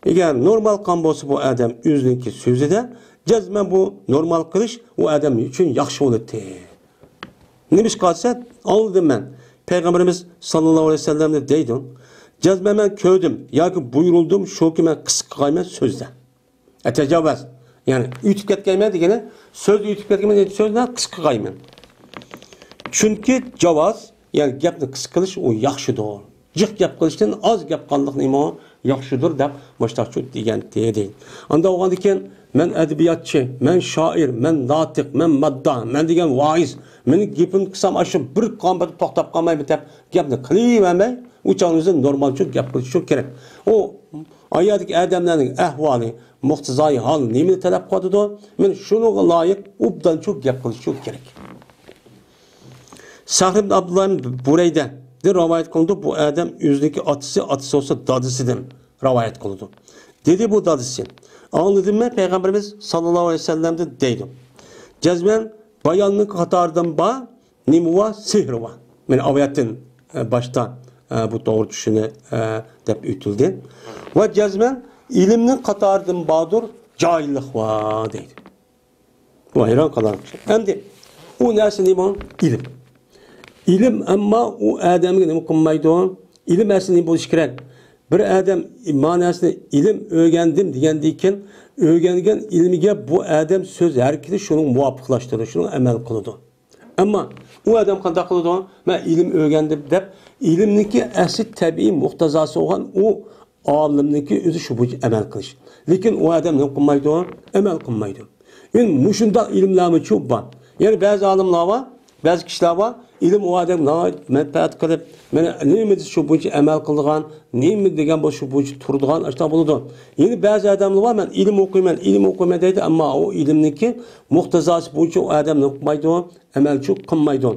ئەگەر نورمال قىلغان بولسا بۇ ئادەم ئۆزىنىڭكى سۆزىدە، جەزمەن بۇ نورمال قىلىش ئۇ ئادەم ئۈچۈن ياخشى بولاتتى. نېمىشقا دېسە، ئاڭلىدىم مەن پەيغەمبىرىمىز ساللاللاھۇ ئەلەيھى ۋەسەللەمنى دەيدۇ، جەزمەن مەن كۆردۈم ياكى بۇيرۇلدۇم، شۇكى مەن قىسقا قىلغايمەن سۆزدە. ئەتەجاۋەز، يەنى ئۆتۈپ كەتكەيمەن دېگىنى، سۆزنى ئۆتۈپ كەتكەيمەن دېگەن سۆزنى قىسقا قىلغايمەن. چۈنكى جاۋاز، يەنى گەپنى قىسقا قىلىش ئۇ ياخشىدۇر. جىق گەپ قىلىشتىن ئاز گەپ قىلغانلىق نېمە ياخشىدۇر دەپ مۇشتاقچۇ دېگەنتى دەيدۇ. ئاندا بولغاندىكىن مەن ئەدەبىياتچى، مەن شائىر، مەن ناتىق، مەن ماددا، مەن دېگەن ۋائىز، مېنىڭ گېپىمنى قىلسام ئاشۇ بىر قامبىدا توختاپ قالمايمەن دەپ گەپنى قىلىۋەرمەي، ئۇ چاغنىڭ ئۆزىدە نورمالچۇ گەپ قىلىشى كېرەك. ئۇ ئايادىكى ئادەملەرنىڭ ئەھۋالى، مۇقتىزايى ھال نېمىنى تەلەپ قىلىۋاتىدۇ، مەن شۇنىڭغا لايىق ئوبدانچۇ گەپ قىلىشى كېرەك. سەخر ئىبن ئابدۇللا ئىبن بۇرەيدەدىن رىۋايەت قىلىنىدۇ، بۇ ئادەم ئۆزىنىڭكى ئاتىسى، ئاتىسى بولسا دادىسىدىن رىۋايەت قىلىدۇ. دېدى بۇ دادىسى، ئاڭلىدىممۇ پەيغەمبىرىمىز ساللاللاھۇ ئەلەيھى ۋەسەللەمدىن دەيدۇ. جەزمەن باياننىڭ قاتارىدىن بار، نېمە بار؟ سېھىر بار. مانا ئايەتتىن، ئە، باشتا، ئە، بۇ توغرا چۈشىنى، ئە، دەپ ئۆتۈلدى. ۋە جەزمەن ئىلىمنىڭ قاتارىدىن باردۇر، جاھىللىق بار دەيدۇ. بۇ ھەيران قالارلىق ئىش. ئەمدى ئۇ نەرسە نېمە؟ ئىلىم. ئىلىم ئەمما ئۇ ئادەمگە نېمە قىلمايدۇ؟ ئىلىم ئەسلى نېمە بولۇشى كېرەك؟ بىر ئادەم ماناسىنى ئىلىم ئۆگەندىم دېگەندىن كېيىن، ئۆگەنگەن ئىلمىگە بۇ ئادەم سۆز ھەرىكىتى شۇنىڭ مۇۋاپىقلاشتۇرىدۇ، شۇنىڭ ئەمەل قىلىدۇ. ئەمما ئۇ ئادەم قانداق قىلىدۇ؟ مەن ئىلىم ئۆگەندىم دەپ، ئىلىمنىڭكى ئەسلى تەبىئىي مۇقتەزاسى بولغان ئۇ ئالىمنىڭكى ئۆزى شۇ بويىچە ئەمەل قىلىش. لېكىن ئۇ ئادەم نېمە قىلمايدۇ؟ ئەمەل قىلمايدۇ. ئەمدى مۇشۇنداق ئىلىملەرمۇچۇ بار. يەنى بەزى ئالىملار بار، بەزى كىشىلەر بار، ئىلىم ئۇ ئادەمگە ناھايىتى مەنپەئەت قىلىپ، مانا نېمە دېسە شۇ بويىچە ئەمەل قىلىدىغان، نېمە دېگەن بولسا شۇ بويىچە تۇرىدىغان، ئاشۇنداق بولىدۇ. يەنە بەزى ئادەملەر بار، مەن ئىلىم ئوقۇيمەن، ئىلىم ئوقۇيمەن دەيدۇ، ئەمما ئۇ ئىلىمنىڭكى مۇقتەزاسى بويىچە ئۇ ئادەم نېمە قىلمايدۇ؟ ئەمەلچۇ قىلمايدۇ.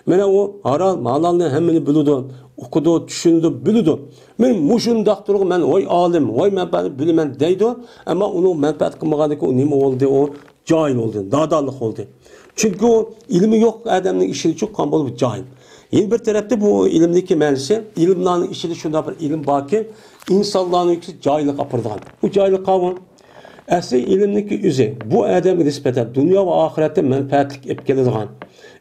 مانا ئۇ ھارام، ھالالنى ھەممىنى بىلىدۇ، ئوقۇدۇ، چۈشىنىدۇ، بىلىدۇ. مەن مۇشۇنداق تۇرغۇ، مەن ۋاي ئالىم، ۋاي مەنپەئەتنى بىلىمەن دەيدۇ. ئەمما ئۇنىڭ مەنپەئەت قىلمىغاندىكى ئۇ نېمە بولدى؟ ئۇ جاھىل بولدى، نادانلىق بولدى. چۈنكى ئۇ ئىلمى يوق ئادەمنىڭ ئىشىنى چۇققان بولۇپ جاھىل. يەنە بىر تەرەپتە بۇ ئىلىمدىكى مەنىسى، ئىلىملارنىڭ ئىچىدە شۇنداق بىر ئىلىم باركى، ئىنسانلارنىڭ جاھىللىققا ئاپىرىدىغان. بۇ جاھىللىق قاۋۇ. ئەسلى ئىلىمنىڭكى ئۆزى بۇ ئادەمگە نىسبەتەن دۇنيا ۋە ئاخىرەتتە مەنپەئەتلىك ئېلىپ كېلىدىغان.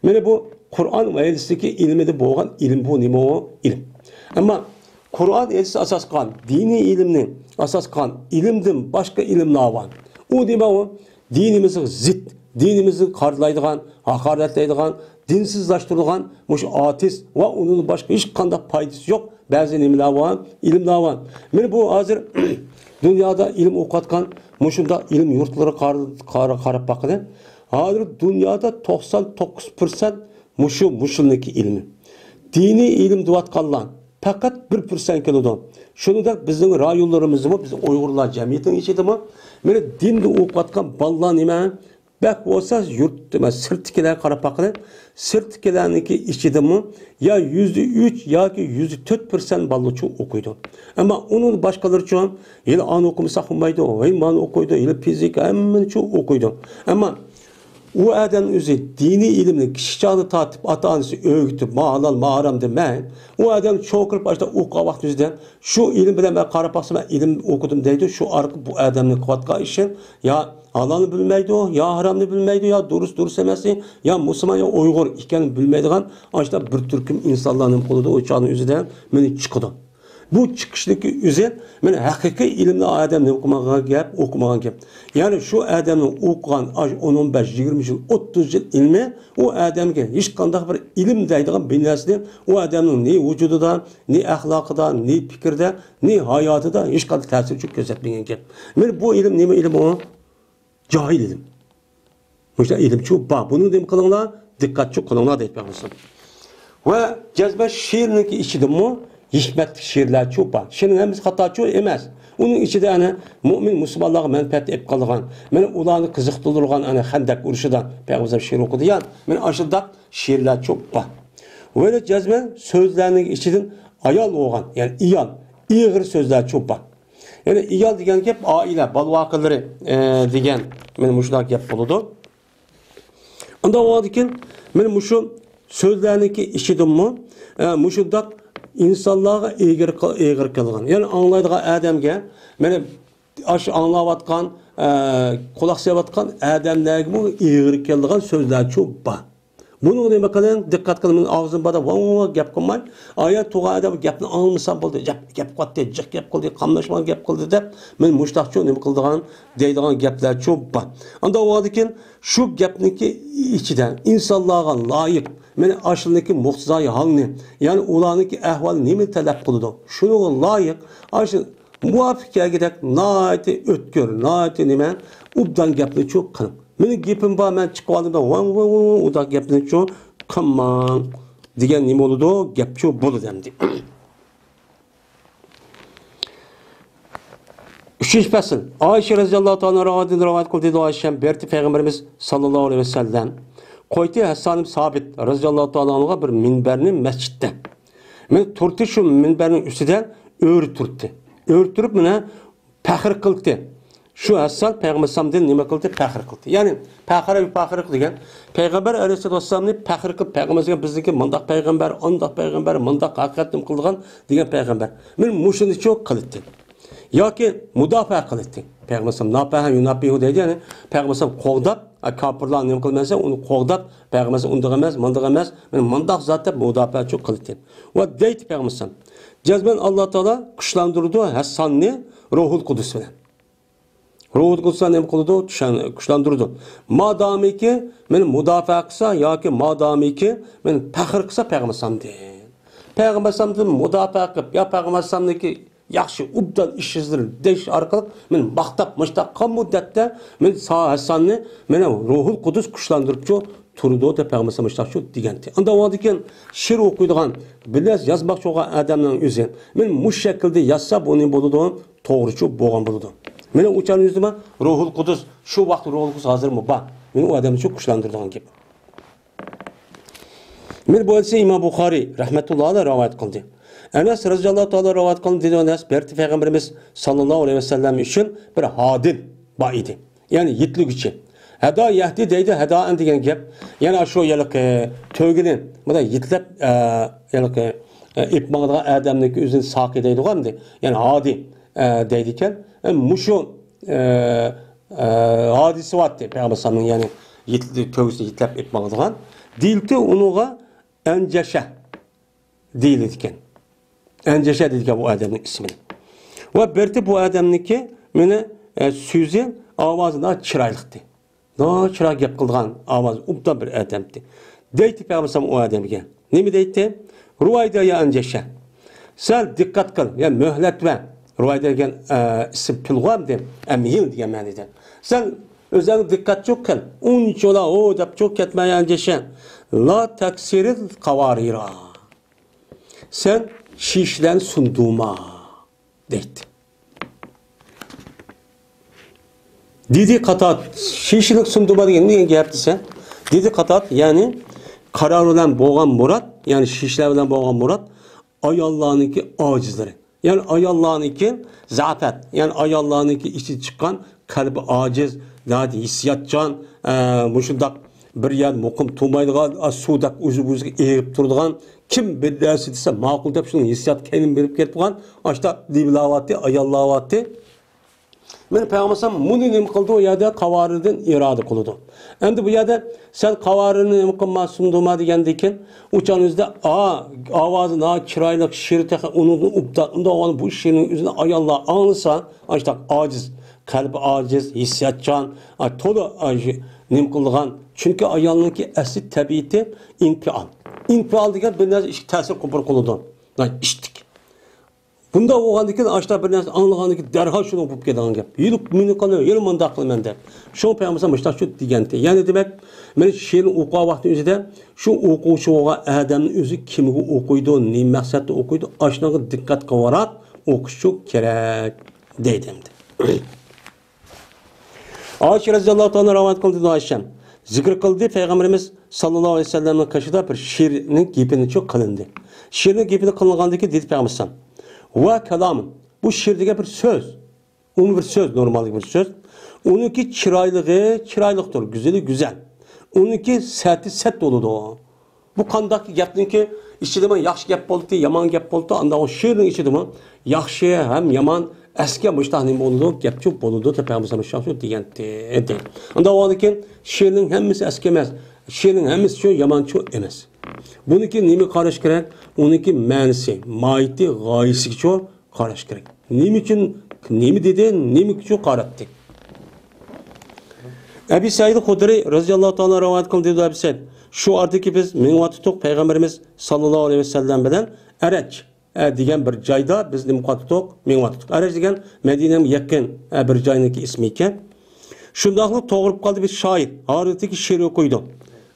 مانا بۇ قۇرئان ۋە ھەدىستىكى ئىلمىدە بولغان ئىلىم، بۇ نېمە ئۇ؟ ئىلىم. ئەمما قۇرئان ھەدىس ئاساس قىلغان، دىنىي ئىلىمنى ئاساس قىلغان ئىلىمدىن باشقا ئىلىملار بار. ئۇ نېمە ئۇ؟ دىنىمىزغا زىت، دىنىمىزنى قارىلايدىغان، ھاقارەتلەيدىغان، دىنسىزلاشتۇرىدىغان مۇشۇ ئاتىس ۋە ئۇنىڭدىن باشقا ھېچقانداق پايدىسى يوق بەزى نېمىلەر بار، ئىلىملار بار. مانا بۇ ھازىر دۇنيادا ئىلىم ئوقۇۋاتقان مۇشۇنداق ئىلىم يۇرتلىرىغا قار-، قار-، قاراپ باققىلى. ھازىر دۇنيادا توقسان توققۇز پىرسەنت مۇشۇ، مۇشۇنىڭكى ئىلمى. دىنىي ئىلىم دەۋاتقانلار پەقەت بىر پىرسەنت كېلىدۇ. شۇنىڭدەك بىزنىڭ رايونلىرىمىزدىمۇ، بىزنىڭ ئۇيغۇرلار جەمئىيىتىنىڭ ئىچىدىمۇ، مانا دىندا ئوقۇۋاتقان بالىلار نېمە؟ بەك بولسا يۇرت، سىرتتىكىلەرگە قاراپ باققىلى. سىرتتىكىلەرنىڭكى ئىچىدىمۇ يا يۈزدە ئۈچ ياكى يۈزدە تۆت پىرسەنت بالىلارچۇ ئوقۇيدۇ. ئەمما ئۇنىڭ باشقىلىرىچۇ، ھېلى ئانى ئوقۇمىساق بولمايدۇ، ھېلى مانى ئوقۇيدۇ، ھېلى فىزىكا، ھەممىنىچۇ ئوقۇيدۇ. ئەمما ئۇ ئادەم ئۆزى دىنىي ئىلىمنى كىچىك چاغدا تارتىپ ئاتا-ئانىسى ئۆگىتىپ، ما ھالال، ما ھارام دېمەي، ئۇ ئادەم چوڭ كىرىپ ئاشۇنداق ئوقۇغان ۋاقتىمىزدا شۇ ئىلىم بىلەن مەن قاراپ باقسام، مەن ئىلىم ئوقۇدۇم دەيدۇ. شۇ ئارقىلىق بۇ ئادەمنىڭ قىلىۋاتقان ئىشى يا ھالالنى بىلمەيدۇ، يا ھارامنى بىلمەيدۇ، يا دۇرۇس، دۇرۇس ئەمەسنى، يا مۇسۇلمان، يا ئۇيغۇر ئىكەننى بىلمەيدىغان ئاشۇنداق بىر تۈركۈم ئىنسانلار نېمە قىلىدۇ، ئۇ چاغنىڭ ئۆزىدە مانا چىقىدۇ. بۇ چىقىشنىڭكى ئۆزى، مانا، ھەقىقىي ئىلىمنى ئادەم نېمە قىلمىغان گەپ، ئوقۇمىغان گەپ. يەنى شۇ ئادەمنىڭ ئوقۇغان ئاش ئون، ئون بەش، يىگىرمە يىل، ئوتتۇز يىل ئىلمى ئۇ ئادەمگە ھېچقانداق بىر ئىلىم دەيدىغان بىر نەرسىنى ئۇ ئادەمنىڭ نى ۋۇجۇدىدا، نى ئەخلاقىدا، نى پىكرىدە، نى ھاياتىدا ھېچقانداق تەسىرچۇ كۆرسەتمىگەن گەپ. مانا بۇ ئىلىم نېمە ئىلىم ئۇ؟ جاھىل ئىلىم. مۇشۇنداق ئىلىمچۇ بار. بۇنى نېمە قىلىڭلار؟ دىققەتچۇ قىلىڭلار دەيدۇ پەيغەمبەر. ۋە جەزمەن شېئىرنىڭكى ئىچىدىمۇ ھېكمەتلىك شېئىرلەرچۇ بار. شېئىرنىڭ ھەممىسى خاتاچۇ ئەمەس. ئۇنىڭ ئىچىدە ئەنە مۆمىن مۇسۇلمانلارغا مەنپەئەت ئېلىپ قالىدىغان، مانا ئۇلارنى قىزىقتۇرىدىغان، ئەنە خەندەك ئۇرۇشىدا پەيغەمبەر شېئىر ئوقۇدى يا، مانا ئاشۇنداق شېئىرلەرچۇ بار. ۋە جەزمەن سۆزلەرنىڭ ئىچىدىن ئايال بولغان، يەنى ئىيال، ئېغىر سۆزلەرچۇ بار. يەنى ئىيال دېگەن گەپ ئائىلە، بالا-ۋاقىلىرى، ئە، دېگەن، مانا مۇشۇنداق گەپ بولىدۇ. ئۇنداق بولغاندىكىن، مانا مۇشۇ سۆزلەرنىڭكى ئىچىدىنمۇ، ئە، مۇشۇنداق ئىنسانلارغا ئېغىر قىل-، ئېغىر كېلىدىغان، يەنى ئاڭلايدىغان ئادەمگە، مانا ئاشۇ ئاڭلاۋاتقان، ئە، قۇلاق سېلىۋاتقان ئادەملەرگىمۇ ئېغىر كېلىدىغان سۆزلەرچۇ بار. بۇنىڭغا نېمە قىلىڭ؟ دىققەت قىلىڭ، مېنىڭ ئاغزىم باردا ۋاڭ ۋاڭ گەپ قىلماي، ئايا تۇغان ئادەم گەپنى ئاڭلىمىسام بولدى، گەپ، گەپ قىلىۋاتتى، جىق گەپ قىلدى، قاملاشمىغان گەپ قىلدى دەپ، مەن مۇشتاقچۇ نېمە قىلىدىغان، دەيدىغان گەپلەرچۇ بار. ئانداق بولغاندىكىن شۇ گەپنىڭكى ئىچىدە ئىنسانلارغا لايىق، مانا ئاشۇنىڭكى مۇقتىزايى ھالنى، يەنى ئۇلارنىڭكى ئەھۋالى نېمىنى تەلەپ قىلىدۇ؟ شۇنىڭغا لايىق، ئاشۇ مۇۋاپىق كەلگۈدەك ناھايىتى ئۆتكۈر، ناھايىتى نېمە، ئوبدان گەپنىچۇ قىلىڭ. مېنىڭ گېپىم بار، مەن چىقىپ ئالدىم، ۋاڭ، ۋاڭ، ۋاڭ، ۋاڭ، ئۇنداق گەپنىچۇ قىلماڭ دېگەن نېمە بولىدۇ؟ گەپچۇ بولىدۇ ئەمدى. ئۈچىنچى پەسىل. ئائىشە رەزىياللاھۇ تائالا ئانھادىن رىۋايەت قىلدى، دېدى ئائىشە، بىر پەيغەمبىرىمىز ساللاللاھۇ ئەلەيھى ۋەسەللەم قويتى ھەسسانىم سابىت رەزىياللاھۇ تائالا ئانھۇغا بىر مىنبەرنى مەسچىتتە. مەن تۇردى شۇ مىنبەرنىڭ ئۈستىدە ئۆرە تۇردى. ئۆرە تۇرۇپ مانا پەخىر قىلدى. شۇ ھەسسان پەيغەمبەر ئەلەيھىسسالامدىن نېمە قىلدى؟ پەخىر قىلدى. يەنى پەخىرە يۇپەخىرۇ دېگەن پەيغەمبەر ئەلەيھىسسالامنى پەخىر قىلىپ، پەيغەمبەر بىزنىڭكى مۇنداق پەيغەمبەر، ئانداق پەيغەمبەر، مۇنداق ھەقىقەت نېمە قىلىدىغان دېگەن پەيغەمبەر. مانا مۇشۇنىچۇ قىلدى. ياكى مۇداپىئە قىلاتتى. پەيغەمبەر ئەلەيھىسسالام ناپەھە يۇناپىھۇ دەيدۇ، يەنى پەيغەمبەر ئەلەيھىسسالام قوغداپ، ئە، كاپىرلار نېمە قىلمىسا، ئۇنى قوغداپ، پەيغەمبەر ئەلەيھىسسالام ئۇنداق ئەمەس، مۇنداق ئەمەس، مېنى مۇنداق زات دەپ مۇداپىئەچۇ قىلاتتى. ۋە دەيتتى پەيغەمبەر ئەلەيھىسسالام، جەزمەن ئاللا تائالا كۈچلەندۈرىدۇ ھەسساننى روھۇل قۇدۇس بىلەن. روھۇل قۇدۇس نېمە قىلىدۇ؟ چۈشەن-، كۈچلەندۈرىدۇ. مادامىكى مېنى مۇداپىئە قىلسا ياكى مادامىكى مېنى پەخىر قىلسا پەيغەمبەر ئەلەيھىسسالامدىن. پەيغەمبەر ئەلەيھىسسالامدىن مۇداپىئە قىلىپ، يا پەيغەمبەر ئەلەيھىسسالامنىڭكى ياخشى، ئوبدان ئىش ئىزلىرى دەيش ئارقىلىق مېنى ماختاپ، مۇشتاق قىلغان مۇددەتتە مېنى سا-، ھەسساننى مېنى روھۇل قۇدۇس كۈچلەندۈرۈپچۇ تۇرىدۇ دەپ پەيغەمبەر ئەلەيھىسسالام مۇشتاقچۇ دېگەنتى. ئاندىن ئۇنىڭدىن كېيىن شېئىر ئوقۇيدىغان، بىر نەرسە يازماقچى بولغان ئادەمنىڭ ئۆزى مېنى مۇشۇ شەكىلدە يازسا بۇ نېمە بولىدۇ؟ توغرىچۇ بولغان بولىدۇ. مېنىڭ ئۇچان يۈزۈمە روھۇل قۇدۇس، شۇ ۋاقىت روھۇل قۇدۇس ھازىرمۇ بار. مېنى ئۇ ئادەمنى شۇ كۈچلەندۈرىدىغان گەپ. مېنى بۇ ھەدىسنى ئىمام بۇخارىي رەھمەتۇللا ئەلەيھ رىۋايەت قىلدى. ئەنەس رەزىياللاھۇ تائالا رىۋايەت قىلدى، دېدى، ئەنەس بەرتى پەيغەمبىرىمىز ساللاللاھۇ ئەلەيھى ۋەسەللەم ئۈچۈن بىر ھادىم بار ئىدى. يەنى يېتىلىگۈچى. ھەدا يەھدى دەيدۇ، ھەدائەن دېگەن گەپ. يەنى شۇ ھېلىقى تۆگىنى مۇنداق يېتىلەپ، ئە، ھېلىقى، ئە، ئېلىپ ماڭىدىغان ئادەمنىڭكى ئۆزىنى ساقىي دەيدىغۇ ئەمدى. يەنى ھادى، ئە، دەيدىكەن. ئە، مۇشۇ، ئە، ئە، ھادىسى بارتى پەيغەمبەر ئەلەيھىسسالامنىڭ، يەنى يېتىلدى، تۆگىسىنى يېتىلەپ ئېلىپ ماڭىدىغان. دېيىلتى ئۇنىڭغا ئەنجەشە دېيىلىدىكەن. ئەنجەشە دېيىلىدىكەن بۇ ئادەمنىڭ ئىسمىنى. ۋە بىرتى بۇ ئادەمنىڭكى مېنى، ئە، سۆزى، ئاۋازى ناھايىتى چىرايلىقتى. ناھايىتى چىرايلىق گەپ قىلىدىغان، ئاۋازى ئوبدان بىر ئادەمتى. دەيتتى پەيغەمبەر ئەلەيھىسسالام ئۇ ئادەمگە. نېمە دەيتتى؟ رۇۋەيدە يا ئەنجەشە. سەل دىققەت قىل، يا مۆھلەت بەر. رۇۋەيدە دېگەن، ئە، ئىسىم پىلغۇ ئەمدى، ئەمھىل دېگەن مەنىدە. سەن ئۆزۈڭ دىققەتچۇ قىل. ئۇنچىۋالا ھو دەپچۇ كەتمە يا ئەنجەشە. لا تەكسىرىل قاۋارىرا. سەن شېشىلەرنى سۇندۇرما، دەيتتى. دېدى قاتات، شېشىلەرنى سۇندۇرما دېگەن نېمە گەپ دېسە، دېدى قاتات، يەنى قارار بىلەن بولغان مۇراد، يەنى شېشىلەر بىلەن بولغان مۇراد ئاياللارنىڭكى ئاجىزلىرى. يەنى ئاياللارنىڭكى زەئەپەت، يەنى ئاياللارنىڭكى ئىچىدىن چىققان قەلبى ئاجىز، ناھايىتى ھېسسىياتچان، ئە، مۇشۇنداق بىر يەردە مۇقىم تۇرمايدىغان، ئا، سۇدەك ئۆزى-ئۆزىگە ئېغىپ تۇرىدىغان، كىم بىر نەرسە دېسە ماقۇل دەپ شۇنىڭ ھېسسىياتى كەينىدىن بېرىپ كېتىدىغان، ئاشۇنداق دېۋىلەرۋاتتى، ئاياللارۋاتتى. مانا پەيغەمبەر ئەلەيھىسسالام مۇنى نېمە قىلدى؟ ئۇ يەردە قاۋارىدىن ئىرادە قىلىدۇ. ئەمدى بۇ يەردە سەن قاۋارىدىن نېمە قىلما، سۇندۇرما دېگەندىن كېيىن، ئۇ چاغنىڭ ئۆزىدە، ئا، ئاۋازى ناھايىتى چىرايلىق، شېئىر تېخى ئۇنىڭدىن ئوبدان، ئۇنداق بولغاندا بۇ شېئىرنىڭ ئۆزىنى ئاياللار ئاڭلىسا، ئاشۇنداق ئاجىز، قەلبى ئاجىز، ھېسسىياتچان، ئا، تولا، ئا، شۇ نېمە قىلىدىغان. چۈنكى ئايالنىڭكى ئەسلى تەبىئىتى ئىنپىئال. ئىنپىئال دېگەن بىر نەرسە ئىشقا تەسىر قوبۇل قىلىدۇ. ئىشتىك. بۇنداق بولغاندىكىن، ئاشۇنداق بىر نەرسە ئاڭلىغاندىكىن دەرھال شۇنىڭ بولۇپ كېتىدىغان گەپ. ھېلى مېنى قىلىمەن، ھېلى مۇنداق قىلىمەن دەپ. شۇڭا پەيغەمبەر مۇشۇنداق شۇ دېگەنتى. يەنى دېمەك، مانا شېئىرنى ئوقۇغان ۋاقتىنىڭ ئۆزىدە شۇ ئوقۇغۇچى بولغان ئادەمنىڭ ئۆزى كىمگە ئوقۇيدۇ، نېمە مەقسەتتە ئوقۇيدۇ، ئاشۇنىڭغا دىققەت قىلىۋراق ئوقۇشچۇ كېرەك دەيدۇ ئەمدى. ئائىشە رەزىياللاھۇ تائالا رىۋايەت قىلدى، دېدى ئائىشەم. زىكىر قىلدى، پەيغەمبىرىمىز ساللاللاھۇ ئەلەيھى ۋەسەللەمنىڭ قېشىدا بىر شېئىرنىڭ گېپىنىچۇ قىلىندى. شېئىرنىڭ گېپىنى قىلىنغاندىن كېيىن دېدى پەيغەمبەر ئەلەيھىسسالام، ۋە كالامۇن. بۇ شېئىر دېگەن بىر سۆز. ئۇمۇ بىر سۆز، نورمالدىكى بىر سۆز. ئۇنىڭكى چىرايلىقى چىرايلىقتۇر، گۈزىلى گۈزەل. ئۇنىڭكى سەتى سەت بولىدۇ. بۇ قانداق گەپنىڭكى ئىچىدىمۇ ياخشى گەپ بولدى، يامان گەپ بولدى، ئانداق ئۇ شېئىرنىڭ ئىچىدىمۇ ياخشى ھەم يامان ئەسكە مۇشتاق نېمە بولىدۇ، گەپچۇ بولىدۇ دەپ پەيغەمبەر شۇ دېگەنتى. ئانداق بولغاندىكىن شېئىرنىڭ ھەممىسى ئەسكى ئەمەس، شېئىرنىڭ ھەممىسى شۇ يامانچۇ ئەمەس. بۇنىڭكى نېمە قاراش كېرەك؟ ئۇنىڭكى مەنىسى، ماھىيىتى، غايىسىگىچۇ قاراش كېرەك. نېمە ئۈچۈن، نېمە دېدى، نېمە ئۈچۈن قاراتتى؟ ئەبى سەئىد خۇدرى رەزىياللاھۇ تائالا رىۋايەت قىلدى، دېدى ئەبى سەئىد، شۇ ئارىدىكى بىز مېڭىۋاتاتتۇق، پەيغەمبىرىمىز ساللاللاھۇ ئەلەيھى ۋەسەللەم بىلەن ئەرەج، ئە، دېگەن بىر جايدا بىز نېمە قىلىۋاتاتتۇق؟ مېڭىۋاتاتتۇق. ئەرەج دېگەن مەدىنەگە يېقىن، ئە، بىر جاينىڭكى ئىسمى ئىكەن. شۇنداقلا توغرىلىپ قالدى بىر شائىر، ھارۋىدىكى شېئىر ئوقۇيدۇ.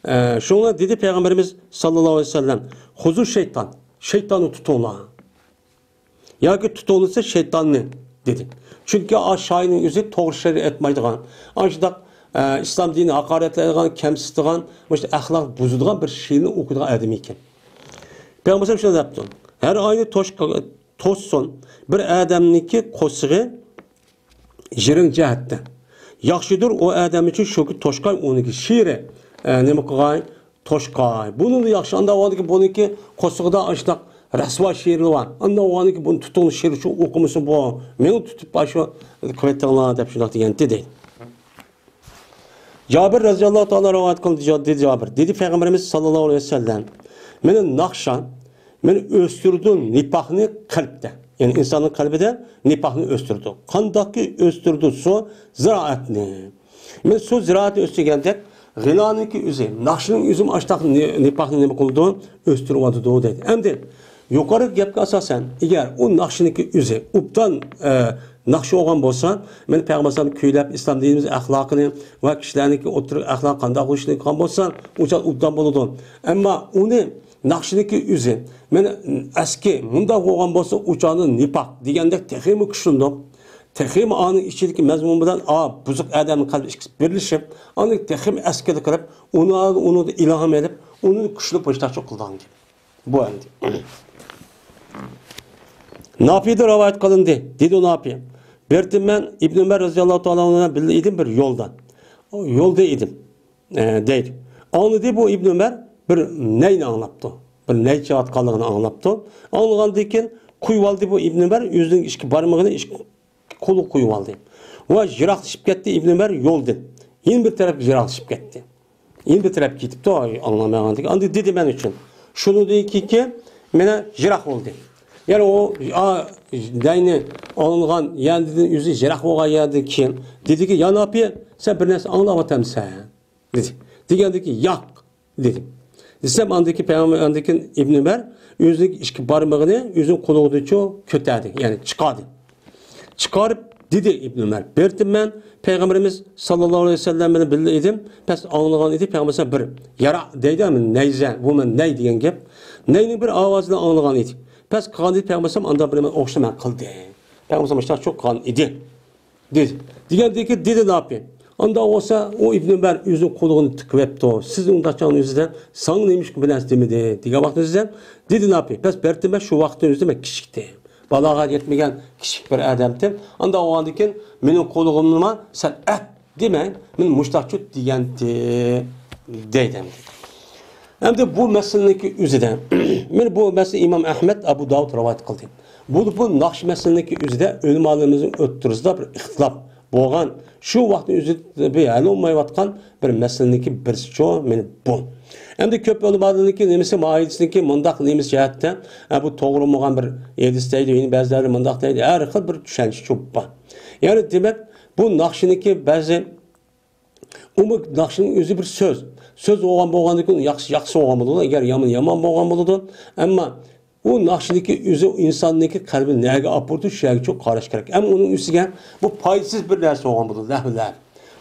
ئە، شۇڭا دېدى پەيغەمبىرىمىز ساللاللاھۇ ئەلەيھى ۋەسەللەم، خۇزۇ شەيتان، شەيتاننى تۇتۇڭلار. ياكى تۇتۇۋالسا شەيتاننى، دېدى. چۈنكى ئا شائىرنىڭ ئۆزى توغرا شېئىر ئېيتمايدىغان، ئاشۇنداق، ئە، ئىسلام دىنىنى ھاقارەتلەيدىغان، كەمسىتىدىغان، مۇشۇ ئەخلاق بۇزىدىغان بىر شېئىرنى ئوقۇيدىغان ئادەم ئىكەن. پەيغەمبەر شۇنداق دەپتۇ، ھەر ئاينى توش-، توشسۇن، بىر ئادەمنىڭكى قورسىقى يىرىڭ جەھەتتە ياخشىدۇر، ئۇ ئادەم ئۈچۈن شۇكى توشقاي، ئۇنىڭكى شېئىرى، ئە، نېمە قىلغاي؟ توشقاي. بۇنىڭدا ياخشى، ئانداق بولغاندىكىن بۇنىڭكى قورسىقىدا ئاشۇنداق رەسۋا شېئىرلىرى بار. ئانداق بولغاندىن كېيىن بۇنى تۇتۇڭلار، شېئىر شۇ ئوقۇمىسۇن بۇ. مېنى تۇتۇپ باشۇ قىلىۋېتىڭلار دەپ شۇنداق دېگەنتى دەيدۇ. جابىر رەزىياللاھۇ تائالا رىۋايەت قىلدى، جا-، دېدى جابىر. دېدى پەيغەمبىرىمىز ساللاللاھۇ ئەلەيھى ۋەسەللەم، مېنى ناخشا، مېنى ئۆستۈرىدۇ نىپاقنى قەلبتە. يەنى ئىنساننىڭ قەلبىدە نىپاقنى ئۆستۈرىدۇ. قانداقكى ئۆستۈرىدۇ سۇ زىرائەتنى؟ مېنى سۇ زىرائەتنى ئۆستۈرگەندەك، غىنانىڭكى ئۆزى، ناخشىنىڭ ئۆزىمۇ ئاشتاق نى-، نىپاقنى نېمە قىلىدۇ؟ ئۆستۈرۈۋاتىدۇ دەيدۇ. ئەمدى يۇقىرىقى گەپكە ئاساسەن، ئەگەر ئۇ ناخشىنىڭكى ئۆزى ئوبدان، ئە، ناخشا بولغان بولسا، مەن پەيغەمبەر ئەلەيھىسسالام كۈيلەپ ئىسلام دىنىمىز ئەخلاقىنى ۋە كىشىلەرنىڭكى ئوتتۇرا ئەخلاق قانداق بولۇشىنى قىلغان بولسا، ئۇ چاغ ئوبدان بولىدۇ. ئەمما ئۇنى ناخشىنىڭكى ئۆزى، مەن ئەسكى مۇنداق بولغان بولسا، ئۇ چاغدا نىپاق دېگەندەك تېخىمۇ كۈچلىنىدۇ. تېخىمۇ ئانىڭ ئىچىدىكى مەزمۇن بىلەن، ئا، بۇزۇق ئادەمنىڭ قەلبى ئىككىسى بىرلىشىپ، ئانى تېخىمۇ ئەسكىلىك قىلىپ، ئۇنى، ئۇنىڭدىن ئىلھام ئېلىپ، ئۇنى كۈچلۈك باشلاقچى قىلىدىغان گەپ. بۇ ئەمدى. ناپىدىن رىۋايەت قىلىندى. دېدى ناپى، بىر كۈنى مەن ئىبن ئۆمەر رەزىياللاھۇ تائالا ئەنھۇ بىلەن بىللە ئىدىم بىر يولدا. يولدا ئىدىم، ئە، دەيدۇ. ئاڭلىدى بۇ ئىبن ئۆمەر بىر نەينى ئاڭلاپتۇ. بىر نەي چېلىۋاتقانلىقىنى ئاڭلاپتۇ. ئاڭلىغاندىن كېيىن قويۇۋالدى بۇ ئىبن ئۆمەر ئۆزىنىڭ ئىككى بارمىقىنى ئىككى قولىغا قويۇۋالدى. ۋە يىراقلىشىپ كەتتى ئىبن ئۆمەر يولدىن. يەنە بىر تەرەپكە يىراقلىشىپ كەتتى. يەنە بىر تەرەپكە كېتىپتۇ، ئاڭلىمايدىغاندىن كېيىن. ئاندىن دېدى مەن ئۈچۈن. شۇنىڭدىن كېيىنكى مانا يىراق بولدى. يەنى ئۇ، ئا، نەينى ئاڭلىغان يەردىن ئۆزى يىراق بولغان يەردىن كېيىن دېدىكى، يا ناپىي، سەن بىر نەرسە ئاڭلاۋاتامسەن؟ دېدى. دېگەندىكى، ياق، دېدىم. دېسەم، ئاندىكى پەيغەمبەر، ئاندىكى ئىبن ئۆمەر ئۆزىنىڭ ئىككى بارمىقىنى ئۆزىنىڭ قولىغىچۇ كۆتەردى، يەنى چىقاردى. چىقارىپ دېدى ئىبن ئۆمەر، بىر كۈنى مەن پەيغەمبىرىمىز ساللاللاھۇ ئەلەيھى ۋەسەللەم بىلەن بىللە ئىدىم، پەس ئاڭلىغان ئىدى، پەيغەمبەر بىر ياراق دەيدۇ، ئەمدى نەيزە، بۇ مەن نەي دېگەن گەپ. نەينىڭ بىر ئاۋازىنى ئاڭلىغان ئىدى. پەس قىلغان ئىدى، پەيغەمبەر ئاندىن بىر مەن ئوخشىماي قىلدى. پەيغەمبەر شۇنداق قىلغان ئىدى. دېدى. دېگەندىكى دېدى ناپى. ئاندا بولسا ئۇ ئىبن ئۆمەر ئۆزىنىڭ قولىغىنى تىقىۋەپتۇ. سىز ئۇنداق چاغنىڭ ئۆزىدە ساڭا نېمىشقا بىر نەرسە دېمىدى دېگەن ۋاقىتنىڭ ئۆزىدە دېدى ناپى. پەس بەرتىمە شۇ ۋاقىتنىڭ ئۆزىدە مەن كىچىكتىم. بالاغەت يەتمىگەن كىچىك بىر ئادەمتىم. ئاندا بولغاندىن كېيىن مېنىڭ قولىغىمنىما سەن ئەت دېمەي، مەن مۇشتاقچۇ دېگەنتى دەيدۇ. ئەمدى بۇ مەسىلىنىڭكى ئۆزىدە، مانا بۇ مەسىلە ئىمام ئەھمەد، ئەبۇ داۋۇد رىۋايەت قىلدى. بۇ، بۇ ناخشا مەسىلىنىڭكى ئۆزىدە ئۆلىمالىرىمىزنىڭ ئۆتتۈرىسىدا بىر ئىختىلاپ بولغان. شۇ ۋاقىتنىڭ ئۆزىدە بىر ھەل بولمايۋاتقان بىر مەسىلىنىڭكى بىرسىچۇ، مانا بۇ. ئەمدى كۆپ ئۆلىمالىرنىڭكى نېمىسى، مۇئايىدىسىنىڭكى مۇنداق نېمىسى جەھەتتە، ھە، بۇ توغرا بولمىغان بىر ھەدىس دەيدۇ، يەنە بەزىلەر مۇنداق دەيدۇ، ھەر خىل بىر چۈشەنچە بار. يەنى دېمەك، بۇ ناخشىنىڭكى بەزى ئۇمۇ ناخشىنىڭ ئۆزى بىر سۆز. سۆز بولغان بولغاندىكىن ياخشى، ياخشى بولغان بولىدۇ. ئەگەر يامان، يامان بولغان بولىدۇ. ئەمما ئۇ ناخشىنىڭكى ئۆزى ئىنساننىڭكى قەلبىنى نەگە ئاپىرىدۇ، شۇ يەرگىچۇ قاراش كېرەك. ئەمما ئۇنىڭ ئۈستىگە بۇ پايدىسىز بىر نەرسە بولغان بولىدۇ، لەھۋلەر.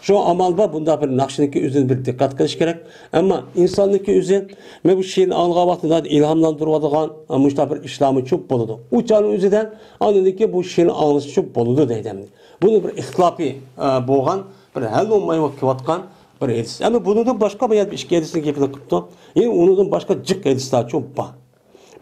شۇڭا ئامال بار، بۇنداق بىر ناخشىنىڭكى ئۆزىنى بىر دىققەت قىلىش كېرەك. ئەمما ئىنساننىڭكى ئۆزى، مەن بۇ شېئىرنى ئاڭلىغان ۋاقتىدا ئىلھاملاندۇرۇۋاتىدىغان مۇشۇنداق بىر ئىشلارمۇچۇ بولىدۇ. ئۇ چاغنىڭ ئۆزىدە ئاندىن كېيىن بۇ شېئىرنى ئاڭلىسىچۇ بولىدۇ دەيدۇ. بۇنى بىر ئىختىلاپى، ئە، بولغان بىر ھەل بولماي كېلىۋاتقان بىر ھەدىس. ئەمما بۇنىڭدىن باشقا بۇ يەردە ئىككى ھەدىسنى گېپىنى قىپتۇ. يەنە ئۇنىڭدىن باشقا جىق ھەدىسلەرچۇ بار.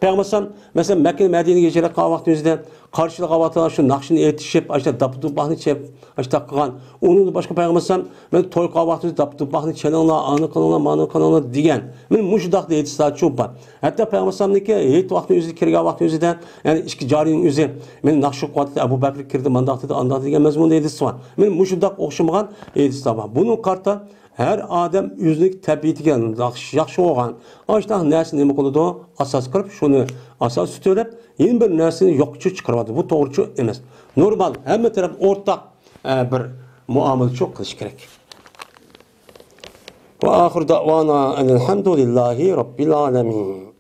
پەيغەمبەر مەسىلەن، مەككە مەدىنىگە ھىجرەت قىلغان ۋاقتىمىزدا قارشىلىغان ۋاقتىدا شۇ ناخشىنى ئېيتىشىپ، ئاشۇنداق داپا-دۇپاقنى چېلىپ، ئاشۇنداق قىلغان. ئۇنىڭدىن باشقا پەيغەمبەر مەسىلەن، مەن توي قىلغان ۋاقتىمىزدا داپا-دۇپاقنى چېلىڭلار، ئانى قىلىڭلار، مانى قىلىڭلار دېگەن. مانا مۇشۇنداق ھەدىسلەرچۇ بار. ھەتتا پەيغەمبەر ئەلەيھىسسالامنىڭكى ھېيت ۋاقتىنىڭ ئۆزىدە، كىرگەن ۋاقتىنىڭ ئۆزىدە، يەنى ئىككى جارىينىڭ ئۆزى، مېنى ناخشا ئوقۇۋاتىدۇ، ئەبۇ بەكرى كىردى، مانداق دېدى، ئانداق دېگەن مەزمۇندا ھەدىس بار. مانا مۇشۇنداق ئوخشىمىغان ھەدىسلەر بار. بۇنىڭغا قارىتا ھەر ئادەم ئۆزىنىڭ تەبىئىتىگە ياخشى، ياخشى بولغان ئاشۇنداق نەرسىنى نېمە قىلىدۇ؟ ئاساس قىلىپ، شۇنى ئاساس تۇتۇۋېلىپ، يەنە بىر نەرسىنى يوققىچۇ چىقىرىۋاتىدۇ. بۇ توغرىچۇ ئەمەس. نورمال، ھەممە تەرەپ ئورتاق، ئە، بىر مۇئامىلىچۇ قىلىش كېرەك. وآخر دعوانا أن الحمد لله رب العالمين.